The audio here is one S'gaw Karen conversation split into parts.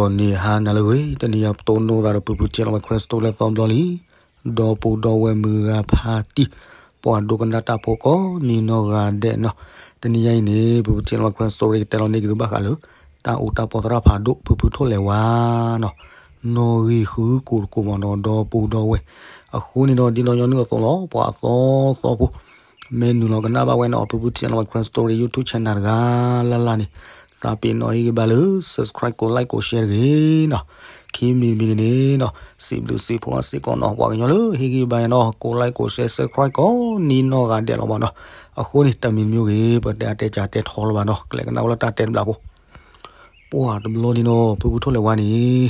ဒီးန့ၣ်ဟါနၤလၢအဂ့ၤ တနံၤအံၤပတိၢ်နီၣ်သးဒီးဖုဖု channel ဝဲ Crystal လၢသီဘျီလံ, ဒီပုၢ်ဒီဝဲၢ်မုၢ်ဂၤဖးတံၢ်, ပှၤဒိကနၣ်တၢ်ဖိကိးနံၤနီၢ်ဂၤဒဲးနီၤ, တနံၤအံၤန့ၣ် ဖုဖု channel ဝဲ Crystal ကတဲလီၤန့ၢ်က့ၤသုဘၣ်ဃးလၢ တၢ်အိၣ်တၢ်ပီသရၣ်ဖးဒိၣ် ဖုဖုထိၣ်လဲၤဝါနီၤ, နီၣ်ဂံၢ်ဃုကိာ်တကိာ်မးနီၤ ဒီပုၢ်ဒီဝဲၢ်, အဃိန့ၣ်ဒီး ဒ်နီၢ်ညီနုၢ်အသိးလီၤ ပှၤအသီသီဖိ မ့ၢ်နုာ်လီၤကနၣ်ဘၣ်ဝဲနီၤ ဖုဖု channel ဝဲ Crystal လၢ YouTube channel တဂၤလၢ်လၢ်န့ၣ်, သးပ့ၤနီၣ်ဟ့ၣ်ဂံၢ်ဘါလၢ subscribe ကိး like ကိး share တဂ့ၤနီၤ, ခံမံၤတမံၤန့ၣ်နီၤ စံးဘျုးစံးဖှိၣ်စ့ၢ်ကီးနီၤ ပှၤကညီလၢဟ့ၣ်ဂံၢ်ဘါယၤနီၤ ကိး like ကိး share subscribe ကိးနံၤနီၢ်ဂၤဒဲးလီၤမးနီၤ, အဃိန့ၣ် တၢ်မံၤတမံၤဂ့ၤ ပတဲအတဲကတဲထီလီၤဘၣ်နီၤ ကလဲၤကနၣ်ဝဲလၢတၢ်တဲတဘျီဖိ ပှၤတဘျီန့ၣ်နီၤ ဖုဖုထိၣ်လဲၤဝါန့ၣ်,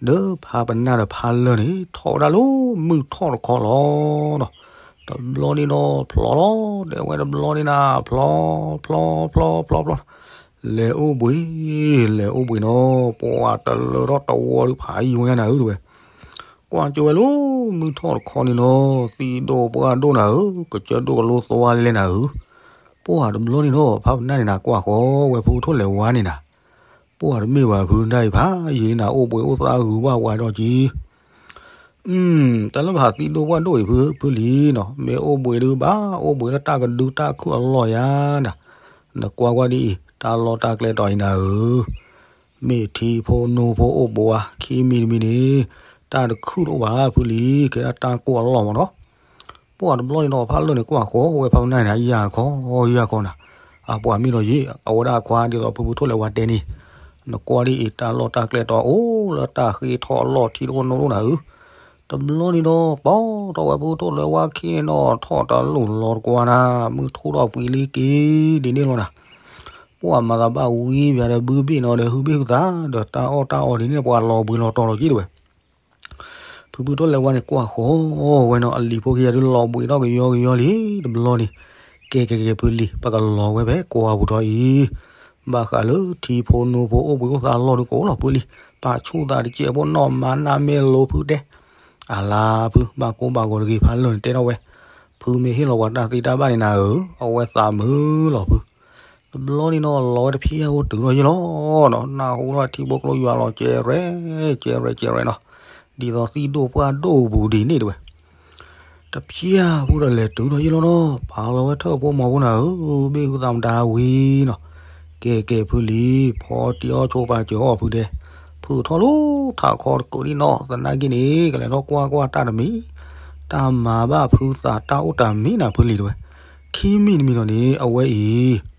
ဒီးဖးပနၢ်ဒီးဖးလၢာ်န့ၣ် ထီၣ်ဝဲဒၣ်လၢမုၢ်ထီၣ်တခီလီၤနီၤ, တဘျီန့ၣ်နီၤ ဖျီလီၤ တဲဝဲတဘျီန့ၣ်နၤ ဖျီ ဖျီ ဖျီ ဖျီ ဖျီ လဲၤအိၣ်ဘှံး လဲၤအိၣ်ဘှံးနီၤ ပှၤတလၢထီၣ်တဝီဒုးဖးယံၤဝဲညါနၤဧၢ တဲဝဲ ကွၢ်ကၠိဝဲလၢ မုၢ်ထီၣ်တခီန့ၣ်နီၤ သံၣ်ဒိၣ်ပှၢ်ဒိၣ်နၤဧၢ ကစၢၢ်ဒိၣ်ကလိသဝါလဲနၤဧၢ, ပှၤတဘျီန့ၣ်နီၤ ဖးပနၢ်န့ၣ်နၤ ကွၢ်ဃီဝဲဖုဖုထိၣ်လဲၤဝါန့ၣ်နၤ, ပှၤတမ့ၢ်ဘၣ်ဖုဒၣ်အံၤဖးယံၤန့ၣ်နၤ အိၣ်ဘှံးအိၣ်သါဂုၤဘၣ်ဝါဒီးက့ၤ တၢ်လၢပဟးသံၣ်ဒိၣ်ပှၢ်ဒိၣ်အံၤဖု ဖုလံၤနီၤ မ့ၢ်အိၣ်ဘှံးဒုးဘၣ် အိၣ်ဘှံးလၢတၢ်ကဒုတၢ်ခုၣ်အလီၢ်ယါနၤ, နကွၢ်ကွၢ်ဒ်အံၤ တၢ်လီၢ်တၢ်ကျဲတီၤအံၤနၤဧၢ, မ့ၢ်ထံဖိနိဖိအိၣ်ဘှံးဧါ ခံမံၤတမံၤန့ၣ်, တၢ်တခုၣ်တအိၣ်ဘၣ်ဖုလံၤ ကဲဒၣ်တၢ်ကိၢ်အလီၢ်မးနီၤ ပှၤတဘျီန့ၣ်ဒီး ဖးလၢာ်န့ၣ် ကွၢ်ဃီဝဲဖးပနၢ်န့ၣ် ယၢ်ခီ ယၢ်ခီနၤ, အပှၤမ့ၢ်လီၤယံၤ အဝဲဒၣ်အခွါဒ်သိးဖုဖုထိၣ်လဲၤဝါတဲန့ၣ်, နကွၢ်ဒ်အံၤ တၢ်လီၢ်တၢ်ကျဲတီၤအိၣ်လၢတၢ်ဃ့ထီၣ်အလီၢ်ထံတအိၣ်နိၣ်ဒိၣ်နၤဧၢ, တဘျီန့ၣ်ဒီး ပီထီၣ်ဝဲဖုဖုထိၣ်လဲၤဝါခံန့ၣ်ဒီး ထီၣ်တလိၣ်လီၤတကွၢ်နၤ, မုၢ်ထူၣ်ထီၣ်ပှံၤလံက့ၤဒ်န့ၣ်လီၤနၤ ပှၤမၤသးဘၣ်ဝံၤ ပျၤဒီးဘုဘ့ၣ်နီၤဒီး ဟုဘ့ၣ်ဟုသး ဒီးတၢ်အီၣ်တၢ်အီဒ်န့ၣ် ပှၤလီၤဘှံးလီၤတီၤလီၤက့ၤတဲဝဲ, ဖုဖုထိၣ်လဲၤဝါန့ၣ် ကွၢ်ဃီဝဲနီၤ အလံၤဖိခံဂၤဒုးလီၤဘှံးထီၣ်ကယီကယီလံ တဘျီန့ၣ်, ကဲကဲကဲဖုလံၤ ပကလီၤဝဲဖဲကွၢ်ပူၤထီၣ်အံၤ, ဘၣ်ဃးလၢထံဖိနိဖိအိၣ်ဘှံးအိၣ်သါအလီၢ်ဒုးကအိၣ်လီၤဖုလံၤ, ပာ်ဆူၣ်သးတစဲးဖိနီၢ်မၤနၢ်မ့ၢ်လိဖုတဲ, အလါဖု ဘၣ်ကိၢ်ဘၣ်ဂီၤတဂ့ၤ ဖးလၢာ်န့ၣ်တဲထီၣ်ဝဲ, ဖုမ့ၢ်ဟ့ၣ်လီၤပှၤတၢ်သ့တၢ်ဘၣ်န့ၣ်နၤဧၢ, အဝဲသးမုာ်လီၤဖု တဘျီန့ၣ်နီၤ လီၤဝဲတဖျၢၣ်ဖိတုၤထီၣ်ယ့ၢ်လီၤနီၤ, နၢ်ဟူထံဖိကျိယွၤလီၤ ကဲရဲ ကဲရဲ ကဲရဲနီၤ, ဒ်သိးသံၣ်ဒိၣ်ပှၢ်ဒိၣ်ပူၤဒ်န့ၣ်တဲဝဲ, တဖျၢၣ်ဖိဒီးလဲၤတုၤထီၣ်ယ့ၢ်လီၤနီၤ, ပာ်လီၤဝဲထၢၣ်ဖိမီၤဖိနၤဧၢ, ဘ့ၣ်ဟုသးမတၤဝံၤနီၤ, ကဲကဲဖုလံၤ ဖီတံၢ်အီၣ်ဆိပာ်စၢၤအီၣ်ဖုဒဲး, ဖုထီၣ်လၢထးခီတကုးဒံနီၤ, သနာ်က့န့ၣ် ကလဲၤထီၣ်ကွၢ်ကွၢ်တၢ်တမံၤ, တၢ်မၤဘၣ်ဖုသးတၢ်အိၣ်တၢ်မံနၤဖုလံၤတဲဝဲ, ခံမံၤတမံၤနီၤန့ၣ် အဝဲအံၤ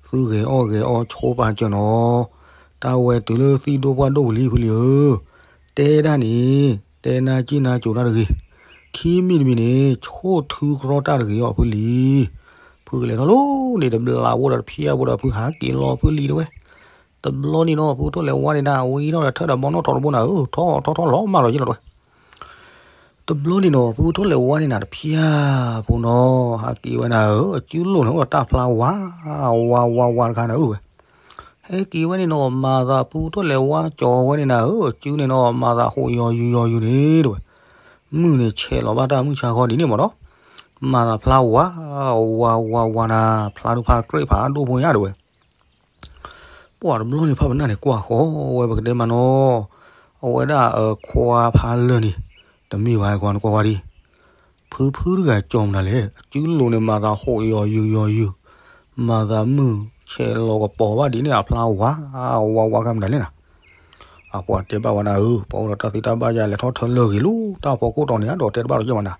သုဂဲၤအီၣ်ဂဲၤအီဆိပာ်စၢၤနီၤ, တၢ်ဝဲတုၤလၢသံၣ်ဒိၣ်ပှၢ်ဒိၣ်ပူၤလံဖုလံၤဧၢ, တဲဒၣ်န့ၣ် တဲနၢ်ကံၣ်နၢ်ကိၤတၢ်တဂ့ၤ, ခံမံၤတမံၤန့ၣ် ဆိၣ်ထုကရီတၢ်တဂ့ၤအီၤဖုလံၤ, ဖုကလဲၤထီၣ်လီၤန့ၣ်တဘျးဖိဒီးတဖျၢၣ်ဖိဒီးဖုဟးက့ၤလီၤဖုလံၤတဲဝဲ, တဘျီန့ၣ်နီၤ ဖုထိၣ်လဲၤဝါန့ၣ်ဒၣ် ဝံထီၣ်ဒီးထၢၣ်ဒီးဘီနီၣ်ထီၣ်တဘိနၤဧၢ, ထီၣ်ထီၣ်ထီၣ်လီၤမၢ်လီၤယ့ၢ်လီၤတဲဝဲ တဘျီန့ၣ်နီၤ ဖုထိၣ်လဲၤဝါန့ၣ်နၤတဖျၢၣ်ဖိနီၤ, ဟးက့ၤဝဲနၤဧၢ, အစုလိၤန့ၣ်အိၣ်ဒီးတၢ်ဖျါဝါ ဝါ ဝါ ဝါတခါနၤဧၢဝဲ, ဟဲက့ၤဝဲန့ၣ်နီၤ မၤသးဖုထိၣ်လဲၤဝါကၠီၤဝဲန့ၣ်နၤဧၢ, အစုန့ၣ်နီၤ မၤသးဟိးယီၤယုာ်ယီၤယုာ်န့ၣ်တဲဝဲ, မုၢ်န့ၣ်ဆဲးလီၤဘၣ်တၢ်မုၢ်ဆါဃီဒ်န့ၣ်မးနီၤ, မၤသးဖျါဝါ ဝါ ဝါ ဝါနၤ, ဖျါဒုးဖါကြၢးဖးဒိၣ်ဖိညါတဲဝဲ ပှၤတဘျီန့ၣ် ဖးပနၢ်န့ၣ် ကွၢ်ဃီဝဲပကတဲမးနီၤ, အဝဲဒၣ်အခွါဖးလၢာ်န့ၣ် တမ့ၢ်ဘၣ်ကွၢ်နကွၢ်ဝဲဒၣ်, ဖုဖုတဂၤကၠီၤမနုၤလဲၣ်, အစုလိၤန့ၣ် မၤသးဟိးယီၤယုာ်ယီၤယုာ်, မၤသးမုၢ်ဆဲးလီၤကပီၤဘၣ်ဒ်န့ၣ် အဖျါဝါ ဝါ ဝါခါမနုၤလဲၣ်နၤ, အပှၤတဲဘၣ်ဝဲနၤဧၢ, ပှၤအိၣ်ဒီးတၢ်သ့တၢ်ဘၣ်ယၤ လဲၤထီၣ်ထၢလၢာ်ဂ့ၤလီၤ တၢ်ဖီခိၣ်တီၤန့ၣ် အဒိးတဲတဘၣ်လီၤယဲၢ်ဝဲနၤ,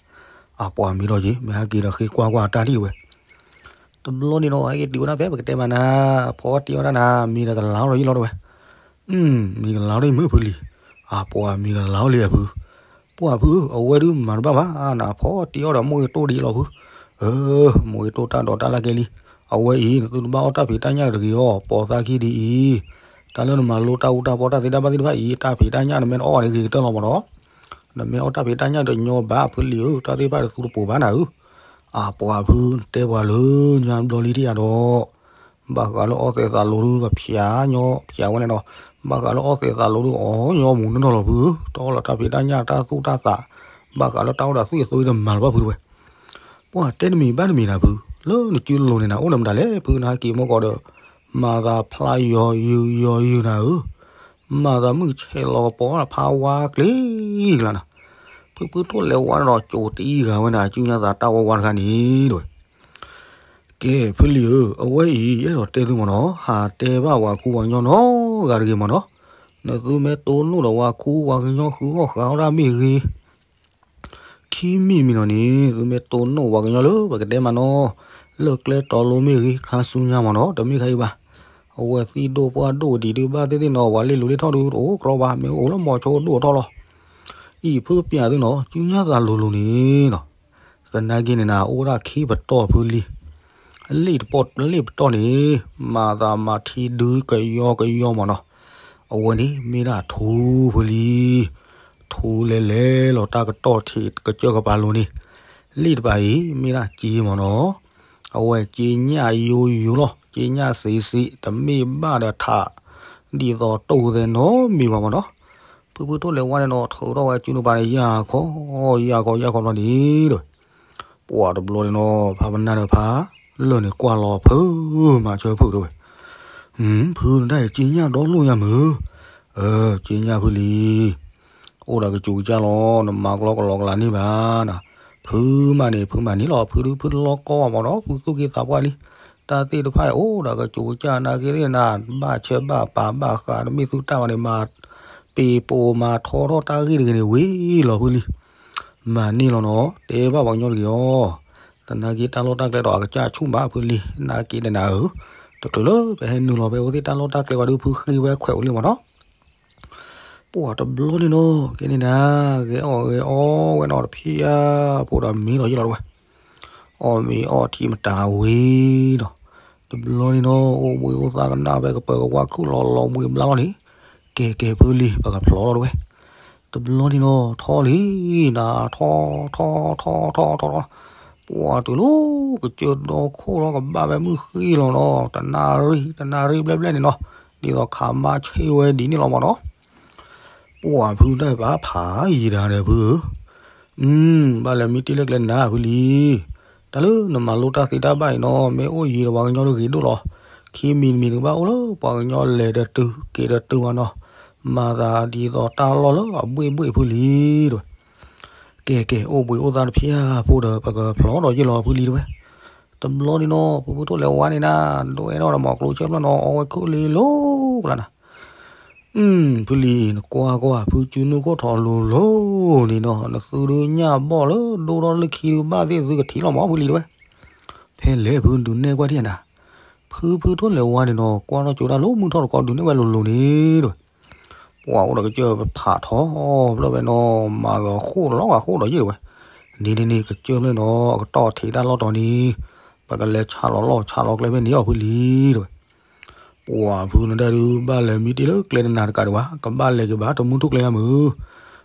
အပှၤမံၤဒီးယ့ၤ မ့ၢ်ဟဲက့ၤဒီးဃ့ကွၢ်ကွၢ်တၢ်ဒံးဝဲ တဘျီန့ၣ်နီၤ ဟဲက့ၤတုၤဝဲဒၣ်ဖဲပကတဲမးနၤ, ဖီတံၢ်အီၣ်တၢ်နၤ မံၤဒီးကလၤအီၣ်ဒီးယ့ၢ်လီၤတဲဝဲ, မံၤကလၤအီၣ်ဒီးယမုၢ်ဖုလံၤ, အပှၤမံၤကလၤအီၣ်လံအဖု, ပှၤဖုဧၢ အဝဲဒုးမၤတဘၣ်ဘၣ် နဖီတံၢ်အီၣ်ဒီးမိၢ်ဂ့ၤတိၢ်ဒ်အံၤလီၤဖု, မိၢ်ဂ့ၤတိၢ်တၢ်ဒိးတၢ်လၢကဲလံ, အဝဲအံၤ နသုတဘၣ်အီၣ်တၢ်ဖံးတၢ်ညၣ်တဂ့ၤအီၤ ပိာ်သးခံဒ်အံၤ, တၢ်လၢနမၤလိတၢ်အူတၢ်ပီတၢ်သ့တၢ်ဘၣ်သ့ၣ်တဖၣ်အံၤ တၢ်ဖံးတၢ်ညၣ်နမ့ၢ်တအီၣ်န့ၣ်ဂ့ၤကတၢၢ်လီၤမးနီၤ နမ့ၢ်အီၣ်တၢ်ဖံးတၢ်ညၣ်တညီဘၣ်ဖုလံၤဧၢ, တၢ်သ့ၣ်တဖၣ်တသူတပိၤဘၣ်နၤဧၢ, အပှၤဖု နတဲပှၤလၢညါဘျီလံတယၤဒီး, ဘၣ်ဃးလၢအီသဲးသးလိၤဒုးကဖျးညီဖျးဝဲန့ၣ်ဒီး, ဘၣ်ဃးလၢအီသဲးသးလိၤဒုးအီၣ်ညီမူၤနီၢ်နီၢ်လီၤဖု, တအီၣ်လၢတၢ်ဖံးတၢ်ညၣ်တၢ်သူၣ်တၢ်သး, ဘၣ်ဃးလၢတၢ်အိၣ်ဒီးသွံၣ်အသိတမၤလၢၤဘၣ်ဖုတဲဝဲ ပှၤတဲတမံၤဘၣ်တမံၤနၤဖု, လၢနစုလိၤန့ၣ်နၤ အိၣ်ဒီးမတၤလဲၣ်ဖု နဟဲက့ၤမီၢ်ကီးဒီး, မၤသးဖျါယီၤယုာ်ယီၤယုာ်နၤဧၢ, မၤသးမုၢ်ဆဲးလီၤကပီၤဖးဝါကျ့ကျါနီၤ. ဖုဖုထိၣ်လဲၤဝါဒီး ကၠိၤတံၢ်ဂၤဝဲဒၣ် ကၠူညါသးတၢ်ဝါဝါတခါန့ၣ်တဲဝဲ. ကဲ ဖုလံၤဧၢ, အဝဲအံၤ ယအဲၣ်ဒိးတဲသုမ့ၢ်နီၤ, ဟးတဲဘၣ်ပှၤခူပှၤကညီနီတဂၤတဂ့ၤမ့ၢ်နီၤ. နသုမ့ၢ်တိၢ်နီၣ်ဒီးပှၤခူပှၤကညီဃုအီၣ်ဃုအီတၢ်မ့ၢ်ဂ့ၤ ခံမံၤမံၤနီၤန့ၣ် သုမ့ၢ်တိၢ်နီၣ်ပှၤကညီလၢပကတဲမးနီၤ, လၢကျဲတီၤလိၤမ့ၢ်ဂ့ၤ ခါဆူညါမ့ၢ်နီၤ တမ့ၢ်ခါအံၤဘၣ်. အဝဲသံၣ်ဒိၣ်ပှၢ်ဒိၣ်ဒံးဒုးဘၣ်သ့ၣ်သ့ၣ်နီၤ ပှၤလ့ၣ်လိၤလ့ၣ်ထီၣ်ဒုးတအိၣ်ကြီဘၣ် မ့ၢ်အိၣ်လၢမီၤဆိဒိၣ်ထီၣ်လီၤ. အံၤဖုပျးသုနီၤ ကၠူညါသးလိၤလိၤန့ၣ်နီၤ, သနာ်က့န့ၣ်နၤ အိၣ်ဝဲဒၣ်ခံပတီၢ်ဖုလံၤ. လ့ၣ်တပတီၢ် လ့ၣ်ပတီၢ်န့ၣ် မၤသးမၤထံဒုကယီကယီမ့ၢ်နီၤ. အဝဲန့ၣ်မ့ၢ်ဒၣ်ထူဖုလံၤ. ထူလဲၤလဲၤလီၤတၢ်ကတီၢ်ထံးကစၢၢ်ကပၤလိၤန့ၣ်, လ့ၣ်တပၤအံၤ မ့ၢ်ဒၣ်စ့မ့ၢ်နီၤ. အဝဲစ့ညၣ်ယိယိလီၤ စ့ညၣ်စံးစံး တမ့ၢ်ဘၣ်ဒီးထး ဒ်သိးတိၢ်သဲနီတမံၤဘၣ်မ့ၢ်နီၤ. ဖုဖုထိၣ်လဲၤဝါန့ၣ်နီၤ ထုးထီၣ်ဝဲကၠူနပၤန့ၣ် ယၢ်ခီ ယၢ်ခီ ယၢ်ခီဘျီန့ၣ်ဒီး ပှၤတဘျီန့ၣ်နီၤ ဖးပနၢ်ဒီးဖး လၢာ်န့ၣ်ကွၢ်လီၤဖု မၤဆၢဖုတဲဝဲ. ဖုနတၢ်အံၤ စ့ညၣ်ဒီလိာ်ညါမုၢ်, စ့ညၣ်ဖုလံၤ, အိၣ်ဒီးကစူၤကစၢ်လီၤ နမၤကလီကလီကလးန့ၣ်ဘၣ်နီၤ. ဖုမၤန့ၣ် ဖုမၤန့ၣ်လီၤ ဖုဒုးဖုတလီကီဘၣ်မ့ၢ်နီၤ ဖုသူၣ်က့သးပှၢ်လံ. တၢ်သ့ၣ်တဖၣ်အံၤ အိၣ်ဒီးကစူၤကစၢ်နာ်က့သ့ၣ်နၤ ဘၣ်ဆၢဘၣ်ပာ်ဘၣ်ဃးတမ့ၢ်သုတၢ်ဘၣ်န့ၣ် မၤပ့ၤပိာ်မၤထီထီၣ်တၢ်ဂ့ၢ်တဂ့ၤန့ၣ်ဝံၤလီၤဖုလံၤ. မၤန့ၢ်လီၤနီၤ တဲဘၣ်ပှၤကညီတဂ့ၤအီၤ, သနာ်က့တၢ်လီၢ်တၢ်ကျဲဒီးအကစၢ်ဆူၣ်ဘၣ်ဖုလံၤ နာ်က့ဒီးနၤဧၢ, တချုးလၢပဟဲနုာ်လီၤဖဲအဝဲသ့ၣ်တၢ်လီၢ်တၢ်ကျဲဘၣ်ဒုး ဖုဃ့ဝဲခွဲးအိၣ်လံမ့ၢ်နီၤ. ပှၤတဘျီန့ၣ်နီၤ ကဲန့ၣ်နၤ ဂဲၤအီၣ်ဂဲၤအီဝဲနီၤတဖံးဧါ, ဖိဒီးမံလီၤယ့ၢ်လီၤတဝဲ, အီၣ်မ့ၤအီထံမတၤဝံၤနီၤ. တဘျီန့ၣ်နီၤ အိၣ်ဘှံးအိၣ်သါကနၣ်ဖဲကပၢၤကဝါခုၣ်လီၤလီၤဘှံးဘျါလီၤန့ၣ်, ကဲကဲဖုလံၤ ပကဖျီလီၤတဝဲ. တဘျီန့ၣ်နီၤ ထီၣ်လံ နၤထီၣ်ထီၣ်ထီၣ်ထီၣ်ထီၣ်ထီၣ်, ပှၤတုၤလီၤ ကစၢၢ်ဒီခိၣ်လီၤကဘၣ်ဖဲမုၢ်ဃ့လီၤနီၤ တနၣ်ရံၣ် တနၣ်ရံၣ်ဘျဲၣ်ဘျဲၣ်န့ၣ်နီၤ, ဒ်သိးခးမါဆ့ဝဲဒ်န့ၣ်လီၤမ့ၢ်နီၤ. ပှၤဖုတၢ်ဘၣ်ဖးယံၤဒၣ်ဒီးဖုဧၢ, ဘၣ်လဲၤမံတ့ၢ်လၢကျဲနၤဖုလံၤ, တၢ်လၢနမၤလိတၢ်သ့တၢ်ဘၣ်အံၤနီၤ မ့ၢ်အိၣ်ယံၤဒီးပှၤကညီတဂ့ၤဒိၣ်လီၤ. ခံမံၤတမံၤတကဘၣ်အိၣ်လၢပှၤကညီလဲၤဒီးတုၤ က့ၤဒီးတုၤမ့ၢ်နီၤ, မၤသးဒ်သိးတၢ်လီၢ်လၢအဘှ့ၣ်ဘှ့ၣ်ဖုလံၤတဝဲ. ကဲကဲ အိၣ်ဘှံးအိၣ်သါတဖံးဧါ ဖိဒီးပကဖျီဒီးယ့ၢ်လီၤဖုလံၤတဝဲ. တဘျီန့ၣ်နီၤ ဖုဖုထိၣ်လဲၤဝါန့ၣ်နၤ ဒွဲထီၣ်ဒီးမီၤကျိၤဆဲဖျၢၣ်နီၤ အီဝဲခိၣ်လ့လိၤကျါနၤ. ဖုလံၤ နကွၢ်ကွၢ် ဖုကၠူနုၢ်ခိၣ်ထီလိၤလိၤန့ၣ်နီၤ နသုဒုးညၣ်ဘီၣ်လၢဒိၣ်ထီၣ်လၢခံဒုးဘၣ်သ့ၣ်သုကထံၣ်လီၤမးဖုလံၤတဝဲ. ဖဲလဲၣ်ဖုဒုးနဲၣ်ကွၢ်ထံၣ်နၤ, ဖုဖုထိၣ်လဲၤဝါန့ၣ်နီၤ ကွၢ်ထီၣ်ကၠိတၢ်လိၤမုၢ်ထီၣ်တကီဒုးနဲၣ်ဝဲလိၤလိၤန့ၣ်တဝဲ. ပှၤအိၣ်ဒီးကစၢၢ်ဖးထီဖျၢၣ်ဝဲနီၤ မၤသးဃိၣ်လီၤဂာ်ဃိၣ်ဒီးယ့ၢ်တဝဲ. န့ၣ်န့ၣ်န့ၣ် ကစၢၢ်ဖျၢၣ်နီၤ အကတီၢ်ထံးတၢ်လီၢ်တီၤန့ၣ် ပကလဲၤဆးလီၤလီၢ်ဆးလီၤကျဲဖဲန့ၣ်အီၤဖုလံၤတဝဲ. ပှၤဖုနတၢ်ဒုးဘၣ်လဲၤမံတ့ၢ်လၢကျဲနနၤတကးဒံးဘၣ် ကဘၣ်လဲၤက့ၤဘၣ်တမူထူၣ်ကျဲယါမုၢ်.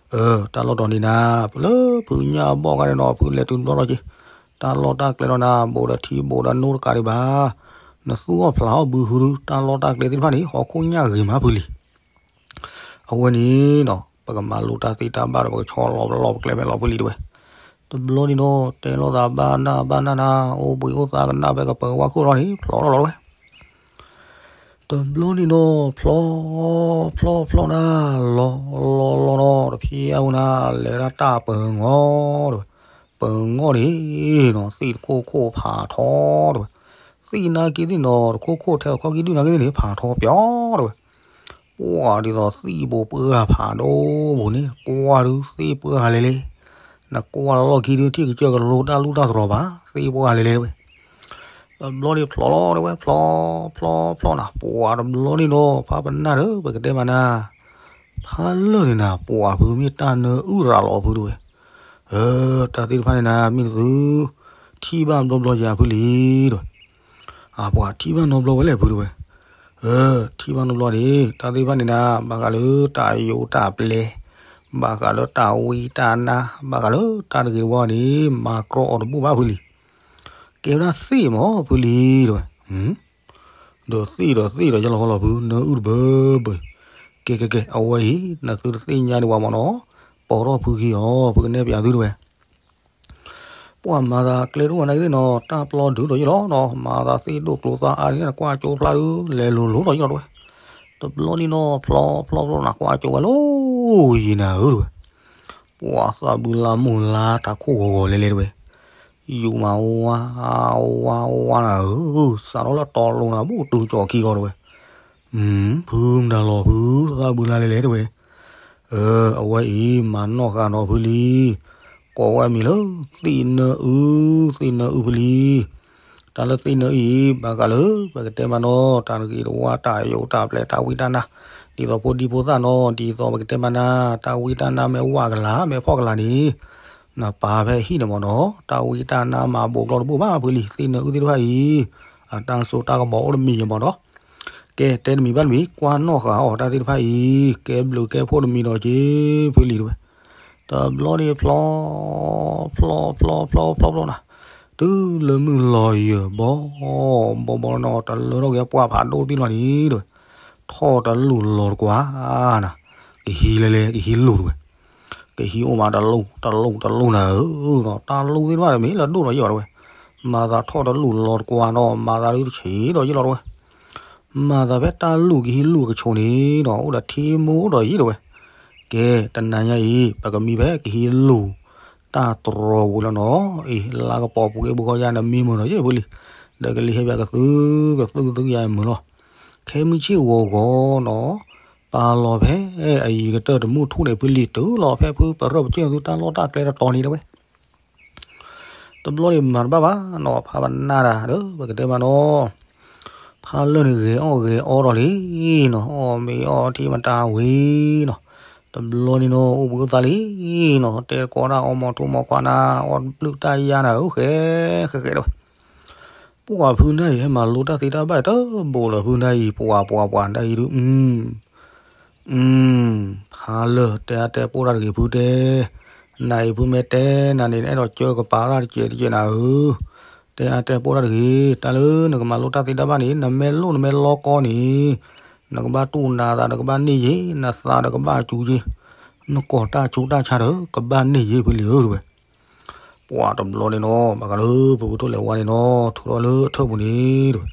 တၢ်လီၢ်တီၤန့ၣ်နၤ လၢဖုညၣ်ဘီၣ်ခါန့ၣ်နီၤ ဖုလဲၤတုၤတဘျီလီၤက့ၤ. တၢ်လီၢ်တၢ်ကျဲလီၤနၤ ဘူးဒီးထံဘူးဒီးနိတကးဒံးဘၣ်. နသူၣ်အီၣ်ဖျးအီၣ်ဘုဟုဒုး တၢ်လီၢ်တၢ်ကျဲသ့ၣ်တဖၣ်န့ၣ် ဟီၣ်ခိၣ်ညၣ်ဂ့ၤမးဖုလံၤ. အဝဲန့ၣ်နီၤ ပကမၤလိတၢ်သ့တၢ်ဘၣ်ဒီး ပကဆီလီၤပလီၢ်ပကျဲဖဲလီၤဖုလံၤတဝဲ. တဘျီန့ၣ်နီၤ တဲလိာ်သးဘၣ်နၢ်ဘၣ်နၢ်နၤ အိၣ်ဘှံးအိၣ်သါကနၣ်ဖဲကပၢၤဝါခိၣ်လီၤန့ၣ် ဖျီလီၤလီၤတဝဲ. တဘျီန့ၣ်နီၤ ဖျီ ဖျီ ဖျီနၤ လီၤ လီၤ လီၤနီၤ တဖံးအါဝဲနၤ လဲၤဒၣ်တၢ်ပၢၤငီၢ်တဝဲ. ပၢၤငီၢ်န့ၣ်နီၤ သ့ၣ်တခိၣ်ခိၣ်ဖးထီတဝဲ. သ့ၣ်နာ်က့သ့ၣ်နီၤ တခိၣ်ခိၣ်ထဲအခီၣ်ကံၢ်ဒုၣ်နာ်က့သ့ၣ်န့ၣ် ဖးထီပၠီတဝဲ. ပှၤဒ်သိးသ့ၣ်ဘိးပှၢ်ဖးဒိၣ်ဘိးန့ၣ် ကွၢ်ဒုးသ့ၣ်ပှၢ်လဲၤလဲၤ, နကွၢ်လီၢ်ခံဒုးထံၣ်ကစၢၢ်ကလိတၢ်လူၢ်တၢ်တြီၤဘၣ် သ့ၣ်ပှၢ်လဲၤလဲၤတဝဲ. တဘျီန့ၣ်ဖျီလီၤတဝဲ ဖျီ ဖျီ ဖျီနၤ ပှၤတဘျီန့ၣ်နီၤ ဖးပနၢ်ဒီး ပကတဲမးနၤ ဖးလၢာ်န့ၣ်နၤ ပှၤဖုမ့ၢ်တၢ်နၢအုၣ်ရၤလီၤဖုတဝဲ. တၢ်သ့ၣ်တဖၣ်န့ၣ်နၤ မ့ၢ်နသု ထံၣ်ဘၣ်ဘျီဘျီယၤဖုလံၤတဝဲ. အပှၤထံၣ်ဘၣ်နီတဘျီဝဲလဲၣ်ဖုတဝဲ. ထံၣ်ဘၣ်နီတဘျီန့ၣ် တၢ်သ့ၣ်တဖၣ်န့ၣ်နၤ ဘၣ်ဃးလၢတၢ်ယိးတၢ်ပျဲၤ, ဘၣ်ဃးလၢတၢ်ဝံတၢ်နါ, ဘၣ်ဃးလၢတၢ်တဂ့ၤတဝါန့ၣ် မၤကြီအီၤတဘူၣ်ဘၣ်ဖုလံၤ. ကဲဝဲဒၣ်သ့ၣ်မးဖုလံၤတဝဲ. ဒီးသ့ၣ်ဒီးသ့ၣ်ဒီးယလီၤဃီလီၤဖု နၢအုၣ်တဘၢဘၢ. ကဲကဲကဲ အဝဲအံၤ နသုတသ့ၣ်ညါဒံးဘၣ်မးနီၤ, ပိာ်ထီၣ်ဖုခံအီၤ ဖုကနဲၣ်ပၠးသုတဝဲ. ပှၤမၤသးကျဲဒိၣ်နာ်က့သ့ၣ်နီၤ တၢ်ပျီဒုးဒီးယ့ၢ်လီၤနီၤ, မၤသးသ့ၣ်ဒိၣ်ကျိသၣ်အါန့ၣ် နကွၢ်ကၠိဖျါဒုး လဲၤလိၤလိၤဒီးယ့ၢ်လီၤတဝဲ. တဘျီန့ၣ်နီၤ ဖျီဖျီဖျီနၤ ကွၢ်ကၠိဝဲလၢယံၤနၤဧၢတဝဲ, ပှၤသးဘုလါမိၢ်လါတၢ်ခိၣ်ဂီၤဂီၤလဲၤလဲၤတဝဲ, ယူၤမးဝါဝါဝါနၤဧၢ, စးထီၣ်လၢတီလိၤနၤ ဘူးတုၤကၠီၤခံဂီၤတဝဲ, ဖုမတၤလီၤဖု, သးဘုလါလဲၤလဲၤတဝဲ, အဝဲအံၤ မၤနီၣ်ဃာ်နီၤဖုလံ, ကိးဝဲအမံၤလၢ သ့ၣ်နၢအု, သ့ၣ်နၢအုဖုလံ, တၢ်လၢသ့ၣ်နၢအုအံၤ ဘၣ်ဃးလၢ ပကတဲမးနီၤ တၢ်တဂ့ၤတဝါ တၢ်ယိးတၢ်ပျဲ တၢ်ဝံတၢ်နါ, ဒ်သိးဖိဒံဖိသၣ်နီၤ ဒ်သိးပကတဲမးနၤ တၢ်ဝံတၢ်နါမ့ၢ်ဝၣ်ကလာ် မ့ၢ်ဖှီၣ်ကလာ်န့ၣ် နပာ်ဖဲဟံၣ်န့ၣ်မးနီၤ တၢ်ဝံတၢ်နါမၤဘူးကျီတဘိဘၣ်ဖုလံ, သ့ၣ်နၢအုသ့ၣ်တဖၣ်အံၤ အတၢ်စိတၢ်ကမီၤအိၣ်တမံၤယံၤမးနီၤ, ကဲတဲတမံၤဘၣ်တမံၤ ကွၢ်နီၣ်ဃာ်အီၤတၢ်သ့ၣ်တဖၣ်အံၤ ကဲဘျုးကဲဖှိၣ်တမံၤဒီးက့ၤဖုလံတဝဲ, တဘျီန့ၣ်ဖျီ ဖျီဖျီဖျီဖျီဖျီနၤ, တုၤလၢမုၢ်လီၤယၢၤဘီ ဘီဘီနီၤ တလၢထီၣ်က့ၤပှၢ်ဖးဒိၣ်တဘ့ၣ်လီၤန့ၣ်တဝဲ, ထီၣ်တလူၢ်လီၤတကွၢ်နၤ, ကဟံးလဲၤလဲၤ ကဟံးလူၢ်တဝဲ, ကဟံးအိၣ်မးတလူၢ်တလူၢ်တလူၢ်နၤဧၢ, တၢ်လူၢ်သ့ၣ်တဖၣ်တမ့ၢ်လၢဒိၣ်ထီၣ်ယဲၢ်ဘၣ်တဝဲ, မၤသးထီၣ်တလူၢ်လီၤတကွၢ်နီၤ မၤသးဒုးတဆံးဒီးယဲၢ်လီၤတဝဲ, မၤသးဖဲတၢ်လူၢ်ကဟံးလူၢ်ကဆိးန့ၣ်နီၤ အိၣ်ဒီးထံမူဒီးယဲၢ်တဝဲ, ကဲ တနၤညါအံၤ ပကမံဖဲကဟံးလူၢ် တၢ်တြီၤဝံၤလီၤနီၤ, အ့ လါကပီၤပူၤက့ၤဘုခီယါနမံမုာ်နီၤယဲၢ်ဖုလံ, ဒီးကလံၤဟဲဘၣ်ကသုကသုကသုကယါမုာ်လီၤ, ခဲမုၢ်ဆ့ၣ်ဂီၤဂီၤနီၤ, ပာ်လီၤဖဲအယံၤကတၢၢ်တမုၢ်ထူၣ်န့ၣ်ဖုလံ တုၤလီၤဖဲဖုပရၢၢ်ပကၢၢ်သုတၢ်လီၢ်တၢ်ကျဲတတီၤန့ၣ်တဝဲ တဘျီန့ၣ်မၤတဘၣ်ဘၣ်နီၤ ဖးပနၢ်တၢ်ဒီး ပကတဲမးနီၤ, ဖးလၢာ်န့ၣ်ဂဲၤအီၣ်ဂဲၤအီဒီးလံနီၤ အီၣ်မ့ၤအီထံမတၤဝံၤနီၤ, တဘျီန့ၣ်နီၤ အိၣ်ဘှံးအိၣ်သါလံနီၤ တဲတကိးတၢ်အီၣ်မီၤထူမီၤခွါနၤ အီၣ်ဘျုးတၢ်ယါနၤဧၢ ဃဲဃဲဃဲတဝဲ ပှၤဖုနၢ်အံၤ ဟဲမၤလိတၢ်သ့တၢ်ဘၣ်တဘိလၢၤဖုနၢ်အံၤ ပှၤပှၤပှၤနၢ်အံၤဒုး ဖးလၢာ်တဲအါတဲပိၢ်တၢ်တဂ့ၤဖုတဲ, နၤအံၤဖုမ့ၢ်တဲနၤန့ၣ် နအဲၣ်ဒိးကၢကပၤတၢ်တကဲးတကဲးနၤဧၢ, တဲအါတဲပိၢ်တၢ်တဂ့ၤ, တၢ်လၢနကမၤလိတၢ်သ့တၢ်ဘၣ်န့ၣ် နမ့ၢ်လိၣ်နမ့ၢ်လီကီန့ၣ်, နကဘၣ်တူၢ်နၤသး နကဘၣ်န့ၢ်ယ့ၤ နသးဒီးကဘၣ်စူၤက့ၤ, နကိးတၢ်ဆူးတၢ်ဆါဒီး ကဘၣ်န့ၢ်ယ့ၤဖုလံဧၢတဝဲ ပှၤတဘျီန့ၣ်နီၤ ဘၣ်ဃးလၢဖုဖုထိၣ်လဲၤဝါန့ၣ်နီၤ ထုးထီၣ်လၢထၢၣ်ပူၤန့ၣ်တဝဲ,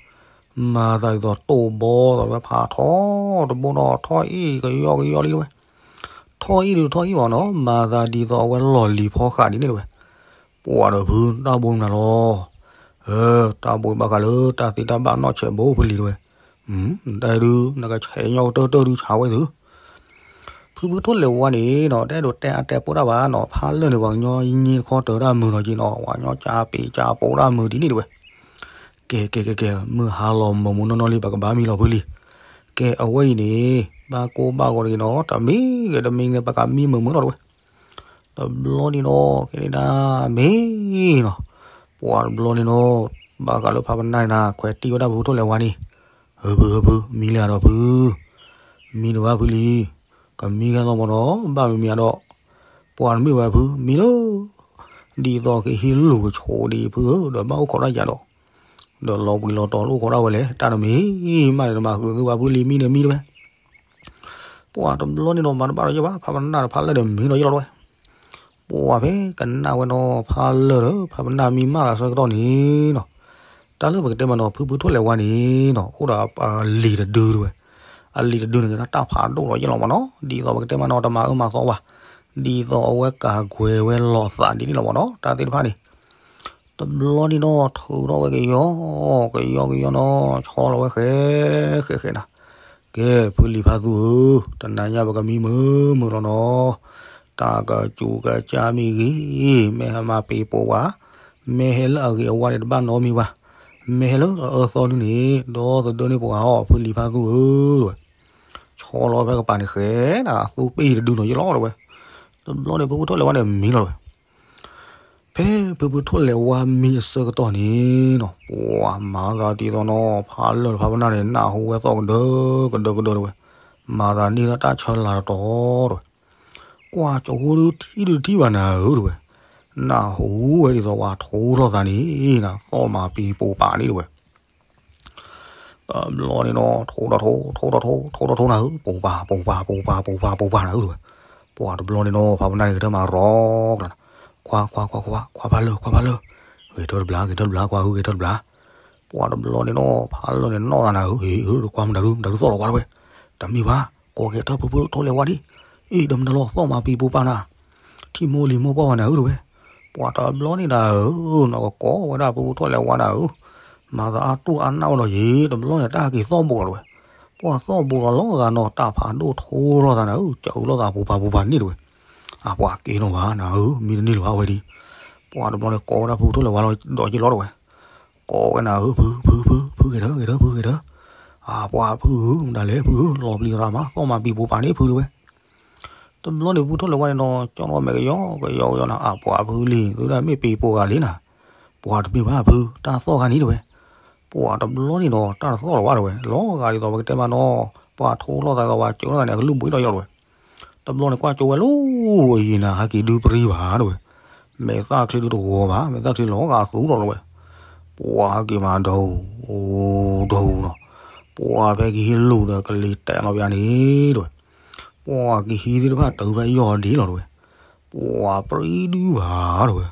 မၤသးဒ်သိးတိၢ်ဘီသိးဝဲဖးထီ တဘိဒီးထီၣ်အ့ၣ်ကယီကယီလံတဝဲ, ထီၣ်အ့ၣ်ဒုးထီၣ်အ့ၣ်ဘၣ်နီၤ မၤသးဒ်သိးအဝဲလီၢ်လံၤဖီဃာ်ဒ်န့ၣ်တဝဲ, ပှၤဒီးဖုတၢ်ဘိမနုၤလီၤ, တၢ်ဘိဘၣ်ဃးလၢတၢ်သ့တၢ်ဘၣ်နီၢ်ဆဲးဘိဖုလံတဝဲ, တၢ်ဒုး နကဆဲးညီကတၢၢ်တၢၢ်ဒုးဆါဝဲသု ဖုဖုထိၣ်လဲၤဝါန့ၣ်နီၤ တအဲၣ်ဒိးတဲအါတဲပိၢ်တၢ်ဘၣ်နီၤ ဖးလၢာ်န့ၣ် ပှၤကညီယည့တခီတၢၤတၢ်မုာ်နီၤက့နီၤ ပှၤကညီကၢပ့ၤကၢပိာ်တၢ်မုာ်ဒ်န့ၣ်တဝဲ, ကဲကဲကဲကဲ မုၢ်ဟါလီၤမုၢ်မုၢ်နီၢ်နီၢ်လံ ပကဘၣ်မံလီၤဖုလံ, ကဲ အဝဲအံၤန့ၣ် ဘၣ်ကိၢ်ဘၣ်ဂီၤတဂ့ၤနီၤ တမံၤဂ့ၤတမံၤဂ့ၤ ပကမံမုာ်မုာ်လီၤတဝဲ, တဘျီန့ၣ်နီၤ ကဲဒၣ်မ့ၢ်နီၤ, ပှၤတဘျီန့ၣ်နီၤ ဘၣ်ဃးလၢဖးပနၢ်န့ၣ် ခွဲးတံၢ်ဝဲဒၣ်ဖုဖုထိၣ်လဲၤဝါန့ၣ်, ဟၢဖုဟၢဖု မံလၢအဒီးဖု, မံတဝဲဖုလံ, ကမံဂၤလီၤမးနီၤ ဘၣ်မံမံအဒီး, ပှၤတမ့ၢ်ဝဲဖု မံလၢ ဒ်သိးကဟံးလူၢ်ကဆိးဒံးဖုဧၢ ဒီးဘၣ်အိၣ်ခိးတၢ်ယၤဒီး, ဒီးလီၤဘှံးလီၤတီၤလၢအိၣ်ခိးဒၣ်ဝဲလဲၣ် တၢ်တမံၤမးန့ၣ် တမၤဃုာ်သုဘၣ်ဖုလံ မံန့ၣ်မံတဝဲ ပှၤတဘျီန့ၣ်နီၤ မၤတဘၣ်ဒီးယဲၢ်ဘၣ် ဖးပနၢ်ဒီးဖးလၢာ်ဒီးမံဒီးယဲၢ်လီၤတဝဲ, ပှၤဖဲကနၣ်ဝဲနီၤ ဖးလၢာ်ဒီး ဖးပနၢ်မံမးလၢဆၢကတီၢ်န့ၣ်နီၤ, တၢ်လၢပကတဲမးနီၤ ဖုဖုထိၣ်လဲၤဝါန့ၣ်နီၤ အိၣ်ဒီးအလံၤတဒုတဝဲ, အလံၤတဒုန့ၣ် ကဲတၢ်ဖးဒိၣ်ဒီးယဲၢ်လီၤမးနီၤ ဒ်သိးပကတဲမးနီၤ တမၤအၢမၤသီဘၣ်, ဒ်သိးအဝဲကၤကွဲဝဲလီၤသးဒ်န့ၣ်လီၤမးနီၤ တၢ်သ့ၣ်တဖၣ်န့ၣ် တဘျီန့ၣ်နီၤ ထုးထီၣ်ဝဲကယီ ကယီကယီနီၤ ဆီလီၤဝဲဃဲ ဃဲဃဲနၤ, ကဲ ဖုလံၤဖးသူဧၢ, တနၤညါပကမံမုာ်မုာ်လီၤနီၤ, တၢ်ကစူၤကစၢ်မ့ၢ်ဂ့ၤ, မ့ၢ်ဟဲမၤပ့ၤပိာ်ဝဲ, မ့ၢ်ဟဲလၢအဂ့ၤအဝါန့ၣ်တဘၣ်နီတမံၤဘၣ်, မ့ၢ်ဟဲလၢအအၢသီဒုန့ၣ် ဒီသဒၢန့ၢ်ပှၤအီၤ ဖုလံၤဖးသူဧၢ, တဝဲ ဆီလီၤဖဲကပၤန့ၣ်ဃဲနၤ သူပ့ၢ်တဒုနီၤ ယလီၤတဝဲ, တဘျီန့ၣ် ဖုဖုထိၣ်လဲၤဝါန့ၣ်မံလီၤတဝဲ ဖဲဖုဖုထိၣ်လဲၤဝါမံအဆၢကတီၢ်န့ၣ်နီၤ ပှၤမၤသးဒ်သိးနီၤ ဖးလၢာ်ဖးပနၢ်န့ၣ် နၢ်ဟူဝဲသီၣ်ကဒၢကဒၢကဒၢတဝဲ, မၤသးန့ၢ်လၢတၢ်ဆၢလၤတတီၤတဝဲ, ကွၢ်ကၠိဟူဒုထံၣ်ဒုတထံၣ်ဘၣ်နၤဧၢတဝဲ, နၢ်ဟူဝဲဒ်သိးပှၤထိထီၣ်သးန့ၣ်နၤ သီၣ်မၤပံၤပိာ်ပာ်န့ၣ်တဝဲ တဘျီန့ၣ်နီၤ ထိဒီးထိ ထိဒီးထိ ထိဒီးထိနၤဧၢ, ပိာ်ပာ် ပိာ်ပာ် ပိာ်ပာ် ပိာ်ပာ် ပိာ်ပာ်နၤဧၢတဝဲ, ပှၤတဘျီန့ၣ်နီၤ ဖးပနၢ်န့ၣ်ကတၢၢ်မၤရီကျါနၤ, ခွါ ခွါ ခွါ ခွါ ခွါဖးလၢာ် ခွါဖးလၢာ်, ဂဲၤထၢၣ်တဘျါ ဂဲၤထၢၣ်တဘျါ ခွါဧၢ ဂဲၤထၢၣ်တဘျါ, ပှၤတဘျီန့ၣ်နီၤ ဖးလၢာ်န့ၣ်နီၣ်သးနၤဧၢ, ဟ့ၣ် တကွၢ်မတၤဒု မတၤဒုသီၣ်လီၤကွၢ်တဝဲ, တမ့ၢ်ဘၣ်, ကိးက့ၤထီၣ်ဖုဖုထိၣ်လဲၤဝါဒံး, အ့ၣ် ဒီးမတၤလီၤ သီၣ်မၤပံၤပိာ်ပၤနၤ, ထံၣ်မိၢ်လံၤမိၢ်ပှၢ်ဝဲနၤဧၢ တဲဝဲ, ပှၤတဘျီန့ၣ်နၤဧၢ, နီၢ်ကကိးဝဲဒၣ်ဖုဖုထိၣ်လဲၤဝါနၤဧၢ, မၤသးအါတူၢ်အါနၢ်ဝဲဒီးယံၤ တဘျီန့ၣ် တၢ်ဟဲက့ၤသီၣ်ဘိးလီၤတဲဝဲ, ပှၤသီၣ်ဘိးလီၤလီၤဂာ်နီၤ တၢ်ဖးဒိၣ်ထိလီၤသးနၤဧၢ, ကၠီအုးလိာ်သးပူၤပၤပူၤပၤန့ၣ်တဲဝဲ, အပှၤက့ၤနီၤဘၣ်နၤဧၢ, မ့ၢ်တန့ၢ်လၢၤဘၣ်ဝဲဒံး, ပှၤတဘျီန့ၣ်ကိးဝဲဒၣ်ဖုဖုထိၣ်လဲၤဝါလီၤဒီးယံၤလီၤတဲဝဲ ကိးဝဲနၤဧၢ, ဖု ဖု ဖု ဖုဂဲၤထၢ ဂဲၤထၢ ဖုဂဲၤထၢ, အပှၤဖုဧၢ မတၤလဲၣ်ဖုဧၢ, လီၤပျံၤသရၣ်မး သီၣ်မၤပံၤပိာ်ပၤန့ၣ်ဖုတဲဝဲ, တဘျီန့ၣ်ဖုဖုထိၣ်လဲၤဝါန့ၣ်နီၤ ကၠီထီၣ်မဲာ်ကယီကယီကယီနၤ အပှၤဖုလံၤ သုဒၣ်မ့ၢ်ပံၤပိာ်ဂၤလံနၤ, ပှၤတမ့ၢ်ဘၣ်ဖု တၢ်သီၣ်ခါန့ၣ်တဲဝဲ, ပှၤတဘျီန့ၣ်ဒီး တၢ်တသီၣ်လၢၤဘၣ်တဲဝဲ လီၤဂာ်ဒ်သိးပကတဲမးနီၤ, ပှၤထိလီၤသးဒီးပှၤကၠိလီၤသးန့ၣ် အကလုၢ်ဘှံးထီၣ်ယီၤတဲဝဲ, တဘျီန့ၣ်ကွၢ်ကၠိဝဲလၢ အယံၤနၤ ဟဲက့ၤဒုးပြံဘၣ်တဲဝဲ, မဲာ်သၣ်ချံဒုးတဂီၤဘၣ် မဲာ်သၣ်ချံလီၤဂာ်သူလီၤတဲဝဲ, ပှၤဟဲက့ၤမးဒီး ဒီးနီၤ, ပှၤဖဲကဟံးလူၤဒီးကလံၤတဲာ်လီၤပျၢၤန့ၣ်တဲဝဲ, ပှၤကဟံးသ့ၣ်တဖၣ်တုၤဖဲယီၤဒ်လီၤတဲဝဲ, ပှၤပြံဒုးဘၣ်တဲဝဲ,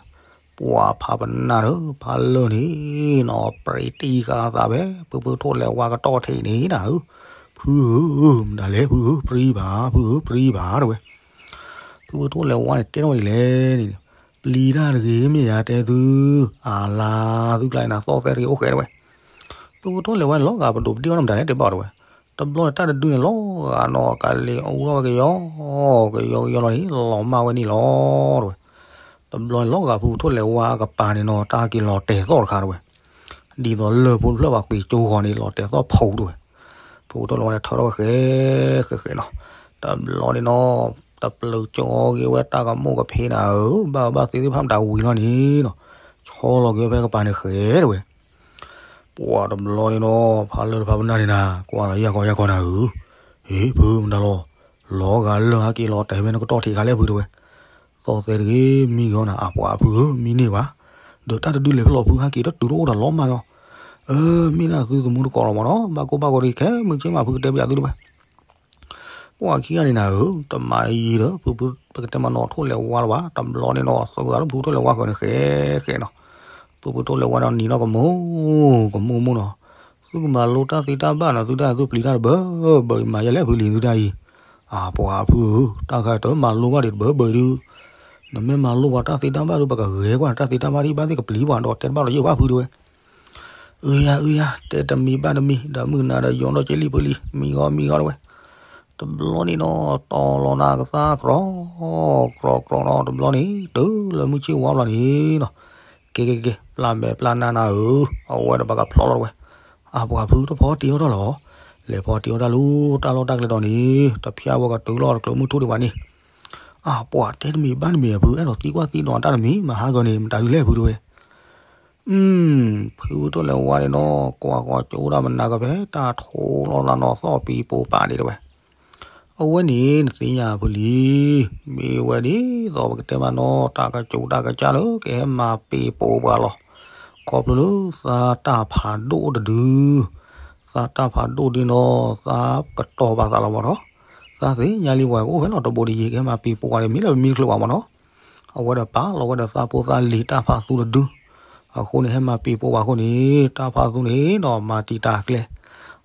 ပှၤဖးပနၢ်ဒီးဖးလၢာ်န့ၣ် နီၢ်ပြံတံၢ်ဃာ်သးဖဲ ဖုဖုထိၣ်လဲၤဝါကတီၢ်ထံးန့ၣ်နၤဧၢ, ဖုဧၢ, မတၤလဲၣ်ဖုဧၢ ပြံဘၣ် ဖုဧၢ ပြံဘၣ်တဲဝဲ, ဖုဖုထိၣ်လဲၤဝါန့ၣ်တဲထီၣ်ဝဲဒ်လဲၣ်န့ၣ်, ပျံၤတၢ်တဂ့ၤမ့ၢ်ယၤတဲသု, အလါသုကျါနၤသီၣ်သဲတဂ့ၤအိၣ်ဃဲတဲဝဲ, ဖုဖုထိၣ်လဲၤဝါန့ၣ်လီၤဂာ်ပဒိးပဒ့ၣ်အီၤနီၤ မတၤလဲၣ်တဲဘၣ်တဲဝဲ, တဘျီန့ၣ်တၢ်တဒုန့ၣ်လီၤဂာ်နီၤ ကလံၤအူထီၣ်ဝဲကယီ ကယီကယီလီၤန့ၣ် လီၤမၢ်ဝဲန့ၣ်လီၤတဲဝဲ, တဘျီန့ၣ်လီၤဂာ်ဖုဖုထိၣ်လဲၤဝါအကပၤန့ၣ်နီၤ တၢ်က့ၤလီၤတဲာ်သီၣ်တခါတဲဝဲ, ဒ်သိးလၢၢ်ဖိတဖျၢၣ်ဘၣ်ကွံာ်ကၠိဂီၤန့ၣ် လီၤတဲာ်သီၣ်ဖီတဲဝဲ, ဖုဖုထိၣ်လဲၤဝါန့ၣ်ထၢထီၣ်ဝဲဃဲ ဃဲဃဲနီၤ, တဘျီန့ၣ်နီၤ တပျုာ်ကၠီက့ၤဝဲတၢ်ကမိၣ်ကဖ့နၤဧၢ, ဘၣ်ဘၣ်သ့ၣ်သ့ၣ်တဖၣ်မတၤဝံၤလီၤန့ၣ်နီၤ, ဆီလီၤက့ၤဝဲဖဲကပၤန့ၣ်ဃဲတဲဝဲ ပှၤတဘျီန့ၣ်နီၤ ဖးလၢာ်တဖးပနၢ်န့ၣ်နၤ ကွၢ်လီၤယၢ်ကီယၢ်ကီနၤဧၢ, ဟ့ၣ်ဖုမတၤလီၤ, လီၤဂာ်လၢာ်ဟဲက့ၤလီၤတဲာ်ဝဲနကတီၢ်ထံးခါလဲၣ်ဖုတဲဝဲ, သီၣ်သဲတဂ့ၤ မံဂ့ၤအီၤနၤ အပှၤဖုဧၢ မံန့ၢ်ဘၣ်, ဒီးတၢ်တဒုလဲၤဖဲလဲၣ်ဖု ဟဲက့ၤတတုၤတအိၣ်ဒီးလီၤမၢ်အီၤ, အၢ မ့ၢ်ဒၣ်သုသမူတကိးလီၤမးနီၤ ဘၣ်ကိၢ်ဘၣ်ဂီၤဒ်ခဲမုၢ်ဆ့ၣ်မးဖုကတဲပယၤသုတဝဲ ပှၤခံဂၤန့ၣ်နၤဧၢ, တမၤယံၤဒီး ဖုဖု ပကတဲမးနီၤထိၣ်လဲၤဝါလၢၤဘၣ်, တဘျီန့ၣ်နီၤ သုးသးလၢဖုဖုထိၣ်လဲၤဝါဃၢၤန့ၣ်ဃဲဃဲနီၤ, ဖုဖုထိၣ်လဲၤဝါနီၤနံၤနီၤကမိၢ် ကမိၢ်မိၢ်နီၤ, သုကမၤလိတၢ်သ့တၢ်ဘၣ်နီၤ သုတၢ်သုပျံၤတၢ်တဘၢဘၢအံၤမၤယဲလဲၣ်ဖုလံၤသုတၢ်အံၤ, အပှၤဖုဧၢ တၢ်ခါတမၤလိဘၣ်ဒံးတဘၢဘၢဒုး, နမ့ၢ်မၤလိပှၤတၢ်သ့တၢ်ဘၣ်ဒုး ပကဂဲၤကွၢ်နတၢ်သ့တၢ်ဘၣ်ဒံး ဘၣ်သ့ၣ်ကပျံၤပှၤဒီးတဲတဘၣ်လီၤယဲၢ်ဘၣ်ဖုတဲဝဲ အုယၤအုယၤ တဲတမံၤဘၣ်တမံၤ ဒီးမုၢ်နၤဒီးယီၤဒီးက့လံဖုလံၤ မံဂီၤမံဂီၤတဲဝဲ, တဘျီန့ၣ်နီၤ တီၤလီၤနၤကသါကြီ ကြီကြီနီၤ တဘျီန့ၣ် တုၤလၢမုၢ်ဆ့ၣ်ဝါဘျီန့ၣ်နီၤ, ကဲကဲကဲ ပျၢ်မဲာ်ပျၢ်နါနၤဧၢ, အဝဲဒီးပကဖျီလီၤတဲဝဲ, အပှၤဖုတဖီတံၤအီၣ်တၢ်လီၤ, လဲၤဖီတံၤအီၣ်တၢ်လီၤ တၢ်လီၢ်တၢ်ကျဲဒီးန့ၣ် တဖျါဝဲကတုၤလီၤတကျိၤမုၢ်ထူၣ်ဒံးဘၣ်န့ၣ်, အပှၤတဲတမံၤဘၣ်တမံၤအဖု အဲၣ်ဒိးသံကွၢ်သံဒိးတၢ်တမံၤ မၤဟးဂီၤန့ၣ် မတၤဒုလဲၣ်ဖုတဲဝဲ ဖုဖုထိၣ်လဲၤဝါန့ၣ်နီၤ ကွၢ်ဃီၤကၠိဒၣ်မနၤကဖဲ တၢ်ထိလီၤသးနီၤ သီၣ်ပံၤပိာ်ပၤန့ၣ်တဲဝဲ, အဝဲန့ၣ်နသ့ၣ်ညါဖုလံၤ, မ့ၢ်ဝဲဒ်သိးပကတဲမးနီၤ တၢ်ကစူၤတၢ်ကစၢ်လၢကဟဲမၤပံၤပိာ်ပှၤလီၤ, ခီဖျိလၢသးတၢ်ဖးဒိၣ်တဒု သးတၢ်ဖးဒိၣ်ဒ်နီၤ သးကတီၤပာ်သးလီၤမးနီၤ, သးသ့ၣ်ညါလံပှၤကအိၣ်ဖဲလီၤတဘိဒ်ယံၤ ကဟဲမၤပံၤပိာ်ပှၤန့ၣ် မ့ၢ်လၢပမံတချုးဘၣ်မးနီၤ, အဝဲဒီးပာ်လီၤဝဲဒီးသးဖိသးလံၤတၢ်ဖးသူတဒု အဃိန့ၣ် ဟဲမၤပံၤပိာ်ပှၤအဃိန့ၣ် တၢ်ဖးသူန့ၣ်ဒီးမၤတံာ်တာ်ကျဲ,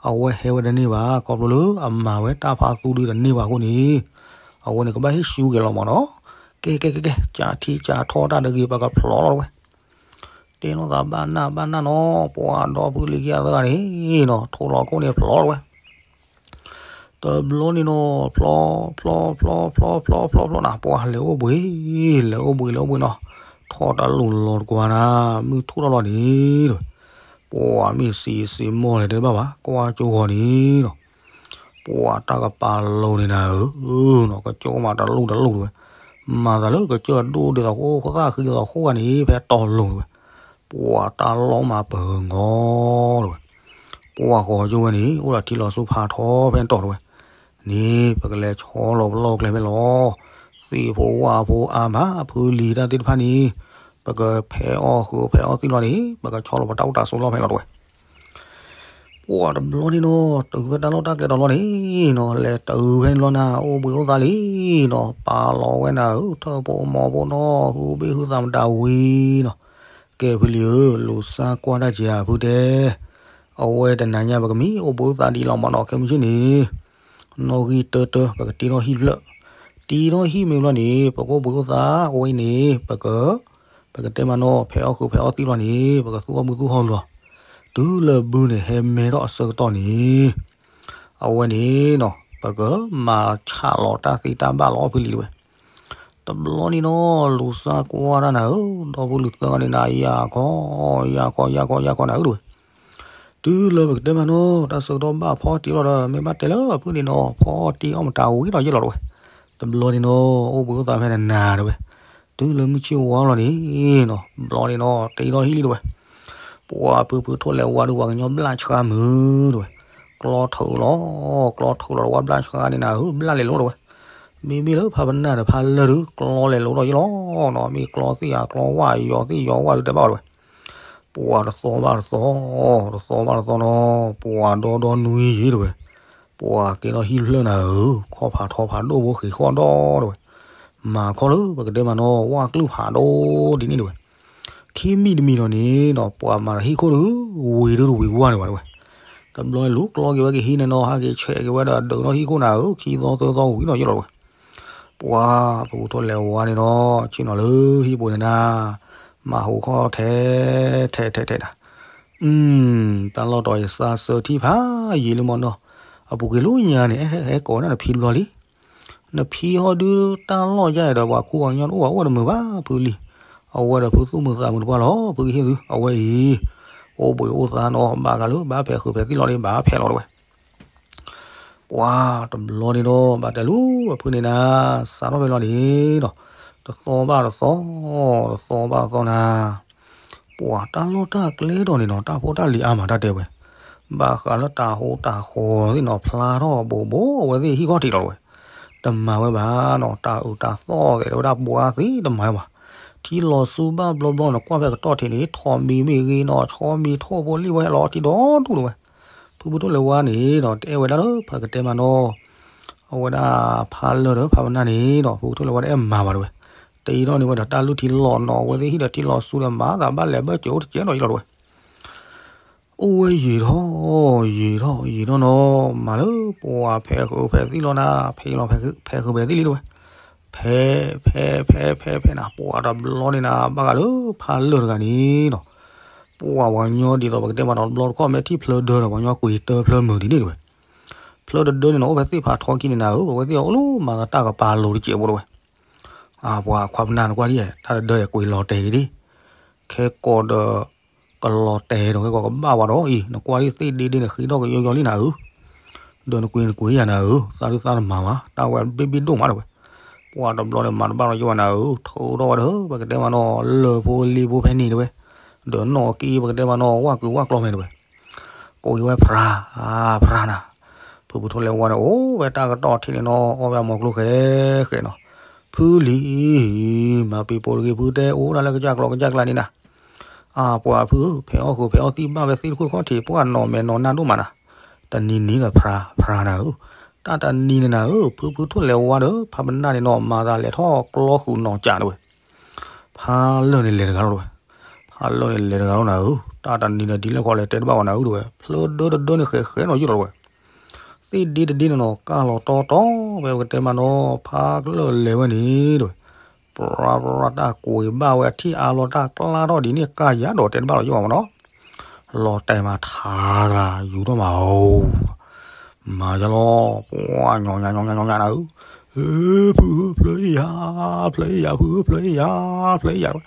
အဝဲဟဲဝဲတန့ၢ်ဘၣ် ခီဖျိလၢအမၤဝဲတၢ်ဖးသူဒုတန့ၢ်ဘၣ်အဃိန့ၣ်, အဝဲန့ၣ်ကဘၣ်ဟ့ၣ်ရှူက့ၤလီၤမးနီၤ, ကဲကဲကဲကဲ ကးထံကးထီတၢ်တဂ့ၤ ပကဖျီလီၤတဲဝဲ, တဲနီၢ်သးဘၣ်နၢ်ဘၣ်နၢ်နီၤ ပှၤဒီဖုလံၤခံဂၤသၢဂၤန့ၣ်နီၤ ထိၣ်လီၤခိၣ်န့ၣ်ဖျီလီၤတဲဝဲ တဘျီန့ၣ်နီၤ ဖျီ ဖျီ ဖျီ ဖျီ ဖျီ ဖျီ ဖျီ နၤ ပှၤလဲၤအိၣ်ဘှံး လဲၤအိၣ်ဘှံး လဲၤအိၣ်ဘှံးနီၤ, ထီၣ်တၢ်လူၢ်လီၤတကွၢ်နၤ, မုၢ်ထူၣ်ထီၣ်လီၤန့ၣ်, ပှၤမ့ၢ်စံးစံးမီၢ်လဲၤတဲဘၣ်ဘၣ် ကွၢ်ကၠိဂီၤန့ၣ်နီၤ, ပှၤတၢ်ကပာ်လိၤန့ၣ်နၤဧၢ, ကၠိမးတလူၢ်တလူၢ်တဲဝဲ, မၤသးလၢကစၢၢ်ဒိၣ်ဒ်သိးဃိ သၣ်ဃံဒ်သိးဃိဂၤန့ၣ် ဖဲတီၤလိၤတဲဝဲ ပှၤတၢ်လီၢ်မၤပၢၤဂီၤတဲဝဲ, ကွၢ်ဃီၤကၠိဝဲန့ၣ် အိၣ်ဒီးထံလီၤဆူဖးထီဖဲတီၤတဲဝဲ, န့ၣ် ပကလဲၤဆီလီၤပလီၢ်ကျဲဖဲလီၤ, သ့ၣ်ဖိဝၣ်ဖိအါမး ဖုလံၤတၢ်သ့ၣ်တဖၣ်န့ၣ်, ပကဖဲးအီၣ်ဃုာ်ဖဲးအီၣ်သံလီၤန့ၣ် ပကဆီလီၤပတၢ်အိၣ်တၢ်ဆိးလီၢ်ဖဲလီၤတဲဝဲ ပှၤတဘျီန့ၣ်နီၤ တုၤဖဲတၢ်လီၢ်တၢ်ကျဲတီၤလီၤန့ၣ်နီၤ လဲၤတုၤဖဲန့ၣ်လီၤနၤ အိၣ်ဘှံးအိၣ်သါလံနီၤ ပာ်လီၤဝဲနၤဧၢ ထၢၣ်ဖိမီၤဖိနီၤ ဟုဘ့ၣ်ဟုသးမတၤဝံၤနီၤ, ကဲဖုလံၤဧၢ လူၤစၢ်ကွၢ်တၢ်က့ၤဧါဖုတဲ, အဝဲတနၤညါပကမံအိၣ်ဘှံးအိၣ်သါဒံးလီၤမးနီၤ ခဲမုၢ်ဆ့ၣ်န့ၣ် နီၣ်ဂံၢ်တၢတၢ ပကတ့ထီၣ်ဟံၣ်ဖျၢၣ်, တ့ထီၣ်ဟံၣ်မ့ၢ်ဘျီန့ၣ် ပကအိၣ်ဘှံးအိၣ်သါအဝဲအံၤန့ၣ် ပက, ပကတဲမးနီၤ ဖဲးအီၣ်ဃုာ်ဖဲးအီၣ်သံၣ်ဘျီန့ၣ် ပကသူအီၣ်မုၢ်သူအီၣ်လီၤ, တုၤလၢဘုန့ၣ်ဟဲမဲထီၣ်အဆၢကတီၢ်န့ၣ် အဝဲန့ၣ်နီၤ ပကမၤဆးလီၤတၢ်သ့တၢ်ဘၣ်လီၤအီၣ်ဖုလံၤတဝဲ. တဘျီန့ၣ်နီၤ လူၤစၢ်ကွၢ်တၢ်နၤဧၢ, ဒီပုၢ်လုၢ်သၢဂၤန့ၣ်နၤ ယၤခီ, ယၤခီ ယၤခီ ယၤခီနၤဧၢတဝဲ. တုၤလၢပကတဲမးနီၤ တၢ်ဆၢကတီၢ်ဘၣ်ဖီတ့ၢ်လီၤဒီး မ့ၢ်ဘၣ်တဲလၢအဖုန့ၣ်နီၤ ဖီတ့ၢ်အီၣ်မတၤဝံၤဒီးယဲၢ်လီၤတဝဲ. တဘျီန့ၣ်နီၤ အိၣ်ဘှံးအိၣ်သါဖဲန့ၣ်နၤတဝဲ. တုၤလၢမုၢ်ဆ့ၣ်ဝါလီၤန့ၣ်နီၤ ဘျီန့ၣ်နီၤ တ့ထီၣ်ဟံၣ်လံတဝဲ. ပှၤဖုဖုထိၣ်လဲၤဝါဒုး ပှၤကညီဘျၣ်ဆှါမုာ်တဝဲ. ကျီထုးလီၤ, ကျီထုးလီၤဒီးဝဲဘျၣ်ဆှါန့ၣ်နၤဧၢ ဘျၣ်လဲၤလိၤတဝဲ. မ့မ့ၢ်လၢဖးပနၢ်ဒီးဖးလၢၢ်ဒုး ကျီလဲၤလိၤဒီးယဲၢ်လီၤနီၤ, မ့ၢ်ကျီသ့ၣ်ဧါ ကျီဝၣ် ယီၤသ့ၣ်ယီၤဝၣ်ဒုး တဲဘၣ်ဝဲတဝဲ. ပှၤတသီဘၣ်တသီ, တသီဘၣ်တသီနီၤ ပှၤဒီဒီနွံယံၤတဝဲ. ပှၤက့ၤထီၣ်ဟံၣ်ဖျၢၣ်နၤဧၢ, ခီၣ်ဖးထီဖးဒိၣ်ဘိဃ့ၤဃီၣ်ဒီတဝဲ. မၤခီလၢပကတဲမးနီၤ ဝၣ်ကျုၢ်ဖးဒိၣ်ဒ်န့ၣ်တဝဲ. ခံမံၤတမံၤလီၤန့ၣ်နီၤ ပှၤမၤတၢ်ဟံၣ်ခိၣ်ဒုး ဝံၤဒုးတဝံၤဝါန့ၣ်ဘၣ်တဝဲ. တဘျီန့ၣ်လူၤကျီက့ၤဝဲကဟံးန့ၣ်နီၤ ဟးက့ၤဆဲးက့ၤဝဲဒီးဒုးထီၣ်ဟံၣ်ခိၣ်နၤဧၢ ခံသီသၢသီဝံၤနီၤယဲၢ်လီၤတဝဲ. ပှၤဖုဖုထိၣ်လဲၤဝါန့ၣ်နီၤ ဆ့ၣ်နီၤလၢဟံၣ်ပူၤန့ၣ်နၤ မၤဟူးခီၣ်ထဲထဲထဲထဲနၤ. တၢ်လီၢ်တီၤယသးစၢထံၣ်ဖးယံာ်လံမးနီၤ, အပူၤကွံာ်လၢညါန့ၣ် အဲၣ်အဲၣ်ကိးန့ၢ်နဖံတဘျီလံ. နဖံဟီဒုးတၢ်လီၢ်ယါအံၤဒီး ပှၤခူပှၤကညီတအိၣ်ဘၣ် အိၣ်ဝဲတမုာ်ဘၣ်ဖုလံ. အဝဲဒီးဖုသူၣ်မုာ်သးမုာ်တပှၢ်လီၤ ဖုကဟ့ၣ်သု အဝဲအံၤ အိၣ်ဘှံးအိၣ်သါနီၤ ဘၣ်ဃးလၢဘၣ်ဖဲးဃုာ်ဖဲးသံၣ်လီၤန့ၣ် ဘၣ်ဖဲးလီၤတဝဲ. ပှၤတဘျီန့ၣ်ဒီး ဘၣ်တဲလူၤ အဖုန့ၣ်နၤ စးထီၣ်ဖဲလီၤန့ၣ်ဒီး တသီဘၣ်တသီ, တသီဘၣ်တသီနၤ. ပှၤတၢ်လီၢ်တၢ်ကျဲဒီးန့ၣ်နီၤ တၢ်ဖိတၢ်လံၤအါမးတၢ်တဲဝဲ, ဘၣ်ဃးလၢတၤဟူးတၤဃီၤသ့ၣ်နီၤ ဖျါထီၣ်ဘိးဘိးအဝဲသ့ၣ်ဟံၣ်ခီၣ်ထံးလီၤဝဲ. တမၤဝဲဘၣ်နီၤ တၢ်အုးတၢ်သီၣ်သဲးတဝဲဒၣ်ပှၤသ့တမၤဝဲဘၣ်. ထံလီၤဆူဘၣ်ဘျီဘျီန့ၣ် ကွၢ်ဖဲကတီၢ်ထံးန့ၣ် ထိးမံၤမ့ၢ်ဂ့ၤနီၤ ဆီမံၤထိၣ်ဖိလံၣ်ဝဲလီၤထံဒီဒူၣ်တဝဲ. ဖုဖုထိၣ်လဲၤဝါန့ၣ်ဒီး တအဲၣ်ဝဲဒၣ်လၢဖးကတဲမးနီၤ အဝဲဒၣ်ဖးလၢာ်ဒီးဖးပနၢ်န့ၣ်ဒီး ဖုဖုထိၣ်လဲၤဝါတအဲၣ်မၤဘၣ်တဝဲ. တအံၤထီၣ်န့ၢ်ဝဲဒီးတၢ်လုၢ်ထံလီၤနီၤ အဝဲသ့ၣ်ဟံၣ်ဒီးထံလီၤဆူဒီးမၤသးဘၣ်လဲၤဘၢၣ်စၢၤအိၣ်တကဲးနီၤယလီၤတဝဲ. အိၣ်ဝဲယံာ်ထီၣ် ယံာ်ထီၣ်ယံာ်ထီၣ်နီၤ မၤလၢပှၤဖဲးဃုာ်ဖဲးသံၣ်လီၤနၤ ဖဲးလီၤဖဲးဃုာ်ဖဲးသံၣ်လံတဝဲ. ဖဲးဖဲးဖဲးဖဲးဖဲးနၤ ပှၤတဘျီန့ၣ်နၤ ဘၣ်ဃးလၢဖးလၢာ်တဂၤန့ၣ်နီၤ ပှၤပှၤကညီဒ်သိးပကတဲမးနီၤ တဘျီတခီၣ်မ့ၢ်ထံၣ်ဖျၢၣ်ဒၢဒီးပှၤကညီကွံာ်တၢ်ဖျၢၣ်မုာ်ဒ်န့ၣ်တဝဲ. ဖျၢၣ်တဒၢန့ၣ်နီၤ အိၣ်ဖဲသ့ၣ်ဖးထီခံန့ၣ်နၤဧၢ အဝဲသ့ၣ်အိၣ်လၢမၤသးတၢ်ကပၤလိၤတစဲးဖိတဝဲ. အပှၤခွါပနၢ်နကွၢ်ဒ် တၢ်တဒၢကွံာ်လီၤတဲာ်က့ၤဒ် ခဲကိးဒီး ကလီၤတဲာ်ဒီးခဲကိးကဘၣ်ဝဲဒီးအံၤ နကွၢ်ဒ်သ့ၣ်ဒ့ဒ့န့ၣ် ဃ့ထီၣ်ကယီယီလံနၤဧၢ. ဒီးနကွံာ်နကွံာ်ယၤနၤဧၢ သးဒုသးတမၤဘၣ် တၢ်ဝဲဘ့ၣ်ဘ့ၣ်ဒိၣ်မးတဝဲ. ပှၤတဘျီန့ၣ်မၤတဘၣ်လီၤယဝဲနၤဧၢ ထုးထီၣ်ဝဲဒီး ပကတဲမးနီၤ လၢၢ်ဖိလ့ဖိဖဲန့ၣ်တဝဲ. ဒီးနီၣ်က့ပကတဲမးနီၤ ဝၣ်ကုၤဝၣ်ကျီဖဲန့ၣ်တဝဲ. ကိးက့ၤဝဲဖြါ, ဖြါနၤ. ဖုဖုထိၣ်လဲၤဝါန့ၣ် အိၣ်ဝဲတၢ်ကတီၢ်ထံးန့ၣ်နီၤ အီၣ်ဝဲအမိၢ်ကျိဃဲဃဲနီၤ. ဖုလံၤ မၤပံၤပိာ်တဂ့ၤ ဖုတဲအိၣ်ဒၣ်လၢကစၢ်ကျီကစၢ်ကျါန့ၣ်နၤ. အပှၤဖုဧၢ ဖဲးအီၣ်ဃုာ်ဖဲးအီၣ်သံၣ်ဘၣ်ဝဲသ့ၣ်တခိၣ်ခီၣ်ထံး ပှၢ်နီၢ်မဲာ်နီၢ်နၢ်ဒိၣ်မးနၤ. တနံၤနံၤဒီးဖြါ ဖြါနၤဧၢ. တၢ်တနံၤန့ၣ်နၤဧၢ ဖုဖုထိၣ်လဲၤဝါဒီး ဖးပနၢ်န့ၣ်နီၤ မၤသးလဲၤထီၣ်ကျီဃုာ်နီၢ်ကၠးတဝဲ. ဖးလၢာ်န့ၣ်လဲၤတဂၤလီၤတဝဲ. ဖးလၢာ်န့ၣ်လဲၤတဂၤလီၤနၤဧၢ. တၢ်တနံၤန့ၣ်ဒ်လဲၣ်ဃီလဲၤတဲတဘၣ်ဝဲနၤဧၢတဝဲ. ဖျၢၣ်ဒၢတဒၢန့ၣ်ဃဲးဃဲးနီၤယုၢ်လီၤတဝဲ. သ့ၣ်ဒ့တဒ့န့ၣ်နီၤ ကၢ်လီၤတီတီ ဖဲပကတဲမးနီၤ ဖးလၢာ်လဲၤဝဲန့ၣ်တဝဲ. ပြၢပြၢတၢ်ကွံာ်ဘၣ်ဝဲအထံၣ်အါလီၤတၢ်ကျါထီၣ်ဒ်န့ၣ် ကၢ်ယၤဒီးတဲတဘၣ်လီၤယုၢ်မးနီၤ. လီၤတဲာ်မးထါတဂၤ ယူၤထီၣ်မးဧိၤ. မၤယလီၤ ပှၤညီညီညီညီညီနၤဧၢ. ဖုဖျၢၣ်အ့ၣ်ယၤ, ဖျၢၣ်အ့ၣ်ယၤ, ဖုဖျၢၣ်အ့ၣ်ယၤ, ဖျၢၣ်အ့ၣ်ယၤ.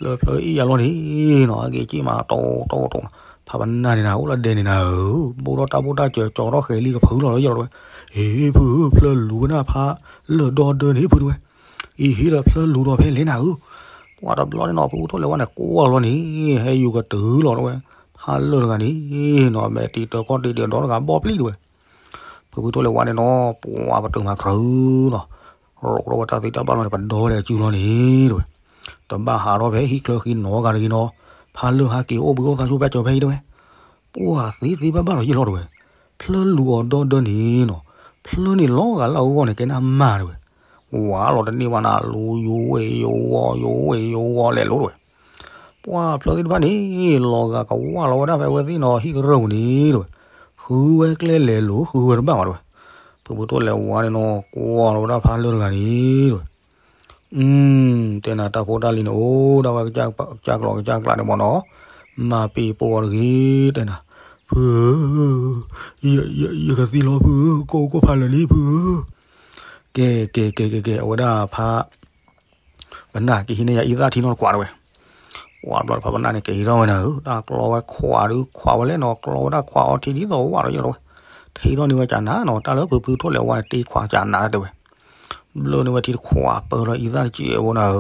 လၢဖျၢၣ်အ့ၣ်ယၤလီၤန့ၣ်နီၤ အက့ၤက့ၤမးတီတီတီနီၤ. ဖးပနၢ်န့ၣ်နၤ အိၣ်လၢဒဲန့ၣ်နၤဧၢ. ဘိၣ်ထီၣ်တၢ်ဘိၣ်တၢ်စၢၤ ကၠီထီၣ်ဃဲၤလံကဖုလီၤလီၤယလီၤတဝဲ. အ့ ဖုဖျၢၣ်လူၤဝဲဒၣ်ဖးလၢာ်ဒီဒၢန့ၣ်ဖုတဝဲ. အ့ဟ့ဒီးဖျၢၣ်လူၤဒီးဖဲလဲၣ်နၤဧၢ. ပှၤတဘျီန့ၣ်နီၤ ဖုဖုထိၣ်လဲၤဝါန့ၣ် ကွၢ်လီၤန့ၣ် ဟဲယူၤကတုၤလီၤတဝဲ. ဖးလၢာ်တဂၤန့ၣ်နီၤ မဲာ်တံၤတၢၤကီၢ်တံၤဒံးဒီတဂၤဘီပျံၣ်တဝဲ. ဖုဖုထိၣ်လဲၤဝါန့ၣ်နီၤ ပှၤပတုာ်မၤကြၢးနီၤ ရိးထီၣ်ဝဲတၢ်သံတၢ်ဘၣ်လီၤန့ၣ် ပဒီဝဲဒၣ်စုလီၤန့ၣ်တဝဲ. တဘၣ်ဟးထီၣ်ဖဲဟံၣ်ချၢဃံနီတဂၤတဂ့ၤနီၤ. ဖးလၢာ်ဟးက့ၤအိၣ်ဘှံးအိၣ်သါဆိဘၣ်ကၠီၤဖဲအံၤတဝဲ. ပှၤသ့သ့ဘၣ်ဘၣ်လီၤယလီၤတဝဲ. ဖျၢၣ်လူၤအီၤဒီဒၢန့ၣ်နီၤ ဖျၢၣ်န့ၣ်လီၤဂာ်လၢအဂီၢ်န့ၣ် ကဲနၢ်မၢ်တဝဲ. ဝးလီၤတန့ၢ်ဘၣ်နၤ လူၤယိၤဝဲယိၤဝီၤ ယိၤဝဲယိၤဝီၤလဲၤလိၤတဝဲ. ပှၤဖျၢၣ်သ့ၣ်တဖၣ်န့ၣ် လီၤဂာ်ကဝးလီၤဝဲဒၣ်ဖဲအဝဲသ့ၣ်နီၤ ဟံၣ်ကရၢၢ်ပူၤန့ၣ်တဝဲ. ဃုဝဲကျဲလဲၤလိၤ ဃုဝဲတဘၣ်ဘၣ်တဝဲ. ဖုဖုထိၣ်လဲၤဝါန့ၣ်နီၤ ကွၢ်လီၤဝဲဒၣ်ဖးလၢၢ်တဂၤန့ၣ် တဲနၤတၢ်ဖိတၢ်လံၤန့ၣ် အိၣ်ဒၣ်ဝဲကစၢ်ကျီးကစၢ်ကျးန့ၣ်မ့ၢ်နီၤ, မၤပ့ၤပိာ်အီၤတဂ့ၤ တဲနၤ, ဖုဧၢ, ယကသံလီၤဖုဧၢ, ကိၣ်ကိၣ်ဖးလၢာ်လံဖုဧၢ, ကဲ ကဲ ကဲ ကဲ ကဲ အဝဲဒၣ်ဖး ပနၢ်ကဟံးန့ၢ်ယၤအံသၣ်ထံနီတခွးတဝဲ, ပှၤဘျီဖးပနၢ်န့ၣ် ကဟံးထီၣ်ဝဲနၤဧၢ, တၢ်ကျီဝဲခွးဒုးခွးဝဲလဲၣ်နီၤ, ကျီဝဲဒၣ်ခွးအီထံဒ်သိးဝၣ်ဒီးယဲလီၤဝဲ, ထံထီၣ်န့ၢ်ဝဲကနၤနီၤ, တၢ်လၢဖုဖုထိၣ်လဲၤဝါန့ၣ် တ့ခွးကနၤတဝဲ ဘျၢန့ၢ်ဝဲထံတခွး ပၢၢ်ထီၣ်အံသၣ်တစဲးဖိနၤဧၢ,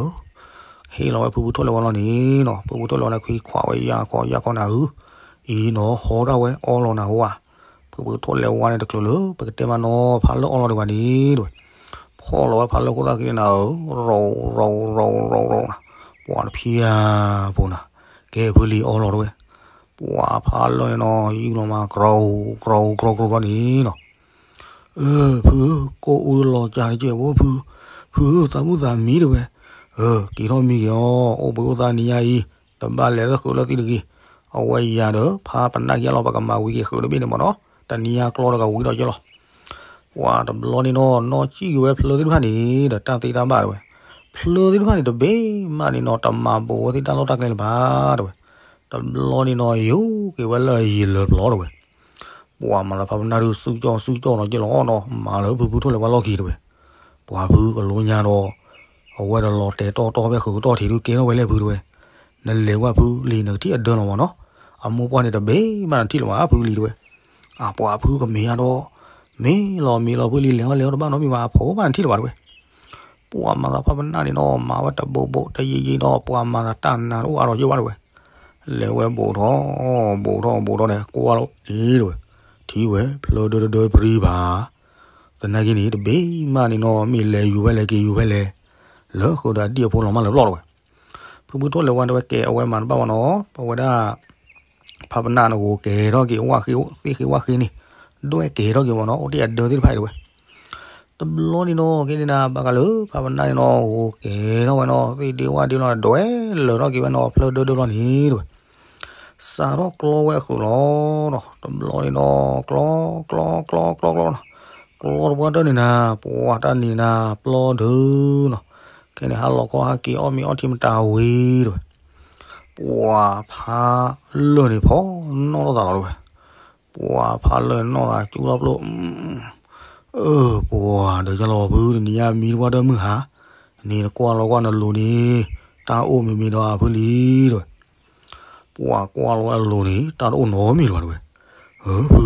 ဟ့ၣ်လီၤဝဲဖုဖုထိၣ်လဲၤဝါလီၤန့ၣ်နီၤ, ဖုဖုထိၣ်လဲၤဝါန့ၣ် ခွံခွးဝဲယၢ်ခီယၢ်ခီနၤဧၢ, အံၤနီၤ ဟီထီၣ်ဝဲအီလီၤနၤဧၢဧါ, ဖုဖုထိၣ်လဲၤဝါန့ၣ်တချုးလၢ ပကတဲမးနီၤ ဖးလၢၢ်အီလီၤဒံးဘၣ်န့ၣ်တဝဲ, ဖီၣ်လီၤဝဲဖးလၢၢ်ခိၣ်သၣ်ခံန့ၣ်နၤဧၢ, ရီၤ ရီၤ ရီၤ ရီၤ ရီၤနၤ, ပှၤတဖံးဧါဖိနၤ, ကဲဖုလံၤအီလီၤတဝဲ, ပှၤဖးလၢၢ်န့ၣ်နီၤ ယုၢ်လီၤမး ကြီ ကြီ ကြီ ကြီ ကြီန့ၣ်နီၤ အၢ ဖု ကိၣ်အူလီၤစှၤတကဲးဖိဖု, ဖု သးမုၣ်သးမံတဝဲ, အၢ က့ၤထီၣ်မံက့ၤအီၤ, အိၣ်ဘှံးအိၣ်သါနံၤညါအံၤ, တဘၣ်လဲၤလၢဃုာ်လၢသံတဂ့ၤ, အဝဲယၤဒီး ဖးပနၢ်က့ၤလီၤ ပကမၤဝံၤက့ၤဃုာ်တဘ့ၣ်န့ၣ်မ့ၢ်နီၤ, တနံၤညါကျီတကဝံၤဒီးကဲလီၤ. ပှၤတဘျီန့ၣ်နီၤ နီၢ်ကံၣ်က့ၤဝဲဖျၢသ့ၣ်တဖၣ်န့ၣ် ဒီးတၢ်သ့တၢ်ဘၣ်တဝဲ, ဖျၢသ့ၣ်တဖၣ်န့ၣ် တဘ့ၣ်မးန့ၣ်နီၤ တမၤဘူးဝဲသ့ၣ်တၢ်လီၢ်တၢ်ကျဲလၢၤဘၣ်တဝဲ, တဘျီန့ၣ်နီၤ ယိၤက့ၤဝဲလၢအယံၤလၢပျီတဝဲ ပှၤမၤသးဖးပနၢ်ဒုး စုကၠီၣ်စုကၠီၣ်လီၤက့လီၤနီၤ, မၤလၢဖုဖုထိၣ်လဲၤဝါလီၢ်ခံတဝဲ, ပှၤဖုကလိညါဒီး အဝဲဒီးလီၤတဲာ်တီၢ်တီၢ်ဖဲဃုာ်ကတီၢ်ထံးဒုးကဲထီၣ်ဝဲလဲၣ်ဖုတဝဲ, နလဲၤဝဲဖုလံၤနကထံၣ်အဒၢလီၤမ့ၢ်နီၤ, အမိၢ်ပှၢ်န့ၣ်တဘ့ၣ်မးနထံၣ်လၢၤဘၣ်ဖုလံၤတဝဲ, အပှၤဖုကမ့ၢ်ယါဒီး မ့ၢ်လီၤမ့ၢ်လီၤဖုလံၤ လဲၤအီၣ်လဲၤအီတဘၣ်နီတမံၤဘၣ် အဖိဘၣ်နထံၣ်လၢၤဘၣ်တဝဲ ပှၤမၤသးဖးပနၢ်န့ၣ်နီၤ မၤဝဲတဘိးဘိးတယံာ်ယံာ်ဒီး ပှၤမၤသးတၢ်နါတအိၣ်အါထီၣ်ယဲၢ်ဘၣ်တဝဲ, လဲၤဝဲဘူးထီၣ် ဘူးထီၣ်ဘူးထီၣ်န့ၣ် ကွၢ်လီၤအံၤတဝဲ, ထံၣ်ဝဲ ဖျၢဒၢဒၢဒၢပရံဘၣ်, သနာ်က့န့ၣ် တဘ့ၣ်မးန့ၣ်နီၤ မ့ၢ်လဲၤယူၤဖဲလဲၣ်က့ၤယူၤဖဲလဲၣ်, လၢဃုာ်ဒီးအဒံၣ်အဖိလီၤမၢ်လၢပျီၢ်တဝဲ, ဖုဖုထိၣ်လဲၤဝါတဝဲကဲ အဝဲမၤတဘၣ်ဘၣ်နီၤ ပဝဲဒၣ် ဖးပနၢ်န့ၣ်ဂိၤကဲၤထီၣ်က့ၤ ဝၣ်ဃ့သ့ၣ်ဃ့ဝၣ်ဃ့န့ၣ်, ဒွဲၣ်ကဲၤထီၣ်က့ၤမ့ၢ်နီၤ အိၣ်တ့ၢ်အဒၢသ့ၣ်တဖၣ်အံၤတဝဲ, တဘျီန့ၣ်နီၤ ကဲန့ၣ်နၤ ဘၣ်ဃးလၢ ဖးပနၢ်န့ၣ်နီၤ ဂိၤကဲၤထီၣ်ဝဲနီၤ သ့ၣ်ဒ့ဝၣ်ဒ့လီၤ ဒွဲၣ်လၢာ်ထီၣ်က့ၤဝဲနီၤ ဖျၢဒၢဒၢလီၤန့ၣ်တဝဲ, စးထီၣ်ကျီဝဲအဃုာ်လီၤနီၤ တဘျီန့ၣ်နီၤ ကျီ ကျီ ကျီ ကျီ ကျီနီၤ, ကျီတပှၢ်တၢၢ်န့ၣ်နၤ ပှၤတၢ်န့ၣ်နၤ ပျီဒၢနီၤ, ခဲန့ၣ်ဟးလီၤခီဟးက့ၤအီၣ်မ့ၤအီထံမတၤဝံၤတဝဲ ပှၤဖးလၢၢ်န့ၣ်ဖီနီၣ်ထီၣ်သးလီၤတဝဲ, ပှၤဖးလၢၢ်န့ၣ်နီၣ်သးကၠူထီၣ်ပျိၢ်, အၢ ပှၤဒီးယလီၤဖုတနံၤညါမံတပှၢ်တၢၢ်မုၢ်ဟါ, န့ၣ်နကွၢ်လီၤကွၢ်နလိၤန့ၣ်, တၢ်အိၣ်မံၤမံၤဒီးအဖုလံတဝဲ, ပှၤကွၢ်လီၤဝဲအလိၤန့ၣ် တၢ်တအိၣ်နီတမံၤလၢၤဘၣ်တဝဲ, အၢ ဖု,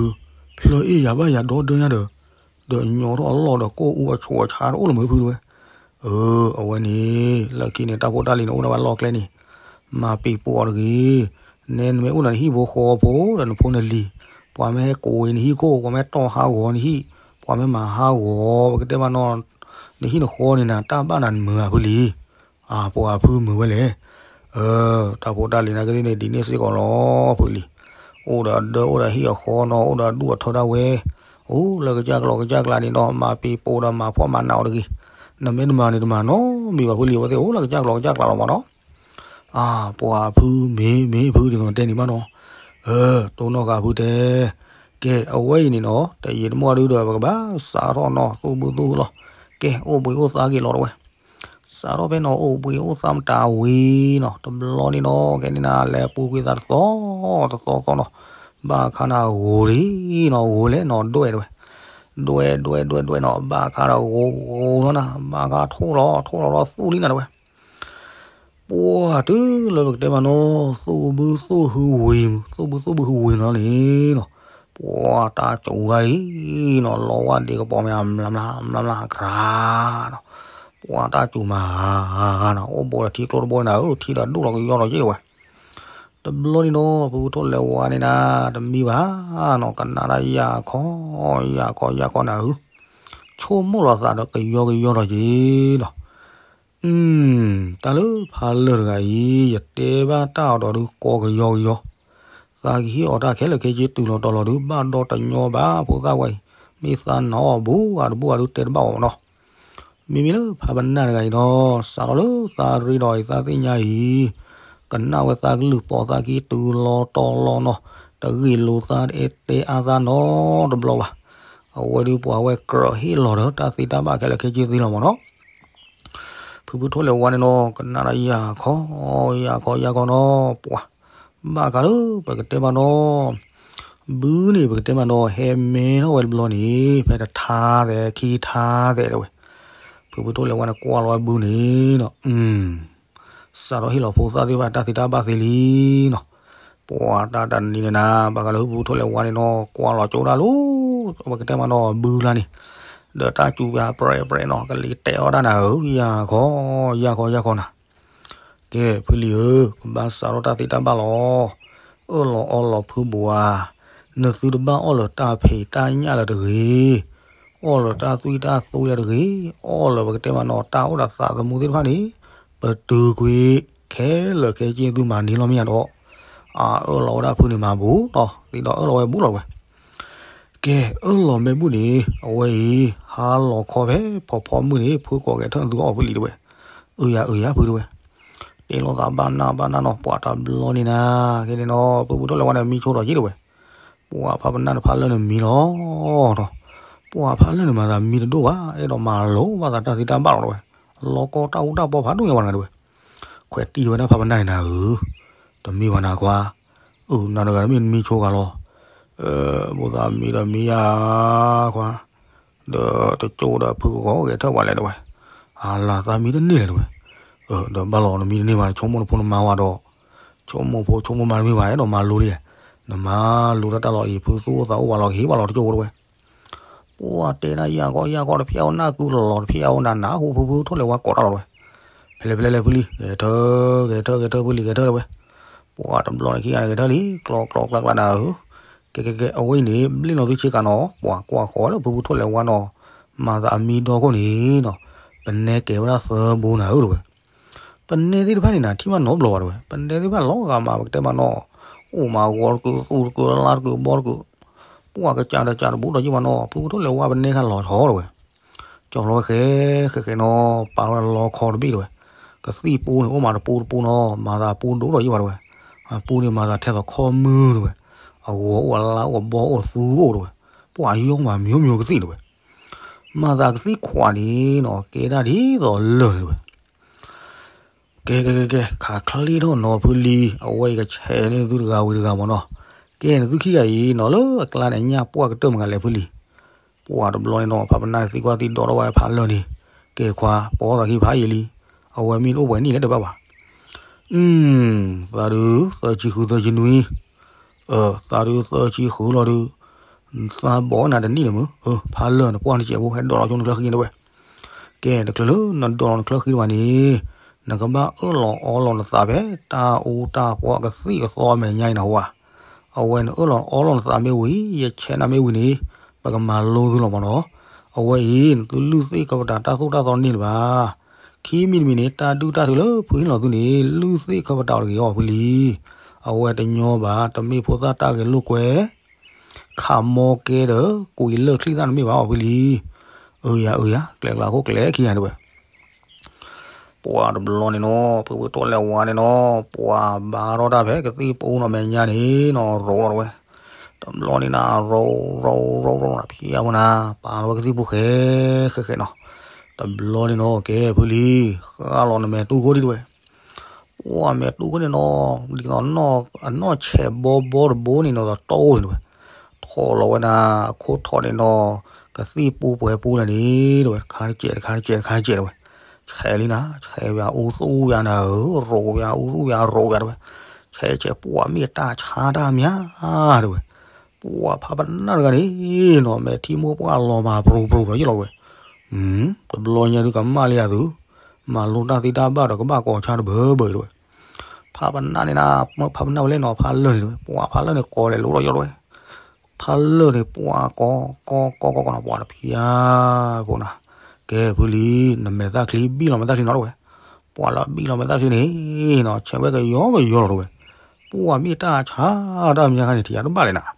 ဖျၢအ့ၣ်ယၤဘၣ်ယၤဒီဒၢညါဒီး, ဒီးညီထီၣ်အလီၢ်ဒီးကိၣ်အူအဆိးအဆါတအိၣ်လၢၤမ့ၢ်ဖုတဝဲ, အၢ အဝဲန့ၣ် လၢခံန့ၣ် တၢ်ဖိတၢ်လံၤန့ၣ် အိၣ်ဒၣ်ဝဲလီၢ်ကျဲန့ၣ်, မၤပ့ၤပိာ်အီၤတဂ့ၤ, နဲနမ့ၢ်အိၣ်ဒီးနဟံၣ်ဖိဃီဖိဒီးနဖိနလံၤ, ပှၤမ့ၢ်ဟဲကိးဝံၤနဟံၣ်ခိၣ်, ပှၤမ့ၢ်တီၢ်ဟးဂီၤနဟံၣ်, ပှၤမ့ၢ်မၤဟးဂီၤ, ပကတဲမးနီၤ, နဟံၣ်နဃီန့ၣ်နၤ တၢ်ဘၣ်နၤနမုာ်ဧါဖုလံၤ, အပှၤဖုမုာ်ဝဲလဲၣ်, အၢ တၢ်ဖိတၢ်လံၤနာ်က့သ့ၣ်န့ၣ် ဒ်န့ၣ်စ့ၢ်ကီးလီၤဖုလံၤ, အိၣ်ဒီးအဒၢအိၣ်ဒီးဟံၣ်အဃီနီၤ အိၣ်ဒီးအဒူၣ်အထၢဒၣ်ဝဲ, အိၣ်လၢကစၢ်ကျီကစၢ်ကျးန့ၣ်ဒီး မၤပ့ၤပိာ်ဒီးမၤဖှီၣ်မၤနးအီၤတဂ့ၤ, နမ့ၢ်တမၤန့ၣ်တမၤနီတမံၤဘၣ်ဖုလံၤ အဝဲသ့ၣ်အိၣ်လၢကစၢ်ကျီကစၢ်ကျးလီၤမ့ၢ်နီၤ အပှၤဖုမ့ၢ်မ့ၢ်ဖုဒ်သိးတဲန့ၣ်ဘၣ်နီၤ, အၢ တိၢ်နီၣ်ဃာ်ဖုတဲ, ကဲ အဝဲအံၤန့ၣ်နီၤ တယံာ်တမီၢ်ဒုဒီး ပကဘၣ်စးထီၣ်နီၤ သူၣ်ဘုသူၣ်ဟုလီၤ, ကဲ အိၣ်ဘှံးအိၣ်သါက့ၤလီၤတဝဲ, စးထီၣ်ဖဲနီၤ အိၣ်ဘှံးအိၣ်သါမတၤဝံၤနီၤ တဘျီန့ၣ်နီၤ ကဲန့ၣ်နၤ လဲၤပူၤကွံာ်သးတသီ တသီသီနီၤ, ဘၣ်အခါနၤဂိၤလံနီၤ ဂိၤလဲၣ်နီၤ ဒွဲၣ်တဝဲ, ဒွဲၣ်ဒွဲၣ်ဒွဲၣ်ဒွဲၣ်နီၤ ဘၣ်အခါဒီးဂိၤဂိၤလီၤနၤ ဘၣ်အခါထိၣ်လီၤထိၣ်လီၤလီၤသူၣ်လံနၤတဝဲ ပှၤတုၤလၢပကတဲမးနီၤ သူၣ်ဘုသူၣ်ဟုဝံၤ သူၣ်ဘုသူၣ်ဘုဟုဝံၤနီၤန့ၣ်နီၤ, ပှၤတၢ်စူၤဂၤလံနီၤ လီဝါဒ့ကပီၤမ့ၢ်အမျးမျးမျးမျးကရၢနီၤ, ပှၤတၢ်စူၤမၤဂၤဂၤနီၤ အိၣ်ဘူးဒီးထံကျိတဘိနၤဧၢ ထံဒီးဒိၣ်လီၤကယီလီၤက့တဝဲ တဘျီန့ၣ်နီၤ ဖုဖုထိၣ်လဲၤဝါန့ၣ်နၤ တမံဘၣ်နီၤ ကနၣ်ဒၣ်ယၢ်ခီ ယၢ်ခီယၢ်ခီနၤဧၢ, ဆိကမိၣ်လီၤသးဒီးကယီကယီထီၣ်က့ၤလီၤ. တၢ်လၢဖးလၢၢ်တဂၤအံၤ ယတဲဘၣ်တၢ်အီၤဒီးဒုးကိးကယီကယီ, သးကဟ့ၣ်အီၤတၢ်ခဲလၢာ်ခဲဆ့တုၤလီၤတီၤလီၤဒုး ဘၣ်ဒီတညီဘၣ်ဖိသၣ်ဝဲအံၤ, မ့ၢ်သးနာ်အီၤဘူးအတဘူးအဒုးတဲတဘၣ်အီၤနီၤ. မ့မ့ၢ်လၢဖးပနၢ်တဂၤအံၤဒီး စးထီၣ်လၢသးရ့ဒီးအံၤသးသ့ၣ်ညါအံၤ, ကနၣ်ဝဲသးကလုၢ်ပိာ်သးခံတုၤလီၤတီၤလီၤနီၤ, တဂ့ၢ်လိာ်သးတအဲၣ်တဲအါသးနီတဘျီဘၣ်. အဝဲဒုးပှၤဝဲကြၢးဟ့ၣ်လီၤဒီးတၢ်သ့တၢ်ဘၣ်ခဲလၢာ်ခဲဆ့သ့လီၤမ့ၢ်နီၤ. ဖုဖုထိၣ်လဲၤဝါန့ၣ်နီၤ ကနၣ်ဒီးယၤခီ ယၤခီယၤခီနီၤ ပှၤ ဘၣ်ဃးလၢပကတဲမးနီၤ ဘုန့ၣ် ပကတဲမးနီၤ ဟဲမဲထီၣ်ဝဲတဘျီန့ၣ် ဖဲတထါသဲး ခံထါသဲးတဲဝဲ, ဖုဖုထိၣ်လဲၤဝါန့ၣ် ကွၢ်လီၤဝဲဘုန့ၣ်နီၤ စးထီၣ်ဟ့ၣ်လီၤဖိသၣ်သ့ၣ်တဖၣ်တၢ်သ့တၢ်ဘၣ်သ့လံနီၤ. ပှၤတၢ်တနံၤန့ၣ်နၤ ဘၣ်ဃးလၢဖုဖုထိၣ်လဲၤဝါန့ၣ်နီၤ ကွၢ်လီၤကၠိဒၣ်လီၤ ပကတဲမးနီၤ ဘုလါန့ၣ် ဒီးတၢ်စူၤပၠးပြဲးပြဲးနီၤ ကလံၤတဲာ်အီၣ်ဒၣ်နၤဧၢ ယၤခီ ယၤခီယၤခီနၤ ကဲ ဖုလံၤဧၢ, ကဘၣ်စးထီၣ်တၢ်သ့တၢ်ဘၣ်လီၤ. အၢၣ်လီၤအီလီၤဖုဘိးဧါ, နသုတဘၣ်အီၣ်လၢတၢ်ဖံးတၢ်ညၣ်လၢတဂ့ၤ, အီၣ်လၢတၢ်သွံၣ်တၢ်သွံလၢတဂ့ၤ, အီၣ်လၢပကတဲမးနီၤ တၢ်အိၣ်ဒီးသးသမူသ့ၣ်တဖၣ်န့ၣ် ပတုာ်ကွံာ် ခဲလၢာ်ခဲဆ့သုမၤန့ၢ်လီၤမ့ၢ်ဧါဒီး, အအၢၣ်လီၤဝဲဒၣ်ဖုန့ၣ်မၤဘူးနီၤ, သံဒီးအၢၣ်လီၤဝဲဘူးလီၤဝဲ ကဲ အၢၣ်လီၤမ့ၢ်ဘူးန့ၣ် အဝဲအံၤ ဟါလီၤခီဖဲဖီဖီမုၢ်န့ၣ် ဖုကိးဂဲၤထၢၣ်နသုအီၣ်ဖုလံၤတဲဝဲ, အုယၤအုယၤဖုတဲဝဲ, တဲလိာ်သးဘၣ်နၢ်ဘၣ်နၢ်နီၤ ပှၤတဘျီန့ၣ်နၤ, ကဲန့ၣ်နီၤ ဖုဖုထိၣ်လဲၤဝါန့ၣ် မံဆိဒီးက့တဲဝဲ, ပှၤဖးပနၢ်တဖၣ်လၢာ်န့ၣ်မံလီၤဒီး, ပှၤဖးလၢာ်န့ၣ်မၤသးမံတဒိၣ်ဘၣ် အဲၣ်ဒိးမၤလိဘၣ်သးတၢ်သ့တၢ်ဘၣ်လီၤတဲဝဲ, လီၤကီတၢ်အူတၢ်ပီဖးဒိၣ်ညါဝဲနၤတဲဝဲ, ခွဲးတံၢ်ဝဲဒၣ်ဖးပနၢ်န့ၣ်နၤဧၢ, တမံဘၣ်နၤခွါ အု နၤတဂၤတမ့ၢ်နမံဆိဂၤလီၤ, ဘိသးမံဒီးမံယၤခွါ, ဒီးတကၠိဒီးဖုကဂီၤဂဲၤထၢၣ်ပှၤလဲၣ်တဲဝဲ, အလၤသးမံတန့ၢ်လဲၣ်တဲဝဲ, ဒီးဘၣ်လီၤနမံတန့ၢ်ဘၣ် ဆိကမိၣ်နဖိနမါဝဲဒီး, ဆိကမိၣ်ဖိဆိကမိၣ်မါတမံဘၣ် အဲၣ်ဒိးမၤလိလံ, နမၤလိတၢ်တၢ်လီၤအံၤ ဖုသူၣ်အိၣ်သးအိၣ်ပှၤလီၤကဟ့ၣ်ပှၤလီၤတကၠိတဲဝဲ ပှၤတဲဒၣ်ယၤကီယၤကီတဖျၢၣ်အိၣ်နၢ်ကုလီၤတဖျၢၣ်အိၣ်နၤနၤ ဟူဖုဖုထိၣ်လဲၤဝါကိးတၢ်လီၤတဲဝဲ, ဖဲလဲၣ်ဖဲလဲၣ်ဖဲလဲၣ်ဖုလံ ဂဲၤထၢၣ် ဂဲၤထၢၣ် ဂဲၤထၢၣ်ဖုလံ ဂဲၤထၢၣ်တဲဝဲ, ပှၤတဘျီန့ၣ်ခံဂၤန့ၣ်ဂဲၤထၢၣ်လံ ကျီကျီကျါကျါနၤဧၢ, ကဲကဲကဲ အဝဲအံၤန့ၣ် ဘျ့ၣ်နီၢ်သုဆ့ကၤနီၤ ပှၤကွၢ်ဃီၤလၢဖုဖုထိၣ်လဲၤဝါနီၤ, မၤသးအမံဒီခိၣ်န့ၣ်နီၤ, ပနဲကဲၤဝဲဒၣ်သၢဘိနၤဧၢတဲဝဲ ပနဲသ့ၣ်တဖၣ်န့ၣ်နၤ ထံၣ်ဘၣ်နီတဘျီဘၣ်တဲဝဲ, ပနဲသ့ၣ်တဖၣ်လီၤဂာ်မး ပကတဲမးနီၤ, အိၣ်မးဂီၤတကုး သူတကုး လါတကုး ဘီတကုး, ပှၤကစၢ်ဒီးကၢ်တဘူးဒီးယံၢ်မးနီၤ ဖုဖုထိၣ်လဲၤဝါပနဲခါလီၤဆီတဲဝဲ, ကၠီလီၤဝဲဃဲ ဃဲဃဲနီၤ ပာ်လီၤဝဲလီခီတဘ့ၣ်တဲဝဲ, ကသံၣ်ပူန့ၣ် အိၣ်မးတပူတပူနီၤ မၤသးပူဒိၣ်ဒီးယံၢ်ဘၣ်တဲဝဲ, အပူန့ၣ်မၤသးထဲသိးခီမုၢ်တဲဝဲ, အဂီၤအိၣ်အလါအိၣ်အဘီအိၣ်သူအိၣ်တဲဝဲ, ပှၤယီမးမံမံကသံၣ်တဲဝဲ, မၤသးကသံၣ်ခွးန့ၣ်နီၤ ကဲဒၣ်ဒ်သိးလၢာ်တဲဝဲ ကဲကဲကဲကဲ ခးချ့ထီၣ်နီၤဖုလံ, အဝဲအံၤကဆဲးန့ၢ်သုတဂၤဝံၤတဂၤမးနီၤ, ကဲနသုခံဂၤအံၤနီၤ လၢအကျါန့ၣ် ညၣ်ပှၢ်ကတၢၢ်မတၤလဲၣ်ဖုလံ, ပှၤတဘျီန့ၣ်နီၤ ဖးပနၢ်န့ၣ်သံကွၢ်သံဒိးထီၣ်ဝဲဖးလၢာ်န့ၣ်, ကဲခွါပိာ်သးခံဖးယံာ်လံ, အဝဲမ့ၢ်တအိၣ်ပှဲၤနံၣ်လဲၣ်တဘၣ်ဘၣ် အု သးဒုးသၢဆံဃုသၢဆံနွံ, အ သးဒုးသၢဆံဃုလီၤဒုး, သးဘီၣ်နၤတနံၣ်န့ၣ်မုၢ်, အ ဖးလၢာ်နပှၢ်နစဲးဖိ ဟဲဒိးလီၤဆိနချၢဃံတဲဝဲ, ကဲတချုးလၢနဒိးလီၤနချၢဃံတဝဲန့ၣ်, နကဘၣ်အၢၣ်လီၤအီလီၤနသးဖဲ တၢ်အူတၢ်ပီကသံၣ်ကသီအမဲာ်ညါအံၤနဟူဧါ, အဝဲနအၢၣ်လီၤအီလီၤနသးမ့ၢ်ဝံၤ ယဆဲးနၤမ့ၢ်ဝံၤန့ၣ်, ပကမၤလိသုလီၤမးနီၤ, အဝဲအံၤ နသုလုၢ်သ့ၣ်ခၢၣ်ပတၢ်တၢ်သိၣ်တၢ်သီန့ၢ်လၢၤဘၣ် ခံမံၤတမံၤန့ၣ် တၢ်ဒုၣ်တၢ်ထုးလၢဖုဟ့ၣ်လီၤသုန့ၣ် လုၢ်သ့ၣ်ခၢၣ်ပတၢ်အိၣ်တဂ့ၤအီၤဖုလံ, အဝဲတညီဘၣ် တမ့ၢ်ဖိသၣ်တၢ်ဂဲၤလိာ်ကွဲ, ခးမီကဲဒီး ကွံာ်လၢာ်ချံသၣ်တမ့ၢ်ဘၣ်အီၤဖုလံ, အုယၤအုယၤ ကျဲကျါခိၣ်ကျဲခံဂၤတဲဝဲ ပှၤတဘျီန့ၣ်နီၤ ဖုဖုထိၣ်လဲၤဝါန့ၣ်နီၤ ပှၤဘါထီၣ်တၢ်ဖဲကသံၣ်ပူနီၤမဲာ်ညါန့ၣ်နီၤ ရိးလီၤတဲဝဲ, တဘျီန့ၣ်နၤ ရိးရိးရိးရိးနၤ ဖံးအါမနၤ ပာ်လီၤဝဲကသံၣ်ပူဃဲ ဃဲဃဲနီၤ, တဘျီန့ၣ်နီၤ ကဲဖုလံ ဃၣ်လီၤနမဲာ်တူၢ်ခိၣ်ဒံးတဲဝဲ ပှၤမဲာ်တူၢ်ခိၣ်န့ၣ်နီၤ ဒ်သိးအနီၢ်ဆဲးဘီဘီတဘိန့ၣ်နီၤ တီၢ်အိၣ်န့ၣ်တဲဝဲ, ထီၣ်လီၤဝဲဒၣ်အခိၣ်ထီၣ်န့ၣ်နီၤ ကသံၣ်ပူပှဲၤပူန့ၣ်န့ၣ်တဲဝဲ တခါတကဲးတခါတကဲးတခါတကဲးတဲဝဲ, ဆဲးလံနၤ ဆဲးဝဲအူသူၣ်ဝဲနၤဧၢ ရိးဝဲအူသူၣ်ဝဲရိးဝဲတဲဝဲ, ဆဲးဆဲးပှၤမ့ၢ်တၢ်ဆါတၢ်မၤတဲဝဲ, ပှၤဖးပနၢ်တဂၤန့ၣ်နီၤ မဲာ်ထံမိၢ်ပှၢ်လီၤမးပြူၤပြူၤဒီးယလီၤတဲဝဲ တဘျီညါဒုးကမၣ်လံယၤသု, မၤလိတၢ်သ့တၢ်ဘၣ်ဒီးကဘၣ်ကိးဆါတဘၢဘၢတဲဝဲ, ဖးပနၢ်န့ၣ်နၤ ဖးပနၢ်ဝဲလဲၣ်နီၤ ဖးလၢာ်န့ၣ်တဲဝဲ ပှၤဖးလၢာ်န့ၣ်ကိးလဲၤလိၤဒီးယလီၤတဲဝဲ, ဖးလၢာ်န့ၣ် ပှၤကိးကိးကိးကိးနီၤ ပှၤတဖျါဖိနၤ, ကဲဖုလံ နမဲာ်သၣ်ချံဘံၣ်လီၤမဲာ်သၣ်ချံနီၤတဲဝဲ, ပှၤလၢဘံၣ်လီၤမဲာ်သၣ်ချံန့ၣ်နီၤ ဆဲးဝဲကယီကယီလီၤတဲဝဲ, ပှၤမ့ၢ်တၢ်ဆါတၢ်မၤခါန့ၣ် ထံၣ်ယၤတဘၣ်လဲၣ်နၤ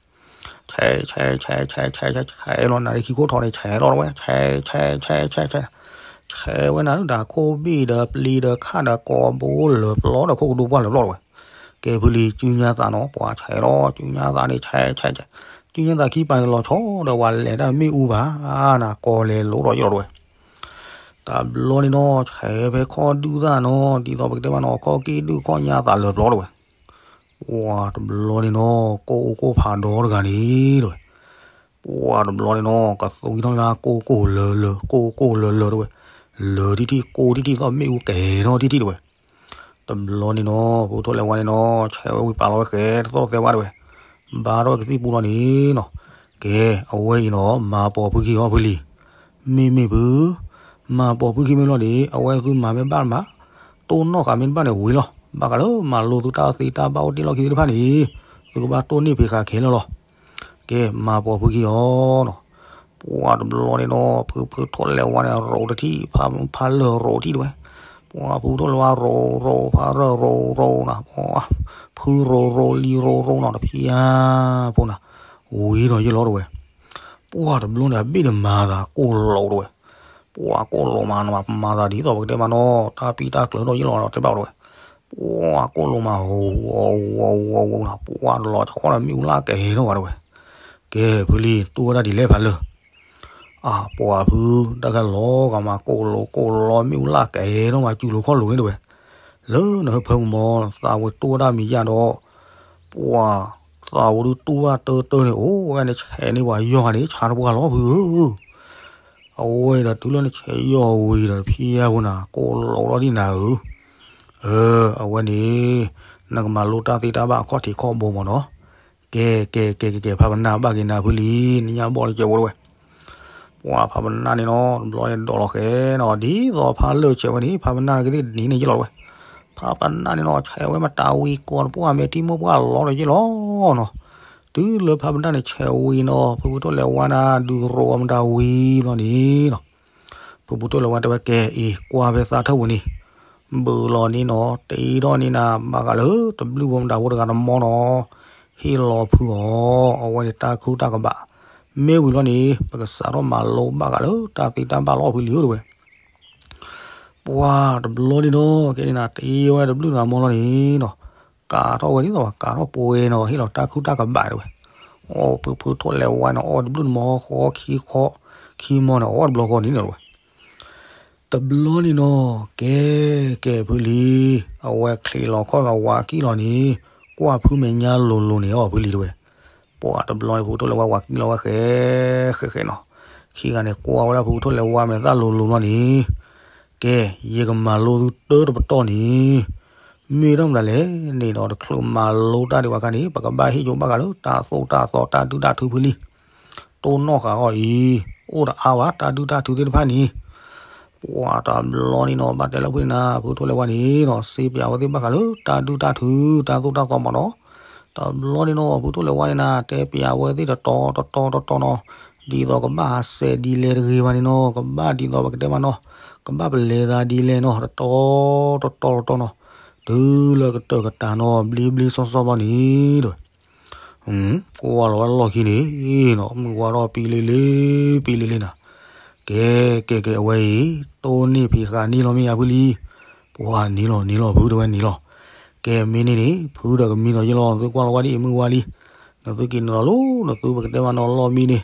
ဆဲး ဆဲး ဆဲး ဆဲး ဆဲး ဆဲး ဆဲးလီၤနၤ ဒ်ခံခိၣ်ထီၣ်န့ၣ် ဆဲးလီၤတဲဝဲ ဆဲး ဆဲး ဆဲး ဆဲး ဆဲး ဆဲးဝဲနၤဒုးတၢ်ခိၣ်ဘံၣ်ဒီးပျံၤဒီးခၣ်ဒီးကိးဘိလၢာ်ပျီဒီးခိၣ်ကဒိပှၢ်လၢာ်ပျီတဲဝဲ, ကဲဖုလံ စုညါသးနီၤ ပှၤဆဲးလီၤ စုညါသးန့ၣ် ဆဲး ဆဲး ဆဲး ကံၣ်ညါသးခံပာ်န့ၣ်လီၤဆီဒီး ဝဲလဲၤတၢ်မ့ၣ်အူဘၣ်, နၤကီၢ်လဲၤလိၤဒီးယလီၤတဝဲ. တဘျီန့ၣ်နီၤ ဆဲးဖဲခီၣ်ဒုၣ်သၣ်နီၤ ဒ်သိးပကတဲမးနီၤ ခီၣ်က့ၣ်ဒုၣ်ခီၣ်ညါသးလၢာ်ပျီတဝဲ. ပှၤတဘျီန့ၣ်နီၤ ကိၣ်အိၣ်ကိၣ်ဖးဒီတဂၤန့ၣ်တဝဲ. ပှၤတဘျီန့ၣ်နီၤ ကသွံထီၣ်မးကိၣ်ကိၣ်လၢာ်လၢာ် ကိၣ်ကိၣ်လၢာ်လၢာ်တဝဲ. လၢာ်ထံၣ်ထံၣ်ကိၣ်ထံၣ်ထံၣ်သီၣ်မ့ၣ်အူကဲၤထီၣ်ထံၣ်ထံၣ်တဝဲ. တဘျီန့ၣ်နီၤ ဖုထိၣ်လဲၤဝါန့ၣ်နီၤ ဆဲးဝဲဝံၤပာ်လီၤဝဲဃဲတသီၣ်သဲဝါတဝဲ. ဘါထီၣ်ဝဲကသံၣ်ပူၤလီၤန့ၣ်နီၤ. ကဲ အဝဲအံၤနီၤ မၤပိာ်ဖုခံအီၤဖုလံၤ. မ့မ့ၢ်ဖု မၤပိာ်ဖုခံမ့ၢ်လီၤန့ၣ် အဝဲသုမၤမ့ၢ်ဘၣ်မး တိၢ်နီၣ်ဃာ်မ့ၢ်တဘၣ်န့ၣ်ဝံၤလီၤ. ဘၣ်ဃးလၢမၤလိသုတၢ်သ့တၢ်ဘၣ်အိၣ်တ့ၢ်လီၢ်ခံသ့ၣ်တဖၣ်န့ၣ် သုကဘၣ်တိၢ်န့ၢ်ဖံးဃာ်ခဲလၢာ်လီၤ. ကဲ မၤပိာ်ဖုခံအီၤနီၤ. ပှၤတဘျီန့ၣ်နီၤ ဖုဖုထိၣ်လဲၤဝါန့ၣ် ရိးတထံၣ် ဖးဖးလၢာ်ရိးထံၣ်တဝဲ. ပှၤဖုထိၣ်လဲၤဝါရိးရိး ဖးရၢၢ်ရိးရိးနီၤ ဖုရိးရိးလံၤရိးရိးနီၤ တဖျၢၣ်ဖိနီၤ ဝံၤဒီးယလီၤတဝဲ. ပှၤတဘျီန့ၣ် အဘ့ၣ်န့ၣ်မၤသးကိၢ်လိာ်တဝဲ. ပှၤကိၢ်လိာ်မးနီၤ မၤသးဒ်သိးပကတဲမးနီၤ တၢ်ပံတၢ်ကျၢၤဒီးယလီၤတဲဘၣ်တဝဲ. ပှၤကိၢ်လိာ်မး ဝီၤဝီၤဝီၤဝီၤနီၤ ပှၤတလီၤဆီဒီးမ့ၣ်အူလၢ်ကဲၤထီၣ်ဘၣ်တဝဲ. ကဲ ဖုလံၤ တူၢ်ဝဲဒၣ်ဒ်လဲၣ်ဖးလၢာ်. အၢ ပှၤဖု တၢ်ခဲလီၤဂာ်မး ကိၢ်လိာ်ကိၢ်လိာ် မ့ၣ်အူလၢ်ကဲၤထီၣ်မး စူၤလိာ်ခီၣ်လိာ်န့ၣ်တဝဲ. လၢနဟၢဖၢမုၢ်မီ သးဝဲတူၢ်ဝဲဒၣ်မံၤယၢ်ဒီး ပှၤသးဝဲဒုးတူၢ်ဘၣ်တၢတၢန့ၣ် အိၣ်ဝဲန့ၣ်ဆဲးန့ၢ်ပှၤယီၢ်ဂၤန့ၣ် ဆါတပှၢ်လီၤဖုဧၢ. အဝဲဒီးတုၤလၢနဆဲးယီၢ်ဝံၤဒီး တဖျၢၣ်ဖိနၤ ကိၢ်လိာ်ထီၣ်ဒ်နၤဧၢ. အၢ အဝဲန့ၣ် နကမၤလိတၢ်သ့တၢ်ဘၣ်အခီၣ်ထံးခီၣ်ဘိမးနီၤ. ကဲ ကဲ ကဲ ကဲ ကဲ ဖးပနၢ်ဘၣ်က့ၤနၤဖုလံၤ နညၣ်ဘီၣ်လၢကဲဝဲတဝဲ. ပှၤဖးပနၢ်န့ၣ်နီၤ တဘျီန့ၣ်ဒိးလီၤဃဲနီၤ ဒ်သိးဖးလၢာ်ဆဲးဝဲန့ၣ် ဖးပနၢ်ကသ့ၣ်နံၤန့ၣ်ယလီၤတဝဲ. ဖးပနၢ်န့ၣ်နီၤ ဆဲးဝဲမတၤဝံၤကိးတပှၢ်မဲာ်ထံမိၢ်ပှၢ်လီၤဒီးယလီၤနီၤ. တုၤလၢဖးပနၢ်န့ၣ်ဆဲးဝံၤနီၤ ဖုဖုထိၣ်လဲၤဝါနၤ ဒုးရိးအီၤမတၤဝံၤဘျီန့ၣ်နီၤ ဖုဖုထိၣ်လဲၤဝါတဲဝဲကဲအံၤ ကွၢ်ဖဲသးထၢၣ်ပူၤန့ၣ် ဘုးလီၤန့ၣ်နီၤ တ့ထီၣ်န့ၢ်နၤ ဘၣ်ဃးလၢတဘျုးဖိမတၤဖိတဂၤတမီနီၤ ဟ့ၣ်လီၤဖုအီၤ အဝဲန့ၣ်တၢ်ခုၣ်တၢ်ကဘၣ် မ့ၢ်ဝံၤလီၤန့ၣ် ပကစးထီၣ်မၤလိဘၣ်ဃးလၢတၢ်သ့တၢ်ဘၣ်လီၤဖုလံၤဧၢတဝဲ. ပှၤတဘျီန့ၣ်နီၤ ကဲန့ၣ်နၤ တ့ဝဲတဘျုးနၤမီလီၤန့ၣ်နီၤ ကးထီၣ်ဝဲဒ်သိးပှၤကးထီၣ်ပှဲၤနီၤ ဟ့ၣ်လီၤတၢ်ခုၣ်တၢ်ကဘၣ်တဝဲ. အိၣ်ဖုဖုထိၣ်လဲၤဝါန့ၣ် အီၣ်တဘျုးနမီဃီခံခီ ခံမီန့ၣ် အီၣ်တဘျီဃီန့ၣ်လီၤတဝဲ. တဘျီန့ၣ်နီၤ ကဲ ကဲဖုလံၤ အဝဲချံးလီၤခီၣ်ဂၤဝးကံၣ်လီၤန့ၣ် ကွၢ်ဖုမဲာ်ညါလိၤလိၤန့ၣ်အီၤဖုလံၤတဝဲ. ပှၤတဘျီန့ၣ် ဖုဖုထိၣ်လဲၤဝါဝးကံၣ်လီၤဝဲဃဲ ဃဲဃဲနီၤ. ခံဂၤန့ၣ် ကွၢ်ဝဲဒၣ်ဖုဖုထိၣ်လဲၤဝါမဲာ်သၣ်လိၤလိၤလီၤန့ၣ် ကဲ ယကမၤလိသုတၢတပတီၢ်န့ၣ် မ့ၢ်တၢ်မတၤလဲၣ်န့ၣ်ဒီး တချုးမၤလိတၢ်ဒံးဘၣ်ခါန့ၣ် ပကဘၣ်ဟ့ၣ်ကၠိဘၣ်ဃးလၢတၢ်သိၣ်တၢ်သီတၢ်ဒုၣ်တၢ်ထုဖုလံၤ တိၢ်နီၣ်ဃာ်အီၤအံၤ အိၣ်တအါဘၣ် တၢ်ဒုၣ်တၢ်ထုသ့ၣ်တဖၣ်န့ၣ်. ပှၤတဘျီန့ၣ်နီၤ ဘၣ်တဲလၢဖုန့ၣ်နၤ ဖုထိၣ်လဲၤဝါန့ၣ်နီၤ စ့ပၠးဝဲသ့ၣ်ဘၣ်ဃးလၢတၢ်ဒုၣ်တၢ်ထု တၢ်သိၣ်တၢ်သီမးနီၤ. တဘျီန့ၣ်နီၤ ဖုထိၣ်လဲၤဝါန့ၣ်နၤ တဲပၠးဝဲသ့ၣ်တတီၤတတီၤတတီၤနီၤ ဒ်သိးကဘၣ်ဟးစဲးဒ်လဲၣ်တဂ့ၤဘၣ်န့ၣ်နီၤ ကဘၣ်ဒ်သိးပကတဲမးနီၤ ကဘၣ်ပလဲၤသးဒ်လဲၣ်နီၤ တတီၤတတီၤတတီၤနီၤ တုၤလၢကတၢၢ်ကတၢၢ်နီၤ ဘျ့ဘျ့စီစီဘျီန့ၣ်ဒီး ကိးဝဲလီၤဝဲလီၢ်ခံန့ၣ်နီၤ မုၢ်ဝါထီၣ်ပံလ့လ့ ပံလ့လ့နၤ. ကဲ ကဲ ကဲ အဝဲအံၤ တိၢ်န့ၢ်ဖံးဃာ်န့ၢ်လီၤမ့ၢ်ယါဖုလံၤ. ပှၤန့ၣ်လီၤ န့ၣ်လီၤ ဖုတဲဝဲန့ၣ်လီၤ. ကဲ မ့ၢ်န့ၣ်န့ၣ် ဖုဒီးကမံဒီးယလီၤ နသုကွၢ်လီၤဝဲဒ်အံၤမုၢ်ဝါလံ. နသုက့ၤနုာ်လီၤလီၤ နသုပကတဲမးနီၤ လီၢ်မံန့ၣ်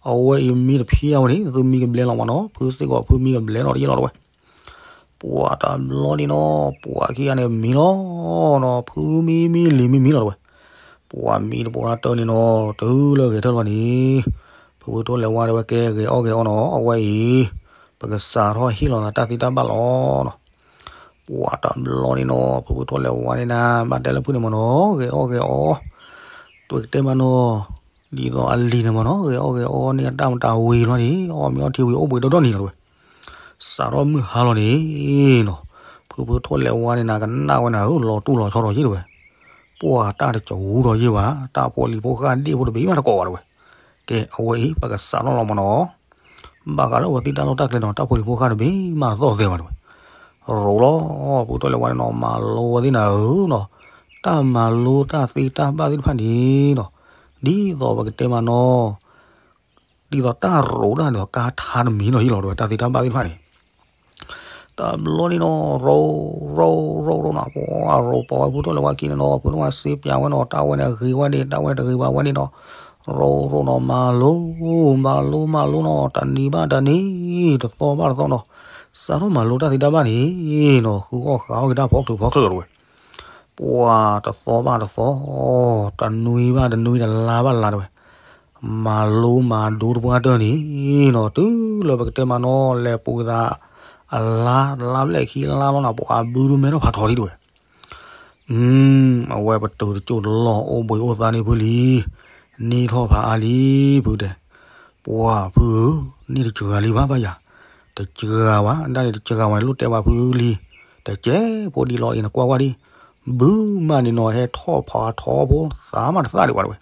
အဝဲအံၤမံတဖျၢၣ်ဝဲန့ၣ် နသုမံကဘျဲလီၤမးနီၤ ဖုစ့ၢ်ကီးဖုမံကဘျဲလီၤတယဲလီၤတဝဲ. ပှၤတဘျီန့ၣ်နီၤ ပှၤခံဂၤန့ၣ်မံလီၤနီၤ ဖုမံမံလံၤမံမံလီၤတဝဲ. ပှၤမံတပှၢ်တၢၢ်န့ၣ်နီၤ တုၤလၢဂဲၤထၢၣ်လီၤန့ၣ် ဖုဖုထိၣ်လဲၤဝါတဲဝဲကဲ ဂဲၤအီၣ်ဂဲၤအီနီၤ အဝဲအံၤ ပကစးထီၣ်ဟ့ၣ်လီၤသးတၢ်သ့တၢ်ဘၣ်လီၤနီၤ. ပှၤတဘျီန့ၣ်နီၤ ဖုဖုထိၣ်လဲၤဝါန့ၣ်နၤ ဘၣ်တဲလၢဖုန့ၣ်မးနီၤ ဂဲၤအီၣ်ဂဲၤအီ ပကတဲမးနီၤ ဒ်သိးအလံၤန့ၣ်မးနီၤ ဂဲၤအီၣ်ဂဲၤအီန့ၢ်အတၢ်မတၤဝံၤလီၤန့ၣ် အီၣ်မ့ၤအီထံဝံၤအိၣ်ဘှံးဒီဒီန့ၣ်လီၤတဝဲ. စးထီၣ်မုၢ်ဟါလီၤန့ၣ်နီၤ ဖုဖုထိၣ်လဲၤဝါန့ၣ်နၤ ကနၣ်ဝဲနၤဧၢ လီၤတူၢ်လီၤဆီဒီးယ့ၢ်တဝဲ. ပှၤတၢ်တကဝူဒီးယ့ၢ်ဘၣ် တၢ်ဖိလံၤဖိဃၢ်ဒ့ၣ်ဖိတဘ့ၣ်မးတကိးဘၣ်တဝဲ. ကဲ အဝဲအံၤ ပကစးထီၣ်လီၤမးနီၤ ဘၣ်ဃးလၢအဝဲသ့ၣ်တၢ်လီၢ်တၢ်ကျဲနီၤ တၢ်ဖိလံၤဖိဃၢ်တဘ့ၣ်မးတသီၣ်သဲဘၣ်တဝဲ. ရိးလီၤ ဖုဖုထိၣ်လဲၤဝါန့ၣ်နီၤ မၤလိဝဲသ့ၣ်နၤဧၢနီၤ တၢ်မၤလိတၢ်သ့တၢ်ဘၣ်သ့ၣ်တဖၣ်န့ၣ်နီၤ ဒ်သိးပကတဲမးနီၤ ဒ်သိးတၢ်ရိးတၢ်န့ၣ်ဒီး ကါထါတမံၤနီၤယ့ၢ်လီၤတဝဲ တၢ်သ့တၢ်ဘၣ်သ့ၣ်တဖၣ်န့ၣ် တဘျီန့ၣ်နီၤ ရိး ရိး ရိး ရိးနီၤ ပှၤရိးပိာ်ဝဲဖုထိၣ်လဲၤဝါခံန့ၣ်နီၤ ဖုထိၣ်လဲၤဝါစ့ပၠးဝဲနီၤ တၢ်ဝဲန့ၣ်အဂ့ၤဝဲန့ၣ် တၢ်ဝဲန့ၣ်တဂ့ၤဘၣ်ဝဲန့ၣ်နီၤ ရိၣ်ရိၣ်နီၤ မၤလိ မၤလိ မၤလိနီၤ တနံၤဘၣ်တနံၤ တသီဘၣ်တသီနီၤ စးထီၣ်မၤလိတၢ်သ့တၢ်ဘၣ်န့ၣ်နီၤ ဃုအီၣ်ဃုအီၣ်က့ၤတၢ်ဖီချိၣ်ဖီချိၣ်တဝဲ ပှၤတသီဘၣ်တသီ တနွံဘၣ်တနွံ တလါဘၣ်လါတဝဲ မၤလိမၤဒိတပှၢ်တၢၢ်န့ၣ်နီၤ တုၤလၢပကတဲမးနီၤ လဲၤပူၤသး အလါ လါဘျဲၣ်ခံလါလီၤနီၤ ပှၤဘုဒုမဲထီၣ်ဖးထီလံတဝဲ အဝဲပတုာ်တကၠိၢ်တလီၢ်အိၣ်ဘှံးအိၣ်သါန့ၣ်ဖုလံ, န့ၢ်ထီၣ်ဖးအါလံဖုတဲ, ပှၤဖုဧၢ, န့ၢ်တစှၤလံဘၣ်ဘၣ်ယၤ, တစှၤဝဲဒၣ်န့ၣ် တစှၤဝဲန့ၣ် လိၣ်တဲဘၣ်ဖုလံ, တကဲးဖိဒံလီၤအံၤ နကွၢ်ကွၢ်ဒံး, ဘုမးန့ၣ်နီၤ ဟဲထီၣ်ဖးထီဖိ သးမးတသၣ်ဒံးဝဲတဝဲ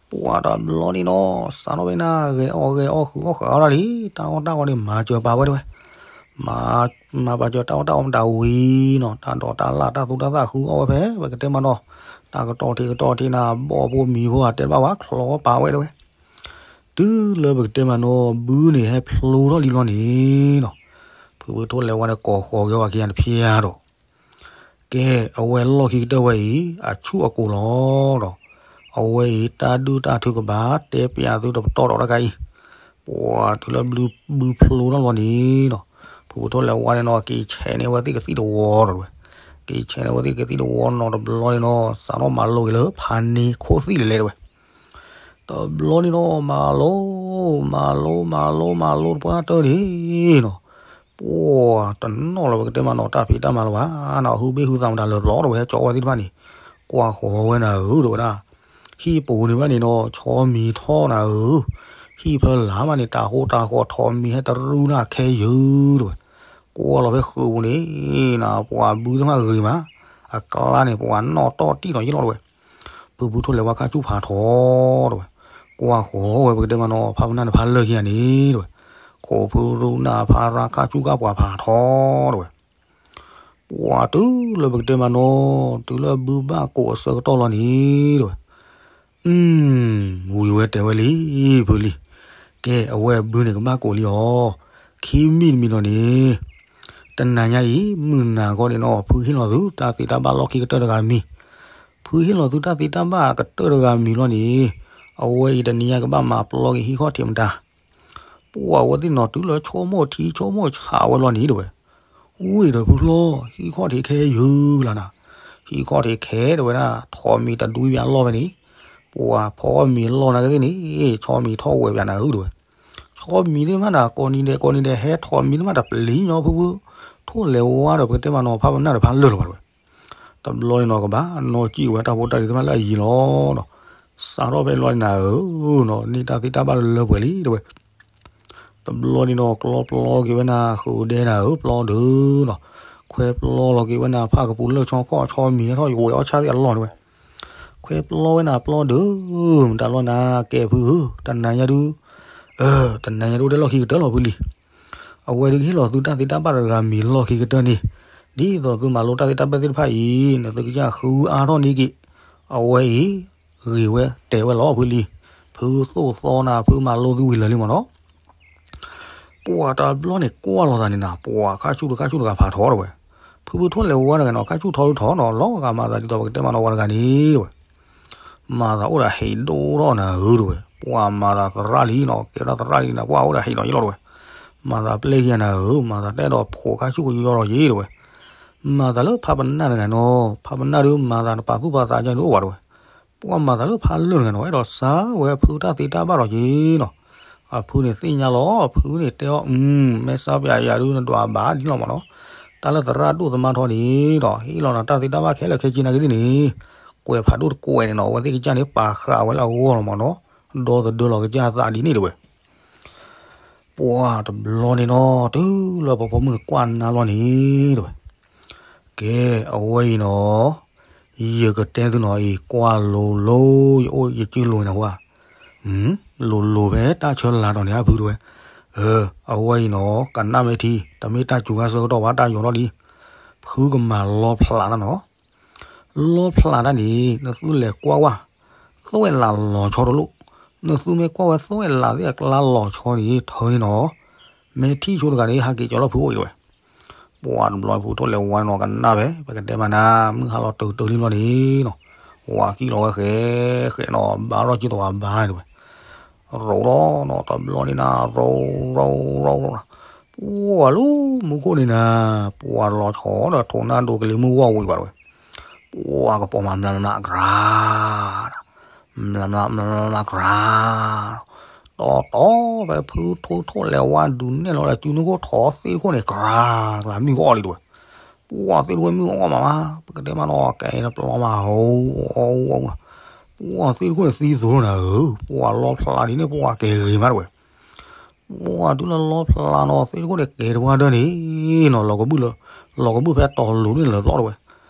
ပှၤတဘျီန့ၣ်နီၤ စးထီၣ်ဝဲနၤ ဂဲၤအီၣ်ဂဲၤအီၣ်ဃုအီၣ်ဃုအီၣ်ဒၣ်လံ, တၢ်အီၣ်တၢ်အီန့ၣ် မၤစၢၤပာ်ဝဲတဝဲ, မၤ မၤပာ်စၢၤတၢ်အီၣ်တၢ်အီမတၤဝံၤနီၤ တၢ်ဒိးတၢ်လၢ်တၢ်သူတၢ်သၣ်ဃုအီၣ်ဝဲဖဲ ပကတဲမးနီၤ, တၢ်ကတီၢ်ထံးကတီၢ်ထံးနၤ ဘီၣ်ဖိမံၤဖိ အတဲတဘၣ်ဝဲ ချီပာ်ဝဲတဝဲ, တုၤလၢပကတဲမးနီၤ ဘုန့ၣ်ဟဲဖျိထီၣ်လံဘျီန့ၣ်နီၤ, ဖုဖုထိၣ်လဲၤဝါန့ၣ် ကိးဃီၤက့ၤဝဲခံဂၤတဖျၢၣ်ဒီး ကဲ အဝဲလီၢ်ခံကတၢၢ်ဝဲအံၤ အဆူၣ်အကိၤလီၤဒီး အဝဲအံၤ တၢ်ဒုၣ်တၢ်ထုကဘၣ် တဲပျးသုတပတီၢ်ဒီးတၢ်ခါအံၤ, ပှၤတုၤလၢဘုဖျိထီၣ်လီၤန့ၣ်နီၤ, ဖုဖုထိၣ်လဲၤဝါန့ၣ်နီၤ က့ၤဆဲးန့ၢ်ဝဲသ့ၣ်ကသံၣ်တဝီဒီးတဝဲ, က့ၤဆဲးန့ၢ်ဝဲသ့ၣ်ကသံၣ်တဝီနီၤတဘျီန့ၣ်နီၤ စးထီၣ်မၤလိက့ၤလၢဖးန့ၢ်ခိၣ်သံၣ်လဲၤလဲၤတဝဲ တဘျီန့ၣ်နီၤ မၤလိ မၤလိ မၤလိ မၤလိတပှၢ်တၢၢ်န့ၣ်နီၤ, ပှၤတနီၣ်လၢပကတဲမးနီၤ တၢ်ဖံးတၢ်မၤလၢၤဘၣ်နီၤ ဟုဘ့ၣ်ဟုသးမတၤလၢာ်ဘျီတဝဲ ဟဲကၠီဝဲသ့ၣ်တဖၣ်န့ၣ်, ကွၢ်ဃီၤဝဲနၤဧၢ တဝဲဒၣ်, ဟံၣ်ပူၤန့ၣ်ဘၣ်န့ၣ်နီၤ ဆီမံၤထီၣ်နၤဧၢ, ဟံၣ်ဖၢလၢ်ဘၣ်န့ၣ် တၤဟိတၤဃီၤ ထိးမံၤဟဲတရူနၤခဲယုၢ်တဝဲ, ကွၢ်လီၤဖဲဃုာ်ပူၤန့ၣ် နပှၤဘုသ့ၣ်တဖၣ်ဂ့ၤမး, အကျါန့ၣ် ပှၤနီၣ်တီၢ်တံၢ်နီၤယ့ၣ်လီၤတဝဲ ဖုဖုထိၣ်လဲၤဝါခါဆူၣ်ဖးထီတဝဲ, ကွၢ်ဃီၤဝဲပကတဲမးနီၤ ဖးပနၢ်န့ၣ်ဖးလၢာ်ခံဂၤန့ၣ်တဝဲ, ခိးဖုရူနၤဖးရါခါဆူၣ်ကၢ်ပှၤဖးထီတဝဲ, ပှၤတုၤလၢပကတဲမးနီၤ တုၤလၢဘုဘၣ်ကိးအဆၢကတီၢ်လီၤန့ၣ်တဝဲ ဝံၤဝဲတဲဝဲလံ ဖုလံ, ကဲ အဝဲဘုန့ၣ်ကဘၣ်ကိးလံအီၤ, ခံမံၤတမံၤလီၤန့ၣ်, တနၤညါအံၤ မုၢ်နၤခီန့ၣ်နီၤ ဖုဟ့ၣ်လီၤသုတၢ်သ့တၢ်ဘၣ်လီၢ်ခံကတၢၢ်တဂၤတမံၤ, ဖုဟ့ၣ်လီၤသုတၢ်သ့တၢ်ဘၣ်ကတၢၢ်တဂၤမံၤလီၤန့ၣ်, အဝဲအံၤတနံၤညါကဘၣ်မၤပျီက့ၤဟံၣ်ခီၣ်ထံးမတၤ ပှၤဝဲသ့ၣ်နီၤ တုၤလၢဆိကမိၣ်ထံဆိကမိၣ်ဆးဝဲလီၤန့ၣ်တဝဲ, ဝံၤဒီးဖုဖျီ ဟံၣ်ခီၣ်ထံးခဲယုၢ်လၢနၤ, ဟံၣ်ခီၣ်ထံးခဲတဝဲဒၣ် ထိးမံၤတဒွံဘၣ်လီၢ်ဖဲန့ၣ်, ပှၤဖီမံၤလီၢ်နာ်က့သ့ၣ်န့ၣ် ဆီမံၤထီၣ်ဝဲဘၣ်နၤဧၢတဝဲ, ဆီမံၤသ့ၣ်တဖၣ်န့ၣ် ကိးနံၤဒဲး ကိးနံၤဒဲး ဟဲထိးမံၤသ့ၣ်တဖၣ်တပျံၤညီ ဖုဖုထိၣ်လဲၤဝါဒီး ပကတဲမးနီၤ ဖးပနၢ်ဒီးဖးလၢာ်လီၤဘၣ်တဝဲ တဘျီန့ၣ်နီၤ ကဘၣ်နီၣ်စံၣ်ဝဲတၢ်ဖိတၢ်လံၤသ့ၣ်တဖၣ်လၢအယံၤလီၤနီၤ, စးထီၣ်ဖဲလီၤန့ၣ်နၤဧၢနီၤ န့ၢ်တၢ်သ့တၢ်ဘၣ်လၢလၢပှဲၤလံတဝဲ, တဘျီန့ၣ်နီၤ ကျီပျီက့ၤဝဲနၤ ဃုာ်ဒဲနၤဧၢ ပျီဒုးနီၤ, ခွဲပျီလီၤက့ၤဝဲနၤ ဖးကပူၤလၢဆီခီၣ်ဆီမံၤဟဲထီၣ် ယဝဲအီၣ်ဆၣ်သ့ၣ်အလီၢ်န့ၣ်ဝဲ, ခွဲပျီဝဲနၤပျီဒုး, မတၤလီၤနၤ ကဲဖုဧၢ, တနၤညါဒုး, တနၤညါဒုး တဲလီၢ်ခံကတၢၢ်လီၤဖုလံ အဝဲဒုးကဟ့ၣ်လီၤသုတၢ်သ့တၢ်ဘၣ်တဂၤမံၤလီၢ်ခံကတၢၢ်န့ၣ်, ဒ်သိးသုမၤလိတၢ်သ့တၢ်ဘၣ်သ့ၣ်တဖၣ်အံၤ နသုကစၢ်ဃုအါထီၣ်န့ၢ်က့ၤ, အဝဲအံၤ ဂ့ၤဝဲတဲဝဲလီၤဖုလံ, ဖုသိၣ်သီနၤ ဖုမၤလိသုဝံၤလၢာ်လံမးနီၤ ပှၤတဘျီန့ၣ်ကွၢ်လီၤသးန့ၣ်နၤ ပှၤခါဆူၣ်တခါဆူၣ်တဂၤဖးထီတဝဲ, ဖုဖုထိၣ်လဲၤဝါတဂၤနီၤ ခါဆူၣ်ထီဒုးထီနီၤ လီၤဂာ်မၤသးဒ်သိးပကတဲမးနီၤဝဲတဂၤန့ၣ်တဝဲ မၤသးအိၣ်ဒီးဟံးဒိၣ်ထီၣ်နၤဧၢတဝဲ, ပှၤမၤသးသရၣ်လံနီၤ ကဲထီၣ်သရၣ်လံနၤ ပှၤအိၣ်ဒီးဟံးနီၤယ့ၣ်လီၤတဝဲ, မၤသးပျဲၢ်ခံဂၤနၤဧၢ မၤသးတအဲၣ်ဒိးဖိးခါဆူၣ်ကယီလီၤယ့ၣ်တဝဲ, မၤသးလၢဖးပနၢ်တဂၤနီၤ ဖးပနၢ်ဒုးမၤသးတပာ်သူၣ်ပာ်သးကန့ၣ်အိၣ်ဘၣ်တဝဲ, ပှၤမၤသးလၢဖးလၢာ်တဂၤနီၤ အဲၣ်ဒိးစၢ်ဝဲဖုတၢ်သ့တၢ်ဘၣ်လီၤက့ၤနီၤ, အဖုန့ၣ်သ့ၣ်ညါလီၤ ဖုန့ၣ်တဲအီၤ အ မဲာ်ဆါပျးယၤဒုးနဒွးဘၣ်ဒ်လီၤမးနီၤ, တၢ်လၢသရၣ်ဒိၣ်သမါထီန့ၣ်ဒီး ဟ့ၣ်လီၤနၤတၢ်သ့တၢ်ဘၣ်ခဲလၢာ်ခဲဆ့နာ်က့သ့ၣ်န့ၣ်, ကွဲးဖးဒိၣ်တကွဲးန့ၣ်နီၤ အဝဲသ့ၣ်ကစၢ်န့ၣ် ပာ်ဃာ်ဝဲလၢအဂီၢ်လီၤမးနီၤ, ဒီသဒၢလီၤကစၢ်သးဒ်န့ၣ်တဝဲ ပှၤတဘျီန့ၣ်နီၤ တုၤလၢပှၤပိာ်မုၣ်န့ၣ်ကွၢ်နါလီၤန့ၣ်တဝဲ, ကဲ အဝဲအံၤနီၤ, ယကတဲသုနီၤအံၤ ကွၢ်လိၤလိၤ ယအိၣ်ယစုလိၤန့ၣ်ဝဲ, လိၤလိၤဖဲတၢ်ဆၢလၤတီၤန့ၣ်အဖုတဝဲ, အဝဲအံၤနီၤ ကနၣ်မဲာ်ထံ တမ့ၢ်တၢ်စူၤခါဆၢကတီၢ်ဘၣ် တၢ်ယီၤထီၣ်လံ, ဖုကမၤလီဖျးတၢ်နီၤ လီဖျးတၢ်န့ၣ် နသုလဲၤကွၢ်ဝဲ သွဲၣ်လးလီၤဆီတလိၣ်, နသုမ့ၢ်ကွၢ်ဝဲသွဲၣ်လးသ့ၣ်အကျါလီၤဆီန့ၣ် ထၢန့ၣ်နီၤ, မဲာ်ထံၣ်ဆိတဂၤန့ၣ် ဟးက့ၤကၠီၤလီၤဖုအိၣ်အံၤတဝဲ, ပှၤတဘျီဖုထိၣ်လဲၤဝါနီၤကနၣ်ဝဲ ပကတဲမးနၤ မုၢ်ဟါလီၤတၢၢ်တၢၢ်လံဘျီန့ၣ်နီၤ, ပှၤကံၣ်လီၤဝဲဃဲ ဃဲနီၤ ဘါထီၣ်ကံၣ်သဝးဘါတဲဝဲ, ရိးလီၤနီၤ တဘျီန့ၣ်နၤ ရိး ရိး ရိး ရိး, ပှၤလၢမူခိၣ်န့ၣ်နၤ, ပှၤလီၤဆီဒီးထိးနၢ်ဒိကလံၤမုၢ်ဂီၢ်ဝံၤဘၣ်တဲဝဲ, ပှၤကပီၤမၤမျးမျးကြၤ မျးမျး မျးမျး မျးမျးကြၤ, တီတီဖဲဖုထိၣ်ထိၣ်လဲၤဝါဒုးနဲၣ်လီၤဒီး စုနူၢ်ခိၣ်ထိးသ့ၣ်တခိၣ်န့ၣ် ကြၤကြၤ မုၢ်ဂီၢ်လံတဲဝဲ, ပှၤသ့ၣ်တခိၣ်မုၢ်ဂီၢ်မးမး ပကတဲမးနီၤ ကဲတပျီမး ဟူအူအူအူနီၤ, ပှၤသ့ၣ်တခိၣ်န့ၣ်သံသိးနၤဧၢ, ပှၤလီဖျါဒ်န့ၣ် ပှၤကဲဂ့ၤမးတဲဝဲ ပှၤတုၤလၢလီဖျါနီၤ သ့ၣ်တခိၣ်န့ၣ် ကဲတပှၢ်ဒၢန့ၣ်နီၤ လီၤကဘုၣ်လၢ လီၤကဘုၣ်ဖဲတီၤလိၤန့ၣ်လၢာ်ပျီတဲဝဲ,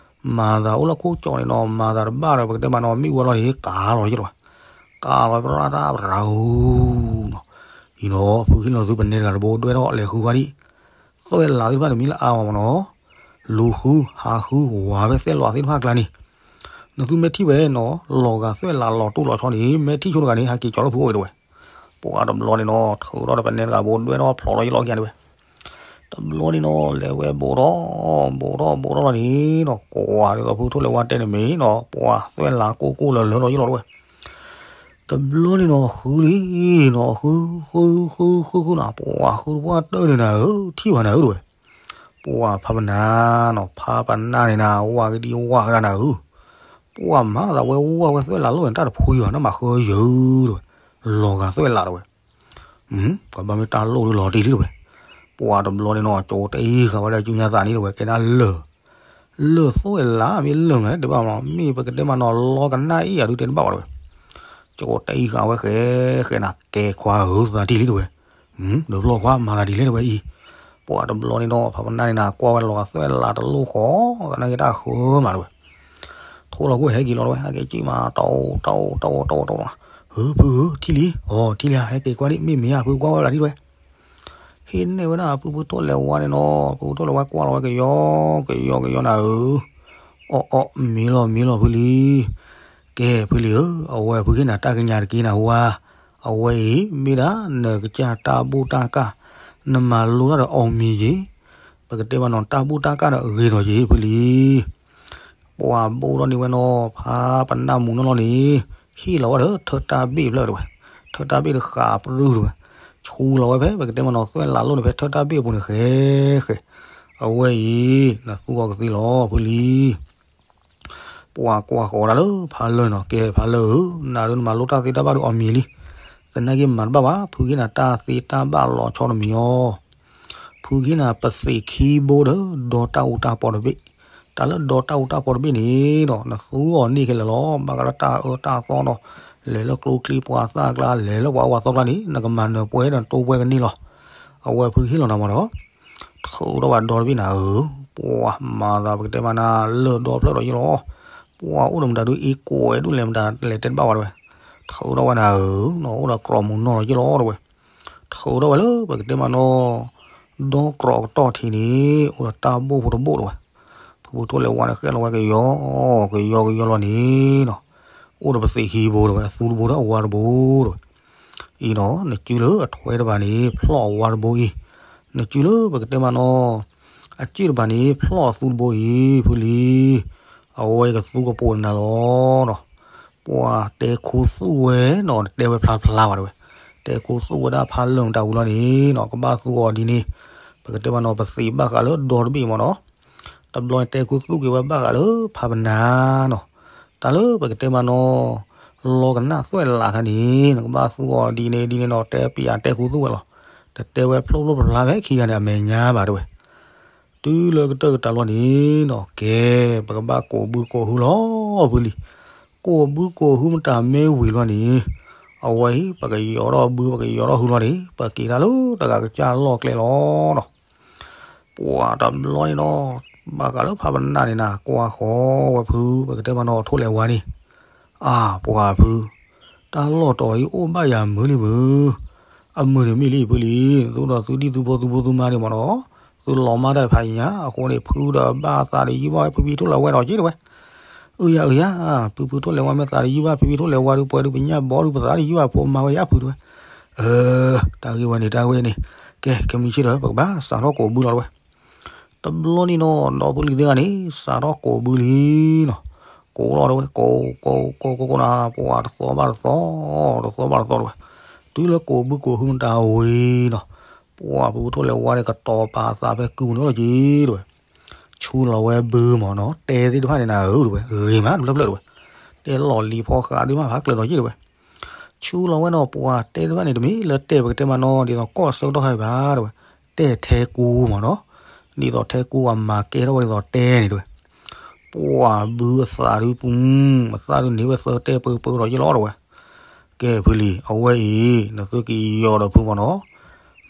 မၤသးအိၣ်လၢခိၣ်ကၠီန့ၣ်နီၤ မၤသးတဘၣ်ဒီး ပကတဲမးနီၤ မ့ၣ်အူဝဲလီၤန့ၣ် ကၤလီၤယဲတဲဝဲ, ကၤလီၤပြၢ်တၢ်ပြၢ်ဧၢနီၤ, အံၤနီၤ ဖုဟ့ၣ်လီၤသုပနဲတဂၤတဘိ ဒွဲၣ်ထီၣ်လဲၤဃုကွၢ်ဒံး, သွဲၣ်လးသ့ၣ်တဖၣ်တမံၤလၢအါမးနီၤ, လူၤဃု ဟးဃု ဝၤဖဲသဲလီၤသ့ၣ်တဖၣ်အကျါန့ၣ်, နသုမ့ၢ်ထံၣ်ဝဲနီၤ လီၤဂာ်သွဲၣ်လးလီၤတိၢ်လီၤဆီန့ၣ် မ့ၢ်ထံၣ်ဆိတဂၤန့ၣ် ဟဲက့ၤကၠီလၢဖုအိၣ်တဲဝဲ, ပှၤတဘျီန့ၣ်နီၤ ထုးထီၣ်ဒီးပနဲတဂၤဘိ ဒွဲၣ်ထီၣ်ဖျိးလီၤယဲလီၤက့ၤတဲဝဲ, တဘျီန့ၣ်နီၤ လဲၤဝဲဘိးထီၣ် ဘိးထီၣ်ဘိးထီၣ်လီၤန့ၣ်နီၤ ကွၢ်ဒ်သိးဖုထိၣ်လဲၤဝါတဲန့ၣ်မ့ၢ်နီၤ ပှၤသွဲၣ်လးကိၢ်ကိၢ်လၢလၢလီၤယဲလီၤတဲဝဲ, တဘျီန့ၣ်နီၤ ဃုလံနီၤ ဃု ဃု ဃု ဃု ဃုနီၤ ပှၤဃုတပှၢ်တၢၢ်န့ၣ်နၤဧၢ ထံၣ်ဘၣ်နၤဧၢတဲဝဲ, ပှၤဖးပနၢ်နီၤ ဖးပနၢ်န့ၣ်နၤ ဝၣ်ကဒံဝၣ်ကဒါနၤဧၢ, ပှၤမၤသးဝဲဝၣ်ဝဲသွဲၣ်လးလိၣ်န့ၣ် တၢ်တဖိယၤ နမၤဃၢယၢၤတဲဝဲ, လီၤဂာ်သွဲၣ်လးတဲဝဲ ကဘၣ်မ့ၢ်တၢ်လိၣ်ဒုးလီၤတံၢ်လံတဲဝဲ, ပှၤတဘျီန့ၣ်နီၤ ကၠိတဲအံၤဃာ်ဝဲဒၣ်ကၠူညါသးန့ၣ်တဲဝဲ ကဲဒၣ်လၢၢ်, လၢၢ်သွဲၣ်လးမ့ၢ်လၢၢ်မနုၤတဲဘၣ်မး မ့ၢ်ပကတဲမးနီၤ လီကနၣ်အ့ၣ်အဒုးတဲတဘၣ်ဘၣ်တဲဝဲ, ကၠိတဲအံၤဃာ်ဝဲဃဲ ဃဲနၤ ကဲခွါဧၢ သးတံၢ်လံတဲဝဲ, ဒီးဘျီခွါမၤသးဒ်လဲၣ်တဲဝဲအံၤ, ပှၤတဘျီန့ၣ်နီၤ ဖးပနၢ်န့ၣ်နၤ ကွၢ်ဝဲလီၤဂာ်သွဲၣ်လးတလိၣ်ဃီ သနာ်က့တၢ်ဃၢမးတဲဝဲ ထိၣ်လီၤခိၣ်ဟဲက့ၤလီၤတဲဝဲ ဟဲက့ၤက့ၤမး တအိၣ်တအိၣ်တအိၣ်တအိၣ်တအိၣ်, ဟု ဖုဧၢ ထံၣ်လံ, အီၤ ထံၣ်လံဧါ ဟဲက့ၤကွၢ်ဒံး မ့ၢ်မ့ၢ်ဧါ ဖုကွၢ်ဝဲလၢဒ်တဲဝဲ, ဟ့ၣ်နဲၣ်ဝဲဒၣ်ဖုဖုထိၣ်လဲၤဝါန့ၣ်နီၤ ဖုဖုထိၣ်လဲၤဝါကွၢ်လီၤဝဲကယီ ကယီကယီနၤဧၢ, အီၣ်အီၣ် မ့ၢ်လီၤမ့ၢ်လီၤဖုလံ, ကဲဖုလံဧၢ အဝဲဖုဟ့ၣ်နၤတၢ်ကညးတက့ၢ်နၤဟူဧါ, အဝဲအံၤမ့ၢ်ဒၣ်နကစၢ်တၢ်ဘူၣ်တၢ်ကၢ်, နမၤလိတၢ်ဒီးအီၣ်မံၤက့ၤ, ပကတဲမးနီၤ တၢ်ဘူၣ်တၢ်ကၢ်ဒီးအဂ့ၤထီၣ်က့ၤဖုလံ ပှၤဘိးထီၣ်န့ၢ်ဝဲနီၤ ဖးပနၢ်မူနီၢ်လီၤန့ၣ်, ဟ့ၣ်လီၤဝဲဒီးထၢတၢ်ဘ့ၣ်ဖျၢၣ်တဲဝဲ, ထၢတၢ်ဘ့ၣ်တဃာ်ပြူၢ်တဲဝဲ, ဆူလီၤဝဲဖဲ ပကတဲမးနီၤ သွဲၣ်လးလိၣ်န့ၣ် ဖဲထၢတၢ်ဘ့ၣ်အပူၤန့ၣ်ဃဲဃဲ, အဝဲအံၤ နသူအီၤကသ့လီၤဖုလံ ပှၤကွၢ်ဃီၤဒၣ်လၢဖးလၢာ်နီၤ ကဲဖးလၢာ်ဧၢ, နၤဒုးနမၤလိတၢ်သ့တၢ်ဘၣ်ဒုးအီၣ်မံၤလံ, သနာ်က့မၤတဘၣ်ဘၣ် ဖုကဟ့ၣ်နၤတၢ်သ့တၢ်ဘၣ်လီၤဆီတမံၤအီၤ ဖုကဟ့ၣ်နၤပသ့ၣ်ခံဘိဒီး ဒီတၢ်အူတၢ်ပီတဘ့ၣ်, တၢ်လၢဒီတၢ်အူတၢ်ပီတဘ့ၣ်န့ၣ်ဒီး နသူအီၤန့ၢ်ခဲလၢာ်လီၤ, ဘၣ်ဃးလၢတၢ်အၢတၢ်သီဒီး လဲၤလၢကျိချံပှၤသၣ်ကျါ လဲၤလၢပှၤအၢပှၤသီကျါန့ၣ် နကမၤနၢၤပှဲၤဒီးတိပှဲၤကန့ၢ်လီၤ, အဝဲဖုဟ့ၣ်လီၤနၤမးဒီး ထုးထီၣ်ဝဲဒီတဘ့ၣ်နၤဧၢ, ပှၤမၤသးပကတဲမးနၤလၢာ်ဒီဖျၢၣ်ဒီးယ့ၣ်လီၤ, ပှၤအိၣ်ဒီးမတၤဒုးအ့ၣ်ကိးဝဲဒၣ်လဲၣ်မတၤလဲၤတဲတဘၣ်ဝဲတဲဝဲ, ထုးထီၣ်ဝဲနၤဧၢ, နအိၣ်ဒီးကြီမူးနီၢ်လီၤယ့ၣ်လီၤတဲဝဲ, ထုးထီၣ်ဝဲလၢပကတဲမးနီၤ, ဒီကြီကတီၢ်ထံးန့ၣ် အိၣ်ဒီးတၢ်ဘိၣ်ဖိတဘိၣ်တဲဝဲ, ဖုဖုထိၣ်လဲၤဝါန့ၣ်ဃဲလီၤဝဲကယီ, ကယီကယီလီၤန့ၣ်ဒီး အိၣ်ဒီးပသ့ၣ်ခံဘိတဲဝဲ အသူတဘိဒီးအဝါတဘိတဲဝဲ, အံၤဒီး နစုလၢအထွဲတဘၣ်န့ၣ် ဖျီၣ်အဝါတဘိအံၤ, နစုလၢပကတဲမးနီၤ, အစုတဘၣ်န့ၣ် ဖျီၣ်အသူတဘိအံၤ ဖုလံ, အဝဲကသူကပိာ်နၤလီၤဒီး ပှၤတဲခူသူၣ်ဝဲနီၤ နတဲဝဲဖျါဖျါဘၣ်တဲဝဲ, တဲခူသူၣ်ဝဲဒၣ်ဖးလၢာ်မတၤဝံၤလီၤန့ၣ်နီၤ ကဘၣ်သူအီၤဒ်န့ၣ်, ပကတဲမးနီၤ ပသ့ၣ်ဘၣ်ဃးလၢဒီတဘ့ၣ်မးနီၤ, တဘျီန့ၣ်တဲခူသူၣ်က့ၤဝဲဘၣ်ဃးလၢဖးပနၢ်နီၤ, တၢ်လၢပကတဲမးနီၤ, လီကနၣ်သွဲၣ်လးခါန့ၣ် နကဘၣ်သူအီၤဒ်န့ၣ်ဒ်န့ၣ်နီၤ တဲပယၤတဲခူသူၣ်ဝဲလီၤ, တတဲဝဲဖျိဖျိဖျါဖျါဖဲခံဂၤန့ၣ် အမဲာ်ညါဘၣ်တဲဝဲ တုၤလၢကတၢၢ်ကတၢၢ်လီၤန့ၣ်နီၤ ကဲ ပကဘၣ်ကိးဘုကိးဟုလီၤဖုလံ, ကိးဘုကိးဟုမတၤမ့ၢ်ဝံၤလီၤန့ၣ်, အဝဲအံၤ ပကယီၤထီၣ်ဘု ပကယီၤထီၣ်ဟုလီၤန့ၣ် ပက့ၤတၢ်လၢတဂၤကစၢ်လီၢ်ကျဲလီၤနီၤ ပှၤတဘျီန့ၣ်နီၤ, ဘၣ်ဃးလၢဖးပနၢ်န့ၣ်နၤ ကွၢ်ဃီဝဲဖု ပကတဲမးနီၤထိၣ်လဲၤဝါန့ၣ်, အါ ပှၤဖု, တၢ်လီၢ်တီၤအံၤအိၣ်ဘၣ်ယၤမုာ်လံဖု, အမုာ်န့ၣ်မ့ၢ်လံဖုလံ, သုဒီးသုဒံၣ်သုဖိသုဖိသုမါန့ၣ်မးနီၤ, သုလီၤမၢ်တၢ်ဖးညါ အဃိန့ၣ် ဖုဒီးဘၣ်သးတယုၢ်ဘၣ်ဝဲ ဖုဖံထိၣ်လဲၤဝါဒီးက့တဲဝဲ အုယၤအုယၤ, ဖုဖုထိၣ်လဲၤဝါမ့ၢ်သးတယုၢ်ဘၣ် ဖုဖံထိၣ်လဲၤဝါဒုးပှဲၤဒုးပညၣ်ဘီဒုးပသးတယုၢ်ဘၣ် ဖိမါဝဲယါဖုတဲဝဲ, အၢ, တၢ်ဂ့ၢ်ဝဲန့ၣ် တၢ်ဂ့ၢ်ဝဲန့ၣ်, ကဲ ကမံဆ့ၣ်ဒီး ပကဘၣ်စးထီၣ်ကိးဘုလီၤတဲဝဲ, တဘျီန့ၣ်နီၤ ဒီဖုလံၤသ့ၣ်ဂၤန့ၣ် စးထီၣ်ကိးဘုလံနီၤ, ကိးလီၤတဲဝဲ, ကိး ကိး ကိး ကိး ကိးနၤ, ပှၤတသီဘၣ်တသီ, တသီဘၣ်တသီတဲဝဲ, တုၤလၢကိးဘုကိးဟုမတၤဝံၤနီၤ, ပှၤဖုဖုထိၣ်လဲၤဝါန့ၣ် ကတီၤပာ်သးဖဲကုၢ်ပူၤန့ၣ်လီၤက့ၤတဲဝဲ, ဆူလီၤဝဲဘုမ့ၢ်နီၤ, တဲသ့ၣ်တဖၣ်န့ၣ်နၤဧၢတဲဝဲ, ဂ့ၤမးတဖျၢၣ်ဖျၢၣ်တဲဝဲ, တဲလီၤလံၤဖီဃးဒုးမးဖးကျၢၤဒီးက့ၤတဲဝဲ, ဆူလီၤဝဲနီၤ, ပှၤတဲသ့ၣ်တဖၣ်န့ၣ် တမ့ၢ်လၢတဲပကတဲမးနီၤ, ဒ်သိးကီၢ်ဆၢကတီၢ်ခါအံၤဘၣ်တဲဝဲ, တဲထဲကူမ့ၢ်နီၤ, ဒ်သိးထဲကူအမၤကဲထီၣ်ဝဲဒ်သိးတဲန့ၣ်တဲဝဲ, ပှၤဘုအသးဒုးပူၤ, အသးဒုးန့ၢ်ဝဲသၢတဲပၢပၢဒီးယ့ၢ်လီၤတဲဝဲ, ကဲဖုလံၤ အဝဲအံၤ နသုကယီၤဒီးဖုမ့ၢ်နီၤ,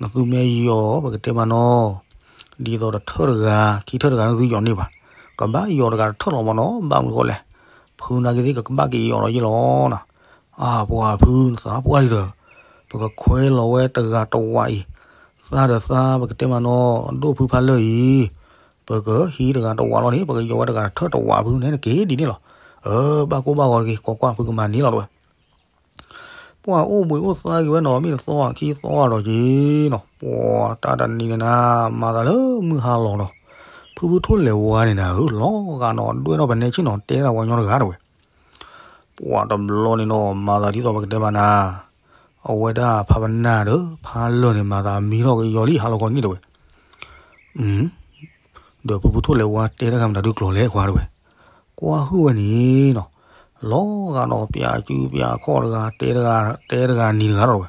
နသုမ့ၢ်ယီၤ ပကတဲမးနီၤ, ဒ်သိးတထၢၣ်တဂၤ ခံထၢၣ်တဂၤနသုယီၤန့ၢ်ဘၣ်, ကဘၣ်ယီၤတဂၤတထၢၣ်လီၤမ့ၢ်နီၤ, ဘၣ်မနုၤဃိလဲၣ်, ဖုနာ်က့သ့ၣ်ကဘၣ်က့ၤယီၤဒီးယ့ၢ်လီၤနီၤ, အၢ ပှၤဖု နသးပှၢ်လံဒီး, ပကခွဲးလီၤဝဲတဂၤတဝးအံၤ, သးဒီးသး ပကတဲမးနီၤ, ဒိၣ်ဖုဖးလၢာ်အံၤ, ပကဟံးတဂၤတဝးလီၤန့ၣ် ပကယီၤဝဲတဂၤတထၢၣ်တဝးဖုန့ၣ် နက့ၤဒ်န့ၣ်လီၤ, အၢ ဘၣ်ကိၢ်ဘၣ်ဂီၤတဂ့ၤ ကွၢ်ကွၢ်ဖုကမၤန့ၢ်လီၤတဲဝဲ ပှၤအိၣ်ဘှံးအိၣ်သါက့ၤဝဲနီၤ မ့ၢ်တသီခံသီဒီးက့ၤနီၤ, ပှၤတၢ်တနံၤန့ၣ်နၤ, မၤသးလၢမုၢ်ဟါလီၤနီၤ, ဖုဖုထိၣ်လဲၤဝါန့ၣ်နၤဧၢ, လီၤဂာ်နီၤ ဒွဲၣ်ထီၣ်ပနဲဆ့ၣ်နီၤ တဲဒၣ်ပှၤကညီတဂၤတဲဝဲ, ပှၤတဘျီန့ၣ်နီၤ မၤသးဒ်သိးပကတဲမးနၤ, အဝဲဒၣ်ဖးပနၢ်ဒီး ဖးလၢာ်န့ၣ် မၤသးမံထီၣ်ကယီၤလံ ဟါလီၤခီန့ၣ်တဲဝဲ ဒီးဖုဖုထိၣ်လဲၤဝါတဲတၢ်ဂၤမတၤဒုးကျိၤလဲၣ်ကွၢ်တဲဝဲ, ကွၢ်ဟုၣ်ဝဲန့ၣ်နီၤ, လီၤဂာ်နီၤ ပၠးစုပၠးခီၣ်တဂၤ တဲတဂၤ တဲတဂၤနံၤတဂၤဒီးတဲဝဲ,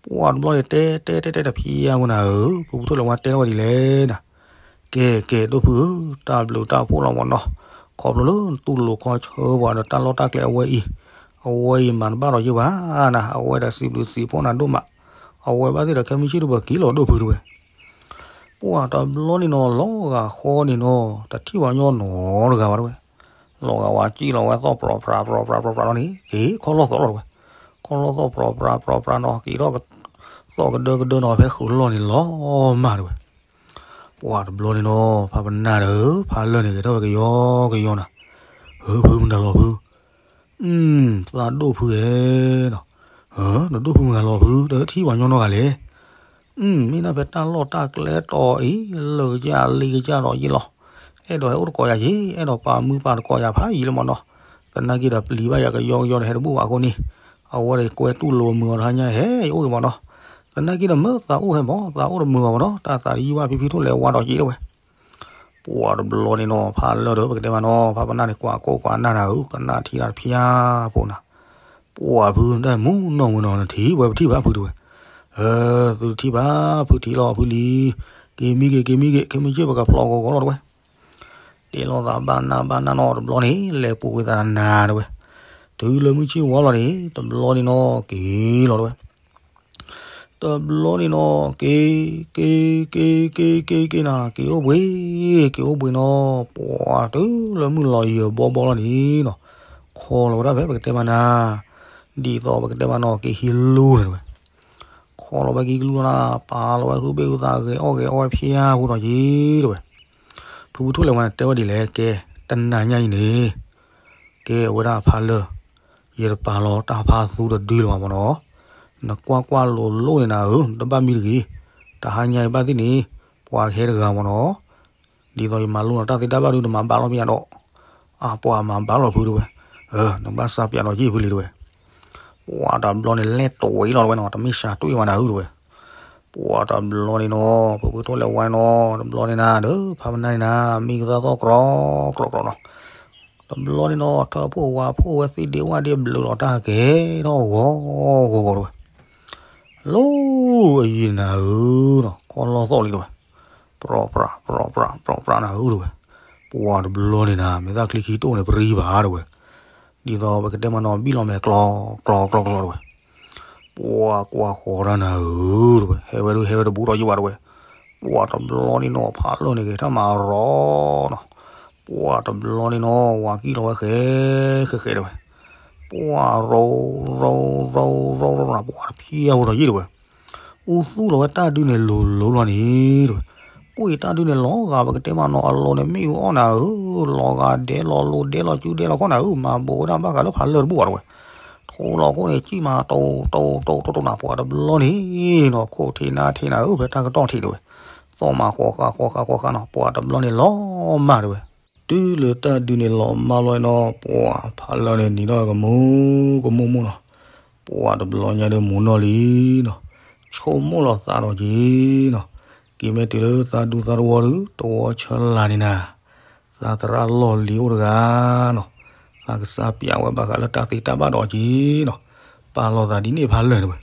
ပှၤတဘျီန့ၣ် တဲတဲတဲတဲတဖျါမနၤဧၢ, ဖုဖုထိၣ်လဲၤဝါတဲထီၣ်ဝဲဒ်လဲၣ်နၤ, ကဲကဲ ဒိၣ်ဖုဧၢ, တၢ်ဘျုးတၢ်ဖှိၣ်လီၤမ့ၢ်နီၤ, ခီဖျိလၢနတူၢ်လိာ်ခီဆၢပှၤဒီးတၢ်လီၢ်တၢ်ကျဲအဝဲအံၤ, အဝဲအံၤမၤတဘၣ်ဒီးယ့ၢ်ဘၣ်နၤ, အဝဲဒီးစံးဘျုးစံးဖှိၣ်နၤဒိၣ်မး, အဝဲဘၣ်သ့ၣ်ဒီးခဲမုၢ်ဆ့ၣ်တဘၢၣ်က့ၤလီၤဒိၣ်ဖုတဲဝဲ ပှၤတဘျီန့ၣ်နီၤ လီၤဂာ်ဃီန့ၣ်နီၤ တထံၣ်ပှၤကညီနီတဂၤဘၣ်တဲဝဲ, လီၤဂာ်ဝဲစံၣ်လီၤဝဲသီၣ်ပြီပြးပြီပြးပြီပြးလီၤန့ၣ် က့ၤခီၣ်လီၢ်သီၣ်လီၤတဲဝဲ, ခီၣ်လီၢ်သီၣ်ပြီပြးပြီပြးနီၤ က့ၤထီၣ်သီၣ်ကဒၢကဒၢနီၤ ဖဲဃုာ်လီၢ်န့ၣ်လီၤမၢ်တဲဝဲ, ပှၤတဘျီန့ၣ်နီၤ ဖးပနၢ်ဒီး ဖးလၢာ်န့ၣ် က့ၤထီၣ်ဝဲကယီကယီနၤ, ဧၢ ဖုမတၤလီၤဖု သးဒိၣ်ဖုဧဲနီၤ, နဒိၣ်ဖုမတၤလီၤဖု တထံၣ်ပှၤကညီနီတဂၤလဲၣ်, မ့ၢ်ဒၣ်ဖဲတၢ်လီၢ်တၢ်ကျဲတီၤအံၤ လၢာ်ကစၢ်လ့ကစၢ်ဒီးယ့ၢ်လီၤ, အဲၣ်ဒိးဟဲအိၣ်တကိးယၤယ့ၢ် အဲၣ်ဒိးပာ်မုာ်ပာ်တကိးယၤဖးယံာ်လၢမ့ၢ်နီၤ, သနာ်က့ဒီးပျံၤဘၣ်ယၤကယီကယီဒီးဟဲတဘူၣ်ဘၣ်အဃိန့ၣ်, အဝဲဒီးကွဲတူၢ်လိာ်မုာ်အီၤတဟါညါဟဲအံၤအိၣ်ဂ့ၤမ့ၢ်နီၤ, သနာ်က့ဒီးမ့ၢ်သးအိၣ်ဟဲမ့ၢ် သးအိၣ်တမုာ်ဘၣ်မ့ၢ်နီၤ တၢ်သးတယုၢ်ဘၣ်ဖံဖံထိၣ်လဲၤဝါဒီးက့ၤတဲဝဲ ပှၤတဘျီန့ၣ်နီၤ ဖးလၢာ်ဒီး ပကတဲမးနီၤ ဖးပနၢ်န့ၣ် ကွၢ်ကိးကွၢ်နၢ်နၤဧၢ ကနၣ်ထံတၢ်တဖျါဖိနၤ, ပှၤဖုတၢ်မူနီၢ်မူနီၤ နထံၣ်ဝဲပထံၣ်ဘၣ်ဖုတဲဝဲ, သုတထံၣ်ဘၣ် ဖုထံၣ်လီၤဖုလံ, က့ၤမံက့ၤ က့ၤမံက့ၤ ခဲမုၢ်ဆ့ၣ်ပကဖျီကီကီလီၤတဲဝဲ, တ့လီၤသးဘၣ်နၢ်ဘၣ်နၢ်နီၤ တဘျီန့ၣ် လဲၤပူၤကွံာ်သးနၤတဲဝဲ, တုၤလၢမုၢ်ဆ့ၣ်ဝါလီၤန့ၣ် တဘျီန့ၣ်နီၤ က့ၤလီၤတဲဝဲ တဘျီန့ၣ်နီၤ က့ၤ က့ၤ က့ၤ က့ၤ က့ၤ က့ၤနၤ က့ၤအိၣ်ဘှံး က့ၤအိၣ်ဘှံးနီၤ ပှၤတုၤလၢမုၢ်လီၤယၢၤဘီဘီလီၤန့ၣ်နီၤ, ခီလီၤဝဲဒၣ်ဖဲပကတဲမးနၤ, ဒ်သိးပကတဲမးနီၤ က့ၤဟံးလူန့ၣ်တဲဝဲ, ခီလီၤဝဲက့ၤကလူလီၤနၤ ပာ်လီၤဝဲဟုဘ့ၣ်ဟုသးဂဲၤအီၣ်ဂဲၤအီဝဲဖျါဖိဒီးက့ၤတဲဝဲ, ဖုဖုထိၣ်လဲၤဝါန့ၣ် တဲဝဲဒ်လဲၣ် ကဲ တနၤညါအံၤန့ၣ် ကဲဝဲဒၣ်ဖးလၢာ်, ယတပာ်လီၤတၢ်ဖးသူတဒုလၢၤဘၣ်မ့ၢ်နီၤ, နကွၢ်ကွၢ်လိၤလိၤန့ၣ်နၤဧၢ နတဘၣ်မံတဂ့ၤ, တဟါညါအံၤဘၣ်သ့ၣ်န့ၣ် ပှၤကဟဲတဂၤမ့ၢ်နီၤ, ဒ်သိးယမၤလိနီၤ တၢ်သ့တၢ်ဘၣ်ဒုး နမၤဘၣ်လီၤမ့ၢ်ယါဒီး, အပှၤမၤဘၣ်လီၤဖုတဲဝဲ, နကဘၣ်စးပၠးဒီးယ့ၢ်ဖုလံတဲဝဲ, ပှၤတဘျီန့ၣ် လဲၣ်တဝံၤလီၤတဲဝဲနီၤ တမ့ၢ်စးတွ့ဝဲနၤဧၢတဲဝဲ, ပှၤတဘျီန့ၣ်နီၤ ဖုဖုထိၣ်လဲၤဝါနီၤ တဘျီန့ၣ်နၤ ဒီးဖးပနၢ်န့ၣ်နၤ မံကသၣ်သီၣ်ကြီကြီကြီနီၤ တဘျီန့ၣ်နီၤ ထၢဖှိၣ်ဝါဖှိၣ်ဝဲသ့ဒ့ဝၣ်ဒ့ဘျုးလီၤတၢ်ကဲထီၣ်ဂီၤဂီၤဂီၤတဲဝဲ, လီၤအယံၤနၤဧၢနီၤ ခီလီသီၣ်လံတဲဝဲ, ပြီပြး ပြီပြး ပြီပြးနၤဧၢတဲဝဲ, ပှၤတဘျီန့ၣ်နၤ မဲာ်သၣ်ချံခံတိၢ်န့ၣ် ပရံဘၣ်တဲဝဲ, ဒ်သိးပကတဲမးနီၤ ဘံၣ်လီၤမဲာ်ကျီကျီကျီကျီတဲဝဲ, ပှၤကွၢ်ဃီၤတၢ်နၤဧၢတဲဝဲ, ဟဲဝဲဒၣ်ဟဲဝဲတဘူးဒီးယိၣ်ဘၣ်တဲဝဲ, ပှၤတဘျီန့ၣ်နီၤ ဖးလၢာ်န့ၣ်က့ၤထီၣ်မၤရီနီၤ, ပှၤတဘျီန့ၣ်နီၤ ဝၤကံၣ်လီၤဝဲဃဲဃဲဃဲတဲဝဲ, ပှၤရိရိရိရိရိနၤ ပှၤတဖျါဖိဒီးယ့ၢ်တဲဝဲ, အူသူၣ်လီၤဝဲတၢ်ဒုးန့ၣ်လိၤလိၤလီၤန့ၣ်တဲဝဲ, ပှၤတၢ်ဒုးန့ၣ်လီၤဂာ်ပကတဲမးနီၤ အလိၤန့ၣ်မ့ၣ်အူအီၣ်နၤဧၢ, လီၤဂာ်ဒဲးလီၤလိၤဒဲးလီၤစုဒဲးလီၤခီၣ်နၤဧၢ, မၤဘိးဝဲဒၣ်ဘၣ်ဃးလၢဖးလၢာ်တဘူးဘၣ်တဲဝဲ, ထိလီၤခိၣ်န့ၣ် ကံၣ်မးတိတိတိတိတိနၤ ပှၤတဘျီန့ၣ်နီၤ ခိၣ်ထံးနါထံးနၤဧၢ ဖဲတၢ်ကတီၢ်ထံးတဲဝဲ, သီၣ်မးဃီဃာ်ဃီဃာ်ဃီဃာ်နီၤ ပှၤတဘျီန့ၣ်လီၤမၢ်တဲဝဲ တုၤလၢတၢ်ဒုးန့ၣ်လီၤမၢ်လီၤနီၤ, ပှၤဖးလၢာ်န့ၣ်နံၤထီၣ်ကမူၤကမူၤမူၤနီၤ, ပှၤတဘျီညါဒီးမူၤနီၢ်လံနီၤ, ဆိကမိၣ်လီၤသးဒီးက့ၤနီၤ, က့ၤမ့ၢ်တုၤလၢသးဒူသးတဝီဒီး တဝီဆၢလၢ်န့ၣ်နၤ, သးသရၣ်လီၢ်လံၤအိၣ်တဂၤနီၤ, သးကစၢ်ပျးဝဲဘၣ်ဃးလၢတၢ်သ့တၢ်ဘၣ်ဒီးက့ၤနီၤ, ပာ်လီၤသးဒ်န့ၣ်ဖးလၢာ်န့ၣ်ဝဲ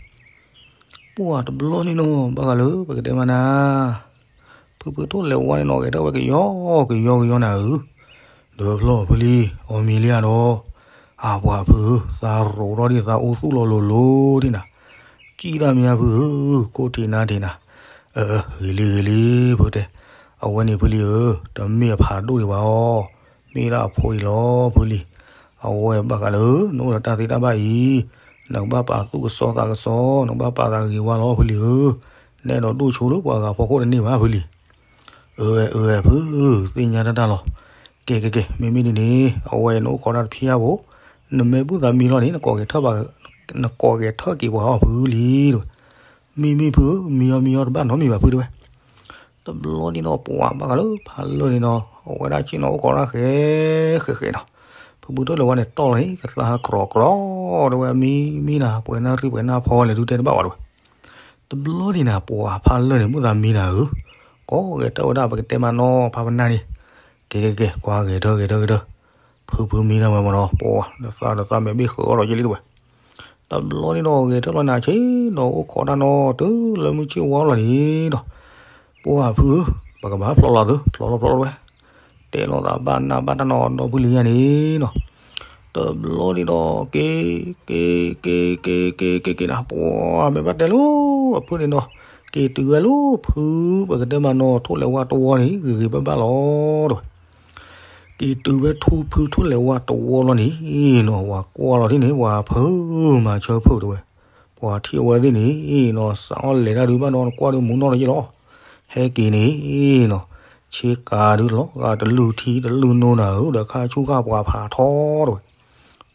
ပှၤတဘျီန့ၣ်နီၤ, ဘၣ်ဃးလၢပကတဲမးနၤ, ဖုဖုထိၣ်လဲၤဝါန့ၣ်နီၤ, ဂဲၤထီၣ်ဝဲကယီကယီကယီနၤဧၢ, ဒီးဖျီၣ်ဖုလံ, အီၣ်မံၤလံဧါဒီး, အပှၤဖုဧၢ, သးရိးထီၣ်ဒံးသးအိၣ်သူၣ်လီၤလိၤလိၤဒံးနၤ, ကံၣ်တၢ်မံၤဖုဧၢ, ခိၣ်ထံးနါထံးနၤ, အၢ ဂ့ၤလံဂ့ၤလံ, ဖုတဲ, အဝဲန့ၣ်ဖုလံဧၢ, တမ့ၢ်အဖးဒိၣ်ဒံးဘၣ်အီၤ, မ့ၢ်ဒၣ်အဖိဒံးလီၤ ဖုလံ, အဝဲဘၣ်ဃးလၢ နအိၣ်ဒီးတၢ်သ့တၢ်ဘၣ်အံၤ, နကဘၣ်ပာ်သူၣ်ကစီသးကစီ, နကဘၣ်ပာ်သးဂ့ၤဝါလီၤ ဖုလံဧၢ, နဲဒိးဒိၣ်ဆိလၢပှၤဂၤဖီခိၣ်တန့ၢ်ဘၣ် ဖုလံ, အၢ အၢ ဖု, သ့ၣ်ညါတၢ်တၢ်လီၤ, ကဲကဲကဲ မ့မ့ၢ်ဒ်န့ၣ် အဝဲနအိၣ်ခိးတၢ်တဖျၢၣ်ဧါဘိ, နမ့ၢ်ဘူၣ်သးမံလီၤန့ၣ် နကိးဂဲၤထၢၣ်က့ၤပှၤအီၤဖုလံ, မ့မ့ၢ်ဖုဧၢ, မံအီၤ မံအီၤတဘၣ်နီတမံၤဘၣ်ဖုတဲဝဲ တဘျီန့ၣ်နီၤ ပှၤဘၣ်ဃးလၢဖးလၢာ်န့ၣ်နီၤ, အဝဲဒၣ်ဆ့ၣ်နီၤအိၣ်ခိးတၢ်ဃဲဃဲဃဲနီၤ, ဖုဖုထိၣ်လဲၤဝါန့ၣ်တီၢ်လီၤန့ၣ် ကသးဟးကြီကြီဒီးဝဲ မံမံနၤ ပှဲၤနၢ်ရံၣ်ပှဲၤနၢ်ဖီလဲၣ် ဒုးတဲတဘၣ်ဝဲဒီးဝဲ, တဘျီန့ၣ်နၤ ပှၤဖးလၢာ်န့ၣ် ဘူၣ်သးမံနၤဧၢ, ကိးဂဲၤထၢၣ်ဝဲဒၣ် ပကတဲမးနီၤ ဖးပနၢ်န့ၣ်, ကဲကဲကဲ ကွၢ်ဂဲၤထၢၣ်ဂဲၤထၢၣ်ဂဲၤထၢၣ်, ဖုဖုမံတၢ်ဝဲမးနီၤ ပှၤ ဒီးသးဒီးသးမဲာ်ဘ့ၣ်ဃုာ်အီၣ်ဒီးယလံတဲဝဲ တဘျီန့ၣ်နီၤ ဂဲၤထၢၣ်လီၤနၤဆ့ၣ်နီၤအိၣ်ခိးတၢ်နီၤ တုၤလၢမုၢ်ဆ့ၣ်ဝါလီၤန့ၣ်နီၤ, ပှၤဖုဧၢ, ပကဘၣ်ဖျီလီၤသု ဖျီလီၤဖျီလီၤဝဲ, တဲလီၤသးဘၣ်နးဘၣ်တၢ်နီၤ ဒီပုၢ်လံၤယၤန့ၣ်နီၤ, တဘျီန့ၣ်ဒီး က့ၤ က့ၤ က့ၤ က့ၤ က့ၤ က့ၤ က့ၤ က့ၤနၤ ပှၤမ့ၢ်ဘၣ်တဲလၢ အဖုန့ၣ်နီၤ, က့ၤတုၤဝဲလၢဖု ပကတဲမးနီၤ ထိၣ်လဲၤဝါတဝီန့ၣ် ဂ့ၤဂ့ၤဘၣ်ဘၣ်လီၤတဲဝဲ က့ၤတုၤဝဲထူဖုထိၣ်လဲၤဝါတဝီလီၤန့ၣ်နီၤ, ပှၤကွၢ်လီၤထံၣ်န့ၣ် ပှၤဖုမၤဆၢဖုတဲဝဲ, ပှၤထံၣ်အဝဲသ့ၣ်န့ၣ်နီၤ စးအီၣ်လဲၤတၢ်ဒုးဘၣ်ဒီးနကွၢ်ဒုးမူနီၢ်တယ့ၢ်လီၤ, ဟဲက့ၤန့ၣ်နီၤ, ဆ့ကၤဒုးလီၤဂာ်တလုၢ်ထံတလုၢ်နိနၤဧၢ ဒီးခါဆူၣ်ခါပှၤဖးထီတဲဝဲ,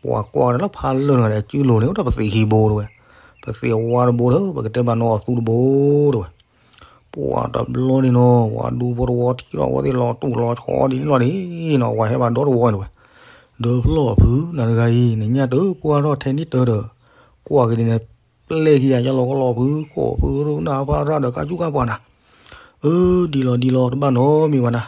ပှၤကွၢ်ဒီးလၢဖးလၢာ်န့ၣ် အစုလိၤန့ၣ် အိၣ်ဒီးပသံးခံဘိတဲဝဲ, ပသံးအဝါတဘိဒီး ပကတဲမးနီၤအသူတဘိတဲဝဲ ပှၤတဘျီန့ၣ်နီၤ ပှၤဒူဖိတဝီထံၣ်ထီၣ်အဝဲသ့ၣ်လီၤတူာ်လီၤဆီဒ်န့ၣ်လီၤန့ၣ်နီၤ ပှၤဟဲဘၣ်ဒီတဝီန့ၣ်တဲဝဲ, ဒီးဖျီၣ်ဖု နၤတဂၤအံၤ နညၣ်တပှၢ်ထီၣ်ထဲန့ၣ်တၢ်ဒီး ကွၢ်က့ၤန့ၣ် ပျဲၢ်ခံဂၤယလီၤကလီၤဖု ကိးဖုရူနၢ်ဖးရၣ်ဒီးခါဆူၣ်ခါပှၤနၤ အၢ ဒ်လီၤဒ်လီၤတဘၣ်နီတမံၤဘၣ်နၤ,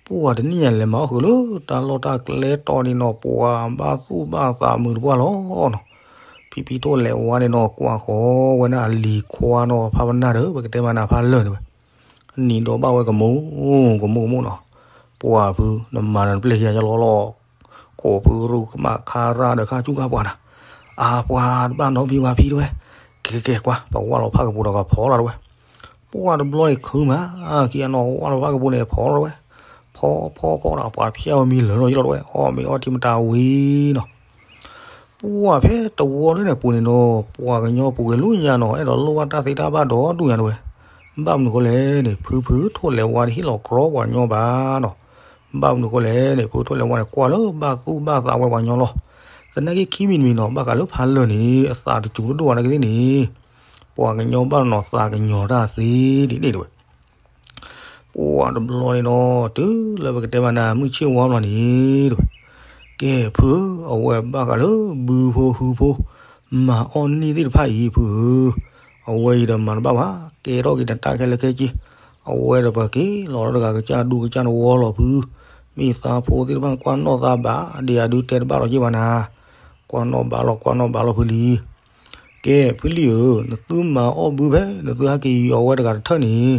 ပှၤတနံၣ်ညါလဲၤမၤအီၣ်ဃုာ်လၢတၢ်လီၢ်တၢ်ကျဲတီၢ်န့ၣ်နီၤ ပှၤဘၣ်သူၣ်ဘၣ်သးမုာ်တပှၢ်လီၤနီၤ, ဖံဖံထိၣ်လဲၤဝါန့ၣ်နီၤ ကွၢ်ဃီဝဲဒၣ်အလံၤခွါနီၤ ဖးပနၢ်ဒီး ပကတဲမးနၤဖးလၢာ်န့ၣ်ဝဲ နံၤဒီးဘၣ်ဝဲကမူၣ် ကမူၣ်ကမူၣ်နီၤ, ပှၤဖု နမၤနၤတပျဲၢ်ခံဂၤယလီၤလီၤ ကိးဖုရူကမၣ်ခါရၣ်ဒီးခါဆူၣ်ခါပှၤနၤ, အါပှၤတဘၣ်နီတမံၤဘၣ်ဖံတဲဝဲ, ကဲကဲကဲကွၢ် ပဝၢ်လီၤဖးကပူၤဒီးကဖီလီၤတဲဝဲ, ပှၤတဘျီန့ၣ်ခုမး ခံဂၤနီၤ ဝၢ်လီၤဖးကပူၤန့ၣ်ဖီလီၤတဲဝဲ, ဖီဖီဖီဒီးပှၤဖျဲၣ်ဝဲမံလၢာ်လီၤယလီၤတဲဝဲ အီၣ်မ့ၤအီထံမတၤဝံၤနီၤ ပှၤဖဲတဝီလၢန့ၣ်ပူၤန့ၣ်နီၤ ပှၤကညီပူၤဂ့ၤလိာ်ညါနီၤ အဲၣ်ဒိးလိၣ်ဘၣ်တၢ်သ့တၢ်ဘၣ်ဒီဒူၣ်ညါတဲဝဲ, ဘၣ်မနုၤဃိလဲၣ်န့ၣ် ဖုဖုထိၣ်လဲၤဝါတဟ့ၣ်လီၤကြီပှၤကညီဘၣ်နီၤ, ဘၣ်မနုၤဃိလဲၣ်န့ၣ် ဖုထိၣ်လဲၤဝါန့ၣ် ကွၢ်လၢဘၣ်သူၣ်ဘၣ်သးဝဲပှၤကညီလီၤ, သနာ်က့ခံမံၤတမံၤနီၤ ဘၣ်ဃးလၢဖးလၢာ်န့ၣ် အသးတစူၤတဒိၣ်ဘၣ်နာ်က့သ့ၣ်န့ၣ် ပှၤကညီဘၣ်နီၤသးကညီၤတၢ်သ့ဒ်န့ၣ်တဲဝဲ ပှၤတဘျီန့ၣ်နီၤ တုၤလၢပကတဲမးနၤ မုၢ်ဆ့ၣ်ဝါဘျီန့ၣ်တဲဝဲ, ကဲဖုဧၢ အဝဲဘၣ်ဃးလၢဘုဖိဟုဖိ မၤအီၣ်န့ၢ်သ့ၣ်တဖၣ်အံၤဖုဧၢ, အဝဲအံၤဒီးမၤတဘၣ်ဘၣ် ကဲထီၣ်က့ၤနတၢ်ခဲလၢာ်ခဲဆ့, အဝဲဒီးပက့ၤလီၤလၢတဂၤကစၢ်ဒူကစၢ်နဝီလီၤဖု, မ့ၢ်သးဖိသ့ၣ်တဖၣ်ကွၢ်နီၣ်သးဘၣ် ဒ်အဒုးတဲတဘၣ်လီၤက့ၤဘၣ်နၤ, ကွၢ်နီၣ်ဘၣ်လီၤ ကွၢ်နီၣ်ဘၣ်လီၤဖုလံ ကဲ ဖုလံဧၢ, နသုမၤအီၣ်ဘုဖဲ နသုဟဲက့ၤယီၤဝဲတဂၤတထၢၣ်န့ၣ်,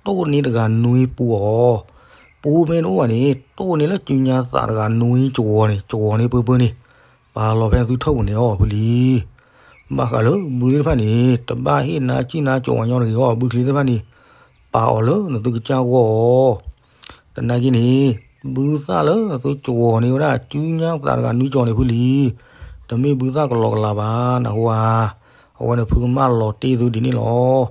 တိၢ်န့ၢ်တဂၤနွံပူၤအီၤ, ပူၤဖဲနအိၣ်ဘၣ်န့ၣ် တိၢ်န့ၢ်လၢစုညါသးတဂၤနွံကဝီၤန့ၣ် ကဝီၤန့ၣ်ပၢပၢန့ၣ်, ပာ်လီၤဖဲနသုထၢၣ်ပူၤန့ၣ်အီၤဖုလံ. ဘၣ်ဃးလၢဘုသ့ၣ်တဖၣ်န့ၣ် တဘၣ်ဟ့ၣ်နါစံၣ်နါကဝီၤညီတဂ့ၤအီၤ, ဘုချံသ့ၣ်တဖၣ်န့ၣ် ပာ်အီၤလၢနသုကစၢ်ဂီၢ်အီၤ သနာ်က့န့ၣ် ဘုသၣ်လၢနသုကဝီၤန့ၣ်ဝဲဒၣ် စုညါသးတဂၤနွံကဝီၤန့ၣ်ဖုလံ. တမ့ၢ်ဘုသၣ်ကလီကလးဘၣ် နၢ်ဟူဧါ. အဝဲန့ၣ်ဖုကမၣ်လီၤတ့ၢ်သုဒ်န့ၣ်လီၤ.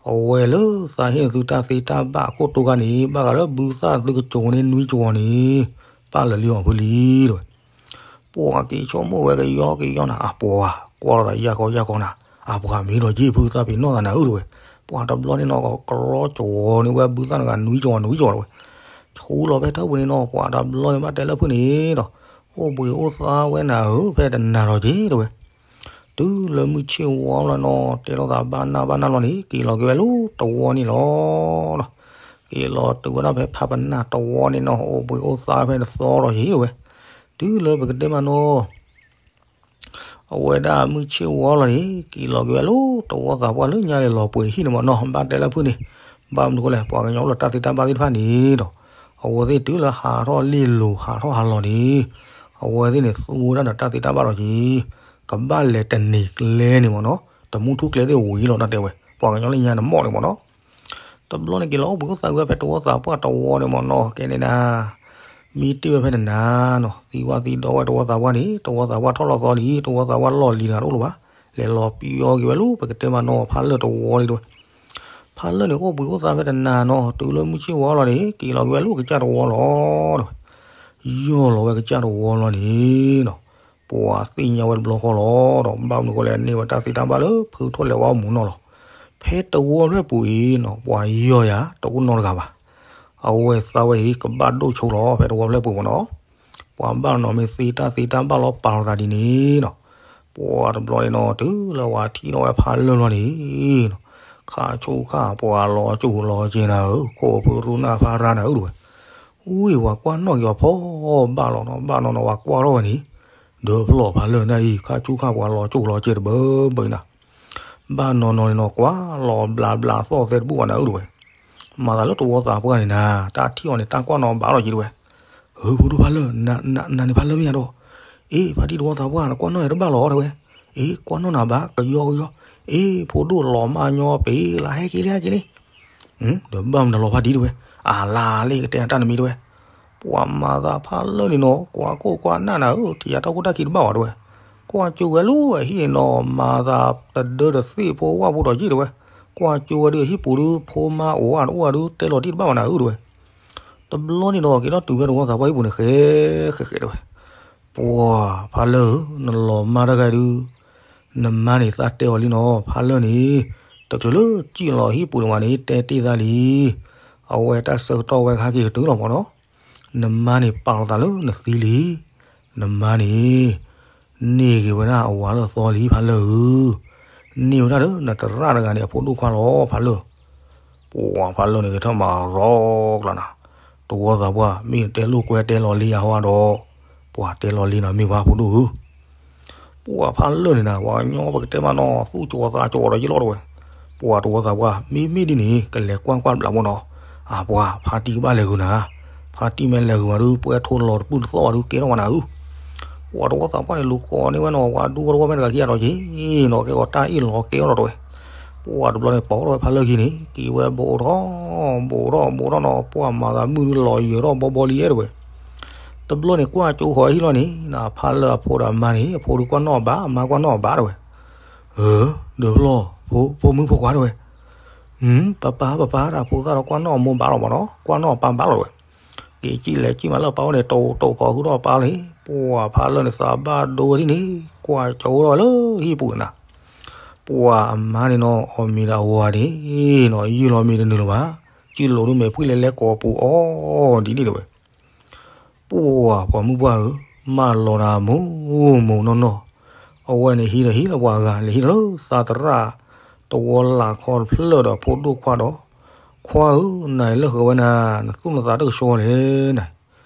အဝဲလၢသးဟ့ၣ်နသုတၢ်သ့တၢ်ဘၣ်အခိၣ်တိခါန့ၣ် ဘၣ်ဃးလၢဘုသၣ်သုကဝီၤန့ၣ်နွံကဝီၤန့ၣ် ပာ်လၢာ်လံအီၤဖုလံတဲဝဲ. ပှၤက့ၤဆိကမိၣ်ဝဲကယီကယီနၤ အပှၤကွၢ်လီၤသးယၢ်ကီယၢ်ကီနၤ, အပှၤမ့ၢ်ဒီးက့ၤဖုသၣ်ပ့ၤနီၣ်သးနၤဧၢတဲဝဲ. ပှၤတဘျီန့ၣ်နီၤ ကရီကဝီၤန့ၣ်ဝဲဘုသၣ်တဂၤနွံကဝီၤနွံကဝီၤတဲဝဲ. ဆူလီၤဖဲထၢၣ်ပူၤန့ၣ်နီၤ ပှၤတဘျီန့ၣ်ဘၣ်တဲလၢဖုၣ်န့ၣ်ဒီး အိၣ်ဘှံးအိၣ်သါဝဲနၤဧၢ ဖဲတနၤဒီးက့ၤတဲဝဲ. တုၤလၢမုၢ်ဆ့ၣ်ဝါလီၤနီၤ တဲလိာ်သးဘၣ်နၢ်ဘၣ်နၢ်လီၤန့ၣ် က့ၤလီၤက့ၤဝဲလၢတဝီန့ၣ်လီၤ. က့ၤလီၤတုၤဝဲဒၣ်ဖဲဖးပနၢ်တဝီန့ၣ်နီၤ အိၣ်ဘှံးအိၣ်သါဖဲတသီဒီးက့ၤတဲဝဲ. တုၤလၢပကတဲမးနီၤ အဝဲဒၣ်မုၢ်ဆ့ၣ်ဝါလီၤန့ၣ် က့ၤလီၤက့ၤဝဲလၢတဝီသးပှၢ်လၢညါလဲၤလီၤပှ့ၤဟံၣ်န့ၣ်မ့ၢ်နီၤ ဘၣ်တဲလၢဖုၣ်န့ၣ်. ဘၣ်မနုၤဃိလဲၣ် ပှၤကညီအိၣ်လၢတၢ်သ့တၢ်ဘၣ်သ့ၣ်တဖၣ်န့ၣ်ဒီး အဝဲသ့ၣ်တုၤလၢဟးထီၣ်လ့ၣ်လိၤဟးထီၣ်ဟးလီၤန့ၣ် အဝဲသ့ၣ်န့ၣ်သူဝဲဒၣ်ဒီးတၢ်သ့တၢ်ဘၣ်ဒီးက့ၤ ကဘၣ်လဲၤတနံၤကျဲန့ၣ်မ့ၢ်နီၤ တမူထူကျဲသ့ၣ်ဝံၤလီၤတၢ်တဲဝဲ ပှၤကညီလၢညါန့ၣ်မ့ၢ်န့ၣ်မ့ၢ်နီၤ. တဘျီန့ၣ်က့ၤလီၤအိၣ်ဘှံးအိၣ်သါက့ၤဝဲဖဲတဝီသးပှၢ်တဝီန့ၣ်မ့ၢ်နီၤ ကဲန့ၣ်ဒၣ် မ့ၢ်တ့ၢ်ဝဲဖဲနနၤနီၤ သံဝါသံဒီဝဲတဝီသးပှၢ်န့ၣ် တဝီသးပှၢ်ထီၣ်လီၤသီလံ တဝီသးပှၢ်လီၢ်လံၤတဂၤတအိၣ်လၢၤဘၣ်. လဲၤလီၤပျီက့ၤဝဲလၢပကတဲမးနီၤ ဖးလၢၢ်တဝီလံတဲဝဲ. ဖးလၢၢ်န့ၣ်အိၣ်ဘှံးအိၣ်သါဖဲတနၤနီၤ တုၤလၢမုၢ်ဆ့ၣ်ဝါလီၤန့ၣ် က့ၤလီၤက့ၤဝဲလၢကစၢ်တဝီလီၤတဲဝဲ. ယီၢ်လီၤဝဲကစၢ်တဝီလီၤန့ၣ်နီၤ ပှၤသ့ၣ်ညါဝဲတဘျီဃီလီၤဒီး ဘၣ်မနုၤဃိလဲၣ်န့ၢ်ဝဲတၢ်သ့တၢ်ဘၣ်လၢဖုထီၣ်လဲၤဝဲမူးနီၢ်လီၤ. ဖဲတဝီဖျၢၣ်ပူၤအံၤနီၤ ပှၤယီၢ်ယၤတအိၣ်နီတဂၤဘၣ်. အဝဲသးဝဲအံၤ ကဘၣ်ဒိၣ်ဆိလီၤ ဖဲတဝီဖျၢၣ်ပူၤမ့ၢ်နီၤ. ပှၤဘၣ်နီၤမ့ၢ်သ့တၢ်သ့တၢ်ဘၣ်လီၤပာ်လီၤသးဒ်န့ၣ်နီၤ ပှၤတဘျီန့ၣ်နီၤ တုၤလၢဝၤထံၣ်ထီၣ်ဝဲဖးလၢၢ်လီၤန့ၣ်နီၤ ခးဆူၣ်ခၣ်ပှၤလီၤစိၤလီၤစဲၤနၤဧၢ ခိၣ်ဖုရူနၢ်ဖးရါနၤဧၢတဲဝဲ. ဝံၤဝၤကွၢ်နီၣ်က့ၤအီၤဖီဘၣ်လီၤနီၤ ဘၣ်နီၤနီၤဝၤကွၢ်ထီၣ်ဝဲန့ၣ် ဒီးဖျီၣ်ဖးလၢၢ်နၤအံၤ ခးဆူၣ်ခၣ်ပှၤလီၤစိၤလီၤစဲၤတဘၢဘၢနၤ ဘၣ်နီၤနီၤန့ၣ်နီၤ ကွၢ်လီၤဘျးဘျးသီၣ်သဲတဘူၣ်ဘၣ်နၤဧၢတဲဝဲ. မၤသးလၢတဝီသးပှၢ်န့ၣ်နၤ တၢ်ထံၣ်အီၤန့ၣ် တၢ်ကွၢ်နီၤဘၣ်လီၤက့ၤတဲဝဲ. ဧၢ ဖိဒိၣ်ဖးလၢၢ် နၤန့ၣ်ဖးလၢၢ်မ့ၢ်ဧါဒီး အ့ ဖါတံၢ်တဝီသးပှၢ် နကွၢ်နီၣ်ယၤတဘၣ်လီၤတဲဝဲ. အ့ ကွၢ်နီၣ်နၤဘၣ် ကယီကယီ အ့ ဖိဒိၣ်လီၤမၢ်ညီပ့ၤလၢဟဲက့ၤလံဟဲက့ၤလံ ဒီးဘၣ်မနုၤလီၤဖါတံၢ်တဲဝဲ. အလါလၢကတဲနၤတၢ်နမံၤတဲဝဲ. ပှၤမၤသးဖးလၢၢ်န့ၣ်နီၤ ကွၢ်ကိၢ်ကွၢ်နၢ်နၤဧၢ ထံၣ်ယၤတၢ်ခိၣ်တၢ်ခံတဘၣ်ဘၣ်တဲဝဲ. ကွၢ်ကၠိဝဲလၢအဟံၣ်န့ၣ်နီၤ မၤသးတဒၢတသ့ၣ်ဖိဝၣ်ဖိဒီးယ့ၣ်တဲဝဲ. ကွၢ်ကၠိဝဲဒုးအဟံၣ်ပူၤဒုး ဖိမါအိၣ်အါတအိၣ်အါဒုး တဲလီၤတံၢ်တဘၣ်ဘၣ်နၤဧၢတဲဝဲ. တဘျီန့ၣ်ဒီး က့ၤထီၣ်တုၤဖဲတဝီသးပှၢ်ဟံၣ်ပူၤန့ၣ် ဃဲဃဲဃဲတဲဝဲ. ပှၤဖးလၢၢ်ဧၢ နလီၤမၢ်တဂၤဒုး နမါန့ၣ်သးတဲအီၤလံနီၤ ဖးလၢၢ်န့ၣ် တချုးလၢစံၣ်လီၤဟံၣ်ပူၤန့ၣ်ဝဲန့ၣ် တဲတ့ၢ်သးလံ. အဝဲတၢ်ဆၢကတီၢ်ဝဲခါက့ၤကတုၤလီၤမ့ၢ်နီၤ. နမါန့ၣ်ပာ်လီၤသးလၢနသံလံ. နမါန့ၣ် န့ၢ်က့ၤဝဲဒၣ်အဝၤလၢအသီလံ ဖးလၢၢ်ဧၢ. န့ၢ်ဝဲဒၣ်လၢနသရၣ်တဂၤန့ၣ် အဖိဒိၣ်ခွါလီၤ ဖးလၢၢ်. ပှၤဖးလၢၢ်န့ၣ် ကထၢၣ်မၤရီကျါနၤ, တဝီသးပှၢ် မ့ၢ်နတဲလိာ်ကွဲတဲလီၤလံယၤဟီဒီး, ပှၤတဲလီၤလံနၤမ့ၢ်ပှၤဖိဒိၣ်ဧၢ. ပှၤဖးလၢၢ်န့ၣ်နၤ ပှၤကညီပကတဲမးနီၤ သူၣ်ကၠီသးကၠီဒီးယလီၢ်တဝဲ. ပှၤတဝီသးပှၢ် မ့မ့ၢ်ဒ်န့ၣ် ကလဲၤကွၢ်ကွၢ်ဘျးမ့ၢ်နီၤ. အပှၤ ဖါတံၢ်ကဘၣ်လဲၤဂုာ်နၤ, ဖါတံၢ်မ့ၢ်လဲၤဂုာ်ဝဲဒုး ပှဲၤထိလီၤတပုၢ်တသီၣ်ဝဲဒုး ကဲထီၣ်ဝဲနၤဧၢ. ပှၤတဝီသးပှၢ်န့ၣ် လူၤကိးန့ၢ်ဝဲနီၤ ဝၤဒူဝီတဝီမ့ၢ်တဂၤခံဂၤဒီးက့ၤနီၤ ကဲဂီၤတၢ်အ့ၣ်လီၤကဲထီၣ်တဝဲ. ပှၤတဘျီန့ၣ် ပိာ်ထီၣ်ဝဲဖးလၢၢ်ခံန့ၣ် က့ၤဝဲဘိးထီၣ်, ဘိးထီၣ်ဘိးထီၣ်နီၤ ပှၤမၤသးမုၢ်ဒုးလီၤယၢၤထီၣ်ဘီဘီလံအဲၣ်တဝဲ. တဘျီန့ၣ် ကွၢ်ကၠိဃီၤဟံၣ်လီၤန့ၣ် ဖးလၢၢ်အဖိဒီးအမါန့ၣ် အဖိဒုးကွၢ်နီၣ်အဘၣ် အမါကွၢ်နီၣ်အဘၣ်တဝဲ. ဧၢ, ဒီးဖျီၣ်, ဖိမုၣ်ဖိခွါတဝဲ. ပပၢ်ပပၢ်တၢ်ဖိသၣ်ဒီးကွၢ်နီၣ်အမိၢ်ဘၣ်လီၤမ့ၢ်နီၤ ကွၢ်နီၣ်အပၢ်ဘၣ်လီၤတဝဲ. က့ၤကံၣ်လဲၤကံၣ်မးလၢအပၢ်အိၣ်န့ၣ် တိာ်တိာ်ဖီဃုထီၣ်အပၢ်လံ. ပှၤဖးလၢၢ်န့ၣ်သးဘၣ်ဒိဝဲဒ်န့ၣ် ကွၢ်ကၠိထီၣ်ဝဲလၢဟံၣ်ပူၤန့ၣ်နၤ. ပှၤအမါန့ၣ်နီၤ အီၣ်မ့ၤဒီးအဝၤန့ၣ်နီၤ ယုၢ်လီၤမ့ၤတနုာ်လၢၤဘၣ်. စုလိာ်ဒုးမဲာ်ဖှံၣ်လဲၤလဲၤကိးပူၤအီၤဒ်န့ၣ်တဝဲ. ပှၤပှၤမုၣ်ပှၢ်ဧၢ, မၢလီၤနၤမိၢ်မိၢ်နီၢ်နီၢ်. အဝဲန့ၣ်ဟံးဒီးဟံးလၢပှၤဂၤ လဲၤဟံးဒီးလၢသးသရၣ်တဝီလၢ်ခီတဖျၢၣ်ဒီးဖိဒိၣ်ခွါဒီး, ခွါဧၢ, နၤအံၤလၢဃုာ်ဝဲနၤ, နသူၣ်နသးတကဆှီလဲၣ်နၤ.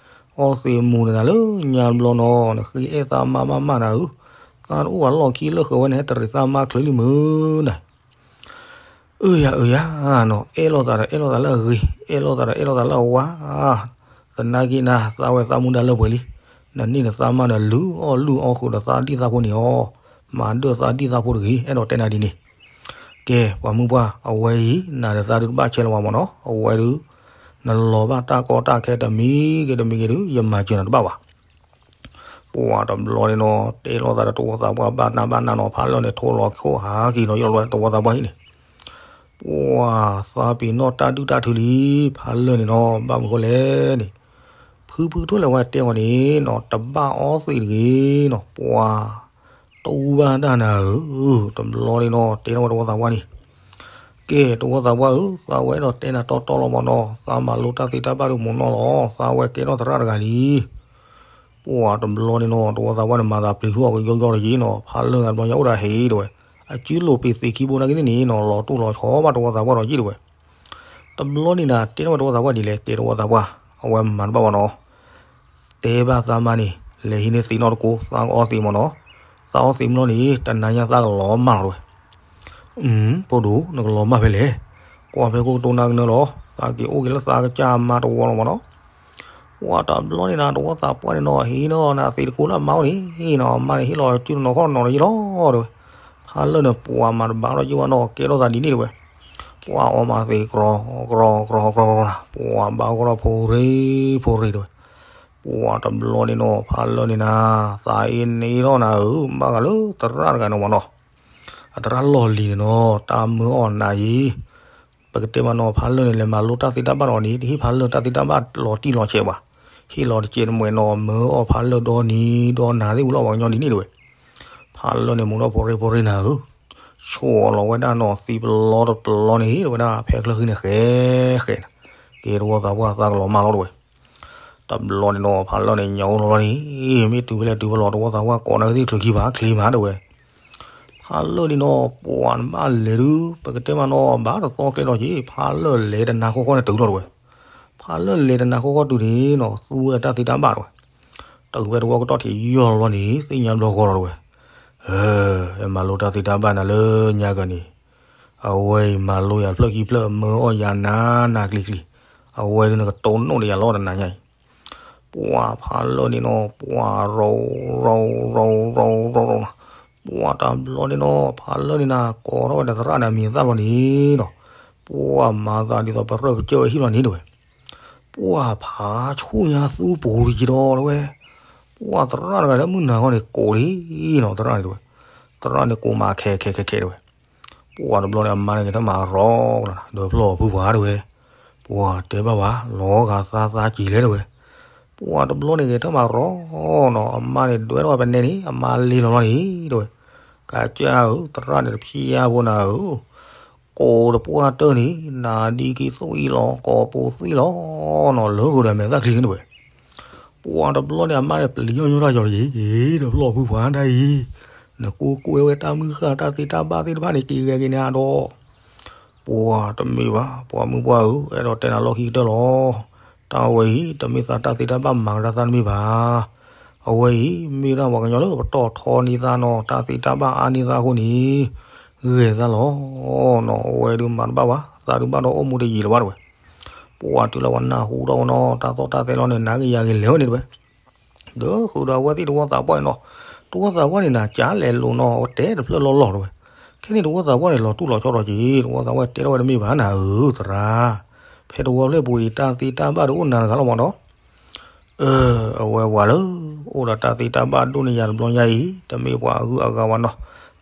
အီသံးမူၤနၤလၢညါဘျီနီၤ, နဃ့အဲၣ်သးမါမးမးနၤဧၢ, သးတအိၣ်အလီၢ်ခံလၢဃုာ်ဝဲနၤ ဟဲတရံးသးမါချုးလံမုၢ်နၤ. အၢယၤအၢယၤနီၤ, အဲၣ်လိာ်သးဒီးအဲၣ်လိာ်သးလၢအဂ့ၤ, အဲၣ်လိာ်သးဒီးအဲၣ်လိာ်သးလၢအဝါ, သနာ်က့နၤ သးဝဲသးမူဒါလၢပှဲၤလံ, နန့ၢ်နသးမါဒီးလုၢ်အီၣ်လုၢ်အီဃုာ်ဒီးသးဒံၣ်သးဖိန့ၣ်အီၤ, မၤဒၢၣ်သးဒံၣ်သးဖိတဂ့ၤ, အဲၣ်ဒိးတဲနၤဒ်န့ၣ်. ကဲ ပှၤမုၢ်ပှၢ်, အဝဲအံၤ နၤဒီးသးဒုးတဘၣ်ဆဲးလၢၤဘၣ်မ့ၢ်နီၤ, အဝဲဒုး နလီၤဘၣ်တၢ်ကီတၢ်ခဲတမံၤဂ့ၤတမံၤဂ့ၤဒုး ယမၤစၢၤနၤတဘၣ်ဘၣ်. ပှၤတဘျီန့ၣ်နီၤ တဲလိာ်သးဒီးတဝီသးပှၢ်ဘၣ်နးဘၣ်နးနီၤ, ဖးလၢၢ်န့ၣ် ထိလီၤခိၣ်ဟးက့ၤနီၤ ယလီၤဝဲတဝီသးပှၢ်ဟံၣ်န့ၣ်. ပှၤသးပ့ၤနီၣ်တၢ်ဒုၣ်တၢ်ထုလံ, ဖးလၢၢ်န့ၣ်နီၤ ဘၣ်မနုၤဃိလဲၣ်န့ၣ်, ဖုဖုကထိၣ်လဲၤဝဲတဲအီၤန့ၣ်နီၤ တဘၣ်အီသံးတဂ့ၤနီၤ, ပှၤ တအူဘၣ်တၢ်နၤဧၢ, တဘျီန့ၣ်နီၤ တဲထီၣ်ဝဲတဝီသးပှၢ်န့ၣ်, ကဲ တဝီသးပှၢ်ဧၢ, သးဝဲဒီးတဲနၤတီတီလီၤမၢ်နီၤ, သးမၤလိတၢ်သ့တၢ်ဘၣ်ဒုးမုာ်နီၢ်လီၤ, သးဝဲကဲထီၣ်သရၣ်တဂၤလံ. ပှၢ်တဘျီန့ၣ်နီၤ တဝီသးပှၢ်န့ၣ် မၤသးပျံၤဟုၣ်အီၤကယီကယီတယံၤနီၤ, ဖးလၢာ်သးတဘျီညါအိၣ်ဒီးဟ့ၣ်ဒဝဲ, အစုလိာ်ပ့ၤသ့ခံဘိနာ်က့သ့ၣ်န့ၣ်နီၤ လီၤတူၢ်လီၤဆီဘၣ်တဝီသးပှၢ်ဒီးယံာ်ဒဝဲ. တဘျီန့ၣ်နၤ တဲထီၣ်ဝဲတဝီသးပှၢ်ဒ်လဲၣ်, ကဲတဝီသးပှၢ်, အဝဲမၤတဘၣ်ဘၣ်နီၤ တဲဘၣ်သးမါန့ၣ် လဲၤဟံးန့ၢ်သ့ၣ်နီၣ်တကိး, သးကအီသံးမၢ်နီၤ, သးအီသံးမၢ်လီၤန့ၣ် တနၤညါသးကလီၤမၢ်လီၤတဝဲ. အၢ ဖိဒိၣ် နကလီၤမၢ်ဖဲလဲၣ်, ကွၢ်ဖဲခိၣ်ကတိၤနၤကနၢလီၤ, သးက့ၤအိၣ်က့ၤလၢသးကစၢ်အမါတဝီလီၤမၢ်နီၤ. ပှၢ်တဘျီန့ၣ်နၤ တဝီသးပှၢ်န့ၣ်နီၤ ဟံးနီၤနၤသ့ၣ်တကိးလၢအမါအိၣ်န့ၣ်နီၤ, အမါန့ၣ်ဟ့ၣ်လီၤစုတနီၤခီၣ်နီၤလီၤယံၤလီၤတဝဲ. ဖးလၢာ်န့ၣ် ပှၢ်မၤတဘၣ်ထီၣ်ယံာ်ဘၣ်နီၤ ကဲထီၣ်သးဒ်န့ၣ်တဝဲ. ပှၢ်အီမၤသ့ၣ်ကြီကြီကြီကြီနၤ, ပှၢ်ဘၣ်အီထီၣ်ဖိရ့ဖိရ့တဝဲ. ပှၢ်တဘျီန့ၣ်နီၤ ဖးလၢာ်န့ၣ်နၤ သးအ့န့ထီၣ်နၤဧၢ, ဘၣ်ဃးလၢသရၣ်တဂၤန့ၣ်မၢ်နီၤ, အသရၣ်လီၢ်လံၤန့ၣ်နီၤ တၢ်မၢအီၣ်နၤအံၤ ပကတဲမၢ်နီၤ ဖးလၢာ်န့ၣ် လဲၤမၤလိတၢ်သ့တၢ်ဘၣ်ဒီးန့ၣ် တဟ့ၣ်ဖးလၢာ်တၢ်သ့တၢ်ဘၣ်လီၤတံၢ်လီၤဆဲးဘၣ်, ဟ့ၣ်လီၤတကဲးတမှဲးနီၤ မၢအီၣ်ဖးလၢာ်ဒီနံၤဒီနၤသ့ၣ်ဝံၤလီၤပှၤကညီဒ်န့ၣ်တဝဲ. ဖးလၢာ်န့ၣ် မူထီၣ်ဖိရ့ဖိရ့နၤဧၢ, ဆိးလီၤဝဲဒၣ်နီၤ သံပလီတပလီန့ၣ် တဝဲဒၣ်ဖဲချၢဃံန့ၣ် ဃဲဃဲနၤ, ကဲတဝီသးပှၢ်သးကလီၤမၢ်လီၤတဝဲ. တဘျီန့ၣ်နီၤ ဖးလၢာ်န့ၣ် ညၣ်အိၣ်လီၤလီၤန့ၣ်, မ့ၢ်တုၤဖဲလဲၣ်တုၤဖဲလဲၣ် တဝီသးပှၢ်ကိးနၤသ့ၣ်ချုးခံဘၣ်ချ့မးတဝဲ. ဖးလၢာ်န့ၣ်နီၤ ပှၢ်နဘၣ်လဲၤဒုး ပကတဲမၢ်နီၤ ဘၣ်တသီကျဲဒီးက့ၤ ဖးလၢာ်လဲၤတနၤဃီဃီန့ၣ်တုၤလီၤတဝဲ. ဖးလၢာ်လဲၤတနၤဃီဃီတုၤန့ၣ်နီၤ သူဝဲတၢ်သ့တၢ်ဘၣ်တဝဲ. တုၤဖဲတဝီကတီၢ်ထံးယီၢ်လီၤန့ၣ် သ့ၣ်ညါဘျီဃီလီၤတဝဲ. ဟဲ မၤလိတၢ်သ့တၢ်ဘၣ်နၤလၢညါကၢန့ၣ်, အဝဲအံၤမၤလိယၤတဖျၢၣ်ခံဖျၢၣ် မၢအီၣ်ယၤနၤနၤကျံၤကျံၤ, အဝဲဒုးနကတိၤနိၣ်ဒီးယၤလီၤတနၤညါအံၤ. ပှၢ်ဖးလၢာ်န့ၣ်နီၤ ပှၢ်ရီၤရီၤရီၤရီၤရီၤနီၤ, ပှၢ်တဘျီန့ၣ်နီၤ ဖးလၢာ်န့ၣ်နၤ ကိးထီၣ်ဝဲဒီးသရၣ်န့ၣ်အမံၤအသၣ်လီၤန့ၣ်နီၤ, ပှၢ်မၤသးဒ်သိးပရၢၢ်ပကၢၢ်ဝဲဟံၣ်လီၤန့ၣ်တဝဲ. ပှၢ်ဖးဆူၣ်ညါသူပူၤတယံၤဒီးတဝဲ. ပှၢ်သရၣ်တဂၤလၢမုၢ်နၤဂီၢ်န့ၣ်ကိးလံနီၤ သရၣ်န့ၣ်တဝဲ. သရၣ်န့ၣ်ကိးမးခဲခဲခဲခဲတဝဲ. ပှၢ်တဘျီန့ၣ် အမါန့ၣ်က့ၤထီၣ်မၤရီၤကလီၤနၤ ဒီးဖျီၣ်ဖုပှၢ်တဝဲ. ပှၢ်တဲဘၣ်ဝဲ လီၤဂာ်သးသးကံၤလဲၣ်တဝဲ. ပှၢ်တဘျီန့ၣ်က့ၤထီၣ်မၤရီၤနီၤ အမါန့ၣ်ဒွဲထီၣ်ပနဲန့ၣ် အမါလ့လီၤလီၤန့ၣ်တဝဲ. ကစၢ်ဧၢ သရၣ်န့ၣ်တဖျါဖိနၤဧၢ ကိးတပှၢ်တၢၢ်န့ၣ် နၤဒ်ကံသွံၣ်လီၤ ကိးပူၤသွံၣ်လီၤနီၤ လၢဃုာ်ဒီးမဲာ်သၣ်ချံန့ၣ်တဝဲ. ပှၢ်တဘျီန့ၣ် အမါန့ၣ်ပျံၤယီၢ်ယီၢ်တၢ်ယီၤတယံၤ ဒီးဖျီၣ်ဖုပှၢ်ဒၣ်အံၤ နကိးကွဲဝဲတၢ်မုၢ်ဃၢ်တၢ်သ့တၢ်ဘၣ်သ့ၣ်တဖၣ်န့ၣ် က့ၤဂဲၤက့ၤန့ၢ်အါဒီး ပှၢ်တမ့ၢ်ဘၣ် ပှၢ်မုၢ်ပှၢ်ဧၢ အဲၣ်ဒိးတဲနၤလီၢ်ခံကတၢၢ်လီၤ. တၢ်ဝဲအံၤ တမ့ၢ်သးတၢ်သ့တၢ်ဘၣ်မၤကဒါသးတမ့ၢ်ဘၣ်. အဝဲအံၤ မ့ၢ်ဒၣ်ပှၤကညီလၢပတီၢ်ထီန့ၢ်သးနီၤ တၢ်သ့တၢ်ဘၣ်အါန့ၢ်သးအဃိန့ၣ် ဂဲၤသးလီၤနီၤ အဝဲဒုးမၤတဘၣ်ဘၣ် သးဒုးဘၣ်ဒီးအိၣ်မူတယံာ်လၢၤဘၣ်တဝဲ. ပှၢ်တုၤလၢပှၤနၢ်ဟူထီၣ်ဝဲနီၤ တၢ်သီၣ်တၢ်သဲလီၤန့ၣ် နၤက့ၤယၤက့ၤလဲၤဝဲန့ၣ်တဝဲ. ဒီးဃုာ်ဒီးအဝဲသ့ၣ်တဝီသးပှၢ်န့ၣ်နီၤ တဝီသးပှၢ်န့ၣ်နၤ ကလဲၤလိာ်နီၤ အဝဲတဲတဖျၢၣ်လီၢ်လီၢ်တဝဲ. ခဲန့ၣ်တဝီသးပှၢ်န့ၣ် လီၤတူၢ်လီၤဆီဒီးက့ၤ တဝီသးပှၢ်တဲထီၣ်ဝဲတမ့ၢ်ဘၣ်နၤဧၢသရၣ် ဖဲတဝီဖျၢၣ်ပူၤအံၤ တၢ်သ့တၢ်ဘၣ်ဒုးအိၣ်နၤတဂၤလီၤမးနီၤ. အဝဲဝၤလၢ အိၣ်ဒီးတၢ်သ့တၢ်ဘၣ်ဒိၣ်န့ၢ်ယၤတဘျီညါအံၤ တမ့ၢ်ပှၤအဂုၤအဂၤဘၣ်နီၤ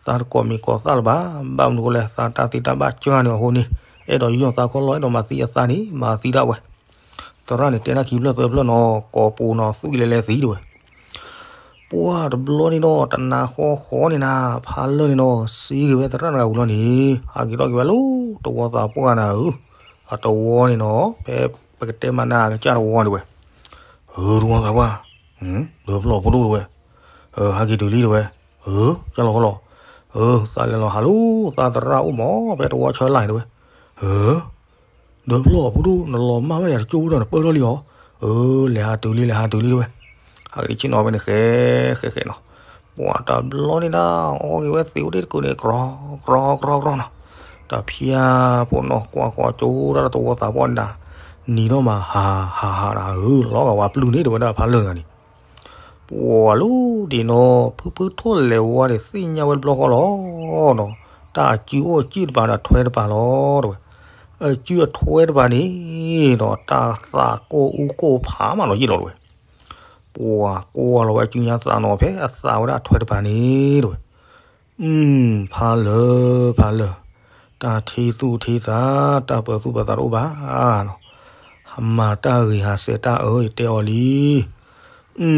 သးတကိးမံၤကိးသၣ်လၢၤဘၣ်. ဘၣ်မနုၤဃိလဲၣ် သးတၢ်သ့တၢ်ဘၣ်ကၢန့ၢ်အဃိန့ၣ် အဲၣ်ဒိးယူးယီၣ်သးခီလီၤ အဲၣ်ဒိးမၤသံအသးန့ၣ် မၤသံဒၣ်ဝဲ. သရၣ်န့ၣ်တဲနၢ်ခံဖျၢၣ်သၢဖျၢၣ်နီၤ ကိးပူၤနီၤ သွံၣ်လဲၤလဲၤသံတဝဲ. ပှၢ်တဘျီန့ၣ်နီၤ တနၤဃီဃီန့ၣ်နၤ ဖးလၢာ်န့ၣ်နီၤ စံးက့ၤဝဲသရၣ်တဂၤဝံၤလီၤန့ၣ် ဟးက့ၤထီၣ်က့ၤဝဲလၢတဝီသးပှၢ်နၤဧၢ အတဝီန့ၣ်နီၤ ဖဲပကတဲမးနၤအကစၢ်တဝီန့ၣ်တဝဲ. ဧၢ တဝီသးပှၢ် ဒီးဖျီၣ်ဖိဒိၣ်တဝဲ. ဟးက့ၤတုၤလံတဝဲ. ဧၢ ကၢ်လီၤဃီလီၤ. ဧၢ သးလဲၤလီၤဟးလီၤ သးသရၣ်အိၣ်မး ဖဲတဝီဆၢလၢ်န့ၣ်တဝဲ. ဧၢ ဒီးဖျီၣ်ဖိဒိၣ် နလီၤမၢ်ဘၣ်ယၤတကၠိဒီးနပၢၢ်ထီၣ်လံအီၤ. ဧၢ လဲၤဟးတုၤလံ လဲၤဟးတုၤလံတဝဲ. ဟးက့ၤဆ့ၣ်နီၤဖဲန့ၣ်ဃဲ ဃဲဃဲနီၤ. ပှၢ်တဘျီန့ၣ်ဒၣ် အီၣ်က့ၤဝဲသ့ၣ်အိၣ်တ့ၢ်တကုာ်န့ၣ် ကြီကြီကြီကြီနီၤ. တဖၠါဖိနီၤ ကွၢ်ဃီကၠိဒၣ်တဝီသးပှၢ်န့ၣ်ဒၣ် နံၤထီၣ်မးဟးဟးဟးဒၣ် ဧၢ လီၤဂာ်ဝဲပျုၢ်န့ၣ် တဝဲဒၣ်ဖးလၢာ်တဂၤန့ၣ် ပှၢ်လီၤဒ်နီၤ ဖုဖုထိၣ်လဲၤဝါန့ၣ် သ့ၣ်ညါဝဲတဘျီဃီလီၤနီၤ. တၢ်အစုအိၣ်အစုတပၤဒီး ထွဲတပၤလီၤတဝဲ. အစုအထွဲတပၤန့ၣ်ဒီး တၢ်သးကိၢ်အူကိၢ်ဖးမးနီၤယ့ၢ်လီၤတဝဲ. ပှၢ်ကွၢ်လီၤဝဲအစုညါသးနီၤ ဖဲအသးဝဲဒၣ်ထွဲတပၤန့ၣ်တဝဲ. အု ဖးလၢာ် ဖးလၢာ်, တၢ်ထံသူၣ်ထံသး တၢ်ပၢၤသူၣ်ပၢၤသးတအိၣ်ဘၣ်နီၤ. ဟးမၤတၢ်ဂ့ၤဟးစဲးတၢ်အၢ ယတဲအီၤလံ. အု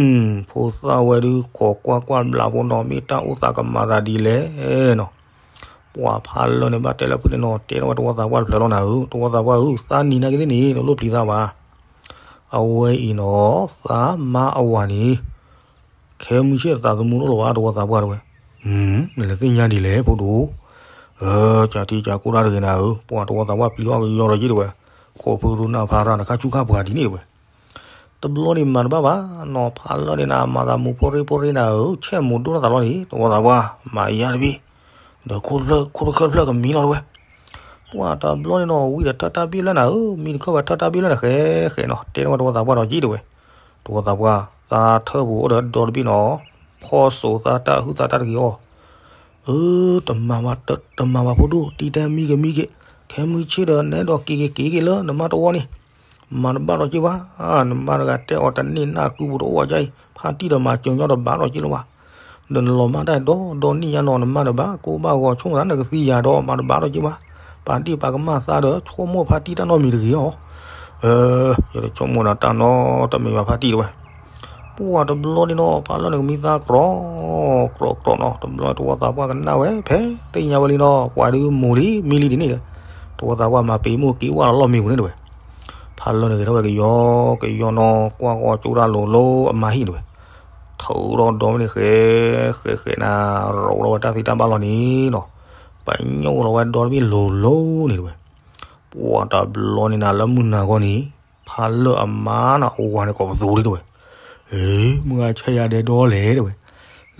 ဖိသၣ်ဝဲဒုး ကိးကွၢ်ကွၢ်ဘျးဖိနီၤ မ့ၢ်တၢ်အိၣ်သးကမၤသးဒ်လဲၣ်နီၤ. ပှၤဖးလၢာ်န့ၣ် ဘၣ်တဲလၢဖုန့ၣ်နီၤ တဲထီၣ်ဝဲတဝီသးပှၢ်တဖျၢၣ်လီၤနၤဧၢ, တဝီသးပှၢ်ဧၢ, သးနံၤနာ်က့သ့ၣ်န့ၣ် တလိၣ်ပျံၤသးဘၣ်. အဝဲအံၤနီၤ သးမါအဝၤန့ၣ် ခဲမုၢ်ဆ့ၣ်သးသမူတအိၣ်လၢၤဘၣ် တဝီသးပှၢ်တဲဝဲ. နလဲၤသ့ၣ်ညါဒ်လဲၣ်ဖိဒိၣ်, ကၢ်ထံကၢ်ကိၢ်တၢ်တဂ့ၤနၤဧၢ, ပှၤတဝီသးပှၢ်ပျံၤအီၣ်ကယီဒီးက့တဲဝဲ, ခိးဖုရူနၢ်ဖးရၢ် တခါဆူၣ်ခါပှၤဒ်န့ၣ်တဲဝဲ. တဘျီန့ၣ်မၤတဘၣ်ဘၣ်နီၤ ဖးလၢာ်န့ၣ်နၤ မၤသးမူဖိရ့ဖိရ့နၤဧၢ, ဆဲးမိၢ်ဒိၣ်ထီၣ်သးလီၤန့ၣ် တဝီသးပှၢ် မၤယါတဘ့ၣ်, ဒီးခိၣ်တခၢၣ်တဖျၢၣ်ကမံလီၤတဲဝဲ. ပှၤတဘျီန့ၣ်နီၤ ဝံၤဒီးထၢတၢ်ဘ့ၣ်လၢနၤဧၢ, မံတခၢၣ်ဝဲထၢတၢ်ဘ့ၣ်လၢနၤဃဲဃဲနီၤ တဲထီၣ်ဝဲတဝီသးပှၢ်ဒီးက့တဲဝဲ. တဝီသးပှၢ် သးထၢပူၤအိၣ်ဒီးဒီတဘ့ၣ်နီၤ, ဖီစိၤသးတၢ်ဟုၣ်သးတၢ်တဂ့ၤအီၤ အၢ တမၤဘၣ် တမၤဘၣ်ဖိဒိၣ် တံၤတဲမံက့ၤမံက့ၤ, ခဲမုၢ်ဆ့ၣ်ဒီး နအဲၣ်ဒိးက့ၤက့ၤက့ၤက့ၤလၢနမါတဝီန့ၣ်, မၤတဘၣ်ဒီးက့ဘၣ်, နမါတဂၤတဲအီၤတန့ၢ်နၢ်ကုပူၤတအိၣ်ဝဲဒ်အံၤ ဖါတံၢ်ဒီးမၤစၢၤညီဒီးဘၣ်ဒီးက့လီၤဘၣ်. ဒီးနလီၤမၢ်တၢ်ဒီဒီနံၣ်ညါနီၤ နမါဒီးဘၣ်ကိၢ်ဘၣ်ဂီၤ ဆိကမိၣ်သးနကသံယၤဒီးမၤတဘၣ်ဒီးက့ဘၣ်, ပာ်တ့ၢ်ပာ်ကမၣ်သးဒီး ဆိကမိၣ်ဖါတံၢ်တၢ်နီတမံၤတဂ့ၤအီၤ အၢ ယတဆိကမိၣ်ဒီးတၢ်နီတမံၤဘၣ်ဖါတံၢ်တဲဝဲ. ပှၤတဘျီန့ၣ်နီၤ ဖးလၢာ်န့ၣ်ကမံသးကြီ ကြီကြီနီၤ, တဘျီတဝီသးပှၢ်ကနၣ်ဝဲ ဖဲသ့ၣ်ညါဝဲလံနီၤ ပှၤဒုးမိၢ်လံမံလံဒ်န့ၣ်, တဝီသးပှၢ်မၤပ့ၤမိၢ်က့ၤဝဲလီၤလီၢ်မံပူၤန့ၣ်တဲဝဲ. ဖးလၢာ်န့ၣ်ဂဲၤထီၣ်ဝဲကယီကယီနီၤ ကွၢ်ဂီၤကၠိဒၣ်လိၤလိၤအမါဟံၣ်တဲဝဲ. ထုးထီၣ်ဒီမ့ၢ်န့ၣ်ဃဲဃဲဃဲနၤ ရိးထီၣ်ဝဲတၢ်သ့တၢ်ဘၣ်လီၤန့ၣ်နီၤ, ပညိၣ်လီၤဝဲဒီတဘ့ၣ်လိၤလိၤန့ၣ်တဲဝဲ. ပှၤတဘျီန့ၣ်နၤ လၢမုၢ်နၤဂီၢ်န့ၣ် ဖးလၢာ်အမါနီၤ အဝၤန့ၣ်ကိးပသူဒ်တဲဝဲ. အ့ မုၢ်ဂၤဆဲးယၤဒဲးဒီလဲၣ်တဲဝဲ.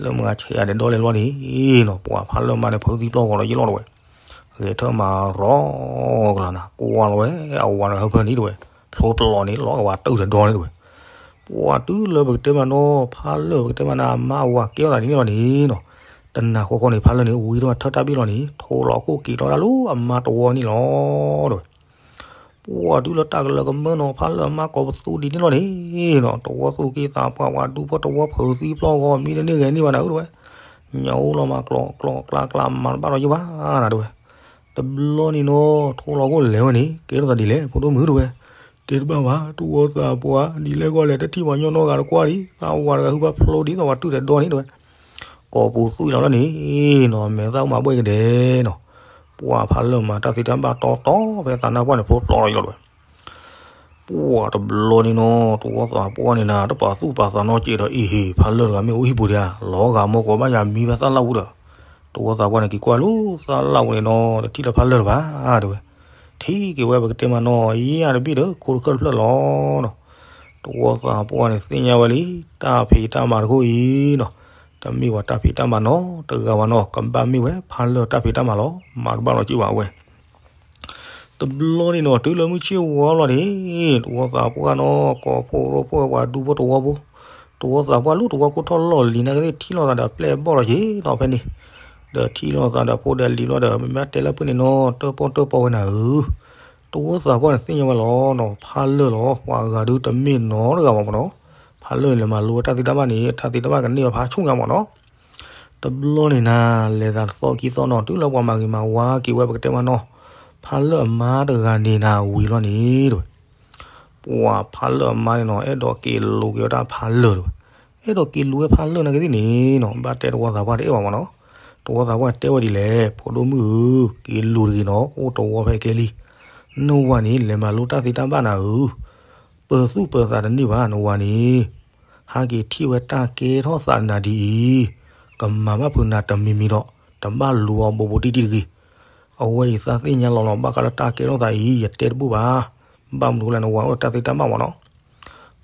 လၢမုၢ်ဂၤဆဲးယၤဒဲးဒီလဲၣ်လီၤန့ၣ်နီၤ ပှၤဖးလၢာ်မါန့ၣ် ဖုသံပျီၢ်ဂီၤဒီးယ့ၣ်လီၤတဲဝဲ. ဂဲၤထၢၣ်မၤရီကလၤနၤ ကွၢ်လီၤဝဲအဝၤဒီးဟၢဖၢန့ၣ်တဲဝဲ, ဖျိပျီၢ်န့ၣ် လီၤကဝၤတုၤဒီးဒီန့ၣ်တဲဝဲ. ပှၤတုၤလၢပကတဲမးနီၤ ဖးလၢာ်ပကတဲမးနၤ အမါအဝၤကဲထီၣ်သးဒ်န့ၣ်လီၤန့ၣ်နီၤ, တနၤဃီဃီန့ၣ် ဖးလၢာ်န့ၣ် ဝံထီၣ်ဝဲထၢတၢ်ဘ့ၣ်လီၤန့ၣ် ထိးလီၤအခိၣ်က့ၤထီၣ်ဒၣ်လၢအမါတဝီန့ၣ်လီၤတဲဝဲ. ပှၤတုၤလၢတၢ်ကလၢကမၢနီၤ ဖးလၢာ်အမါကိးပသူဒ်န့ၣ်လီၤန့ၣ်နီၤ, တဝီသူၣ်က့သးပှၢ် ပှၤဒူဖိတဝီဖုသံပျီၢ်ဂီၤ မံတန့ၢ်ဂဲၤန့ၢ်ဘၣ်နၤဧၢတဲဝဲ. ညၣ်အိၣ်လီၤမးကျိးကျိးကျါကျါ မၤတဘၣ်ဒီးယဘၣ်နၤတဲဝဲ. တဘျီန့ၣ်နီၤ ထိးလီၤခိၣ်လဲၤဝဲန့ၣ် ကဲထီၣ်သးဒ်လဲၣ် ဖိဒိၣ်မုၣ်တဲဝဲ. တဲတဘၣ်ဘၣ် တဝီသးပှၢ် ဒ်လဲၣ်ဂီၢ်လဲၣ် တထံၣ်ပှၤညီနီတဂၤတကွၢ်ဒံး သးဝၤတဂၤဟုဘၣ်ဖျိဒ်သိးပှၤတုၤဒီးဒီန့ၣ်တဲဝဲ. ကိးပသူအံၤလီၤလီၤန့ၣ်နီၤ မဲာ်သၣ်မၤဘှဲၣ်ကဒဲးနီၤ, ပှၤဖးလၢာ်မၤတၢ်သ့တၢ်ဘၣ်တီတီ ဖဲသးနါပှၢ်န့ၣ် ဖျိပျီၢ်လီၤယလီၤတဲဝဲ. ပှၤတဘျီန့ၣ်နီၤ တဝီသးပှၢ်န့ၣ်နၤ တပာ်သူၣ်ပာ်သးနီတစဲးဒီး အ့ဟ့ၣ် ဖးလၢာ်တဂၤမ့ၢ်အိၣ်ဟံၣ်ပူၤဒံးဧါ လီၤဂာ်မီၢ်ကိးဘၣ်ယၤမံဖဲသၣ်လၣ်ပူၤဒီး, တဝီသးပှၢ်န့ၣ် က့ၤကွၢ်လၢသၣ်လၣ်ပူၤန့ၣ်နီၤ တထံၣ်လၢဖးလၢာ်လၢၤဘၣ်တဲဝဲ. ထံၣ်က့ၤဝဲပကတဲမးနီၤ ယဲၢ်တဘ့ၣ်ဒီး ခိၣ်တခၢၣ်တဖျၢၣ်လီၤနီၤ. တဝီသးပှၢ်န့ၣ် သ့ၣ်ညါဝဲလံ တၢ်ဖံးတၢ်မၤတခိၣ်အံၤနီၤ တမ့ၢ်ပှၤတၢ်ဖံးတၢ်မၤနီတဂၤဘၣ်နီၤ ကဘၣ်မ့ၢ်ဝဲဖးလၢာ်တၢ်ဖံးတၢ်မၤလီၤ မၤတဘၣ်လီၤက့ဘၣ်ဝဲ. တဘျီန့ၣ်နီၤ တုၤလၢမုၢ်ဆ့ၣ်ဝါလီၤန့ၣ် တဝီသးပှၢ်နီၤ ကိးဖှိၣ်ရိဖှိၣ်ဝဲပှၤဒူဖိတဝီဖိ, တဝီသးပှၢ်လၢတဝီကိၢ်ထီၣ်လီၢ်လံၤနာ်က့သ့ၣ် ထံၣ်လိာ်သးဒီးပျဲၢ်ဘီၣ်လီၤက့ၤနီၤဖဲန့ၣ်, ဒီးထံၣ်လိာ်သးဒီးဖိဒီးလံၤဘျီဒီး မ့ၢ်ဘၣ်တဲလၢဖုန့ၣ်နီၤ တၢၣ်ပီၣ်တၢၣ်ပီဝဲနၤဧၢ. တဝီသးပှၢ်န့ၣ်သ့ၣ်ညါဝဲလီၤနီၤ ဖးလၢာ်လီၤ ပှၤဂၤဒုတမ့ၢ်နီတဂၤဘၣ်မးနီၤ, ဖးလၢာ်န့ၣ် လဲၤမၤလိဝဲတၢ်သ့တၢ်ဘၣ်န့ၣ် တၢ်သ့တၢ်ဘၣ်ကန့ၢ်ဝဲဖးဆူညါမးနီၤ. တဘျီန့ၣ်နၤ လဲၤသးတသီခံသီနီၤ တုၤလၢပှၤမၤဂ့ၤမၤဝါက့ၤဝဲပကတဲမးနီၤ, ဖးလၢာ်အမါတဂၤန့ၣ်နၤဝံၤလီၤန့ၣ်တဲဝဲ. ပှၤဖးလၢာ်အမါန့ၣ်နီၤ အဲၣ်ဒိးက့ၤလူၤက့ၤဝဲဒၣ်ဖးလၢာ်တဲဝဲ, အဲၣ်ဒိးက့ၤလူၤဝဲဖးလၢာ်နာ်က့သ့ၣ်န့ၣ်နီၤ ဘၣ်တဲတဝီသးပှၢ်တအဲၣ်ဘၣ်မးနီၤ, တဝီသးပှၢ်တဲဝဲဒ်လဲၣ် ဖိဒိၣ်မုၣ်ဧၢ, က့ၤလူၤတဂ့ၤနီၤ အိၣ်တဝီဖဲကဲလံ, နဝၤန့ၣ် လဲၤမၤလိတၢ်သ့တၢ်ဘၣ်နၤဧၢ ပၢၤသူၣ်ပၢၤသးတန့ၢ်ဘၣ် နဝၤန့ၣ်, ဟးက့ၤထံၣ်ဝဲတၢ်ကဲထီၣ်သးနၤဒ်အံၤ, ကမၤဘၣ်ဖုးနၤတမံၤမံၤဒီး, တဘၣ်လူၤအီၤဘူးဘူးတံၢ်တံၢ်တဂ့ၤ. အဝဲအံၤသးသ့ၣ်ညါလီၤလီၤ ဘၣ်ဃးလၢတၢ်ကဲထီၣ်သးအံၤ ယတဲတဘူၣ်ဘၣ်. ဘၣ်မနုၤအဃိလဲၣ် နဝၤအိၣ်ဒီးတၢ်သ့တၢ်ဘၣ်မးနီၤ.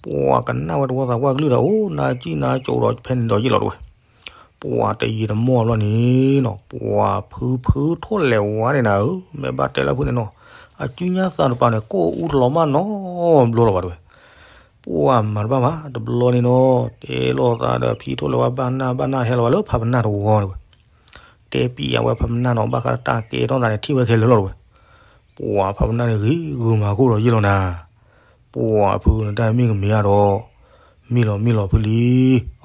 ပှၤကနၣ်ဝဲတဝီသးပှၢ်ကလုၢ်ဒီး အိၣ်နါစံၣ်နါစိၤဒီးဖဲန့ၣ်ဒီးယ့ၢ်လီၤတဝဲ ပှၤတယံာ်တမီၢ်ဘျီန့ၣ်နီၤ, ပှၤဖုဖုထိၣ်လဲၤဝါန့ၣ်နၤဧၢ, မ့ၢ်ဘၣ်တဲလၢဖုန့ၣ်နီၤ, အစုညါသးတပၤန့ၣ် ကိၢ်အူတလီၤမၢ်နီတဘျီလၢၤဘၣ်တဝဲ. ပှၤမၤတဘၣ်ဘၣ် တဘျီန့ၣ်နီၤ, တဲလိာ်သးဒီးဖံထိၣ်လဲၤဝါဘၣ်နၢ်ဘၣ်နၢ်ဟဲလီၤဝဲလၢဖးပနၢ်တဝီတဝဲ. တဲပံယၤဝဲဖးပနၢ်နီၤ, ဘၣ်ဃးလၢတၢ်ကဲထီၣ်သးန့ၣ် ထံၣ်ဝဲခဲလၢာ်လီၤတဝဲ. ပှၤဖးပနၢ်န့ၣ်ဂ့ၤဂုာ်မၤခိၣ်ဒီးယ့ၢ်လီၤနၤ. ပှၤဖုနတၢ်မ့ၢ်ကမ့ၢ်ဧါဒီး, မ့ၢ်လီၤမ့ၢ်လီၤဖုလံ.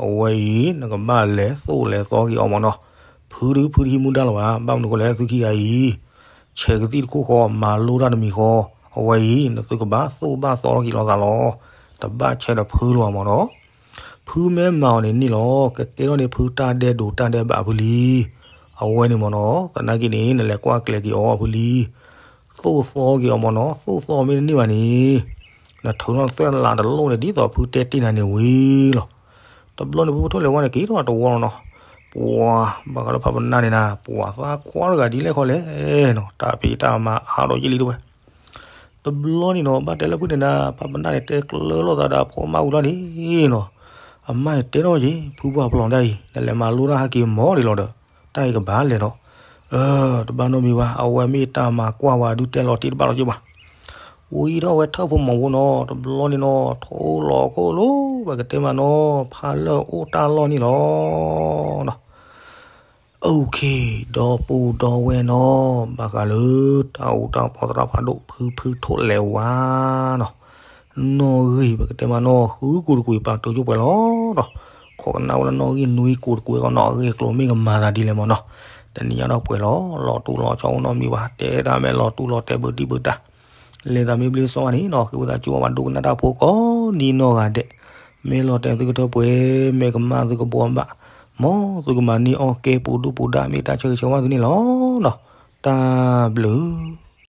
အဝဲအံၤ နကဘၣ်လဲၤသိၣ်လဲၤသီက့ၤအီၤမးနီၤ. ဖုဒုးဖုတဟံးမူဒါလၢၤဘၣ်. ဘၣ်မနုၤဃိလဲၣ် သုခံဂၤအံၤ ဆဲးကသံၣ်တခိၣ်ဃီ မၤလိတၢ်တမံၤဃီ, အဝဲအံၤ နသုကဘၣ်သိၣ်ဘၣ်သီထီၣ်က့ၤလိာ်သးလီၤ. တဘၣ်ဆဲးဒီးဖုလၢၤဘၣ်မးနီၤ. ဖုမ့ၢ်မၤအီၤန့ၣ်န့ၣ်လီၤ. ကကဲထီၣ်န့ၢ်ဖုတၢ်ဒဲးဒိးတၢ်ဒဲးဘးဖုလံ. အဝဲန့ၣ်မ့ၢ်နီၤ သနာ်က့န့ၣ် နလဲၤကွၢ်ကျဲၤက့ၤအီၤဖုလံ, သိၣ်သီက့ၤအီၤမ့ၢ်နီၤ, သိၣ်သီမ့ၢ်တန့ၢ်ဘၣ်န့ၣ် နထုးထီၣ်သွဲၣ်လးတလိၣ်န့ၣ် ဒ်သိးဖုတဲတ့ၢ်နၤန့ၣ်ဝံၤလီၤ. တဘျီန့ၣ် ဖုပထိၣ်လဲၤဝါန့ၣ် က့ၤထီၣ်တဝီလီၤနီၤ. ပှၤ ဘၣ်ဃးလၢဖးပနၢ်န့ၣ်နၤ ပှၤသးခွါတဂၤဒ်လဲၣ်ခီလဲၣ်နီၤ, တၢ်ဖံးတၢ်မၤအါဒီးယ့ၣ်လံတဝဲ တဘျီန့ၣ်နီၤ ဘၣ်တဲလၢဖုန့ၣ်နၤ ဖးပနၢ်န့ၣ် တဲကျၢၤလိာ်သးဒီးအဖိအမါဝံၤလီၤန့ၣ်နီၤ, အမါန့ၣ်တဲထီၣ်က့ၤ ဖုပှၢ်ပလီၢ်ဒၣ်အံၤ နလဲၤမၤလိတၢ်ဟဲက့ၤမီၢ်ဒံးလီၤဒီး တၢ်အံၤကဘၣ်လဲၤဒီး, တဘၣ်နီတမံၤဘၣ် အဝဲမ့ၢ်တၢ်မၤကွၢ်ဝဲဒုးတဲလီၤတံၢ်တဘၣ်လီၤက့ၤဘၣ်. ဝံၤထီၣ်ဝဲထၢၣ်ဖိမီၤဖိနီၤ တဘျီန့ၣ်နီၤ ထိၣ်လီၤခိၣ်လိၤ ပကတဲမးနီၤ ဖးလၢအိၣ်တၢ်လီၢ်န့ၣ်လီၤ. အိၣ်ခ့ ဒီပုၢ်ဒီဝဲၢ်နီၤ ဘၣ်ဃးလၢ တၢ်အူတၢ်ပီသရၣ်ဖးဒိၣ် ဖုဖုထိၣ်လဲၤဝါနီၤ, နီၣ်ဂံၢ်ပကတဲမးနီၤ ဃုကိးတကွံာ်ပာ်တိၤဆိပှဲၤလီၤဒီး, ခိးကနၣ်ဝဲလၢနီၣ်ဂံၢ်နွံကိးတကွံာ်ကီးနီၤ အဂ့ၢ်အကျိၤမ့ၢ်ကမၤသးဒ်လဲၣ်မးနီၤ, တနံၤညါဒီးပှဲၤလီၤ လီၤတူၢ်လီၤဆီအိၣ်နီတမံၤဘၣ် တဲဒၣ်မ့ၢ်လီၤတူၢ်လီၤတဲာ်ဘၢတံၢ်ဘၢတၢ်, လဲၤသးမ့ၢ်ဘျ့စီဝါန့ၣ်နီၤ ဃ့ဝံသးစူၤဘၣ်ဒိကနၣ်တၢ်ဖိကိးဒ်နီၢ်ဂၤဒဲး, မ့ၢ်လီၤတဲာ်သုကထၢပှဲၤ မ့ၢ်ကမၣ်သုကဘှီဘၣ်, မ်သုကမၤန့ၢ်အီၣ်ကဲပူၤဒုၣ်ပူၤဒါ မ့ၢ်တၢ်ဆၢဂ့ၤဆၢဝါသုန့ၣ်လီၤနီၤ, တၢ်ဘျုး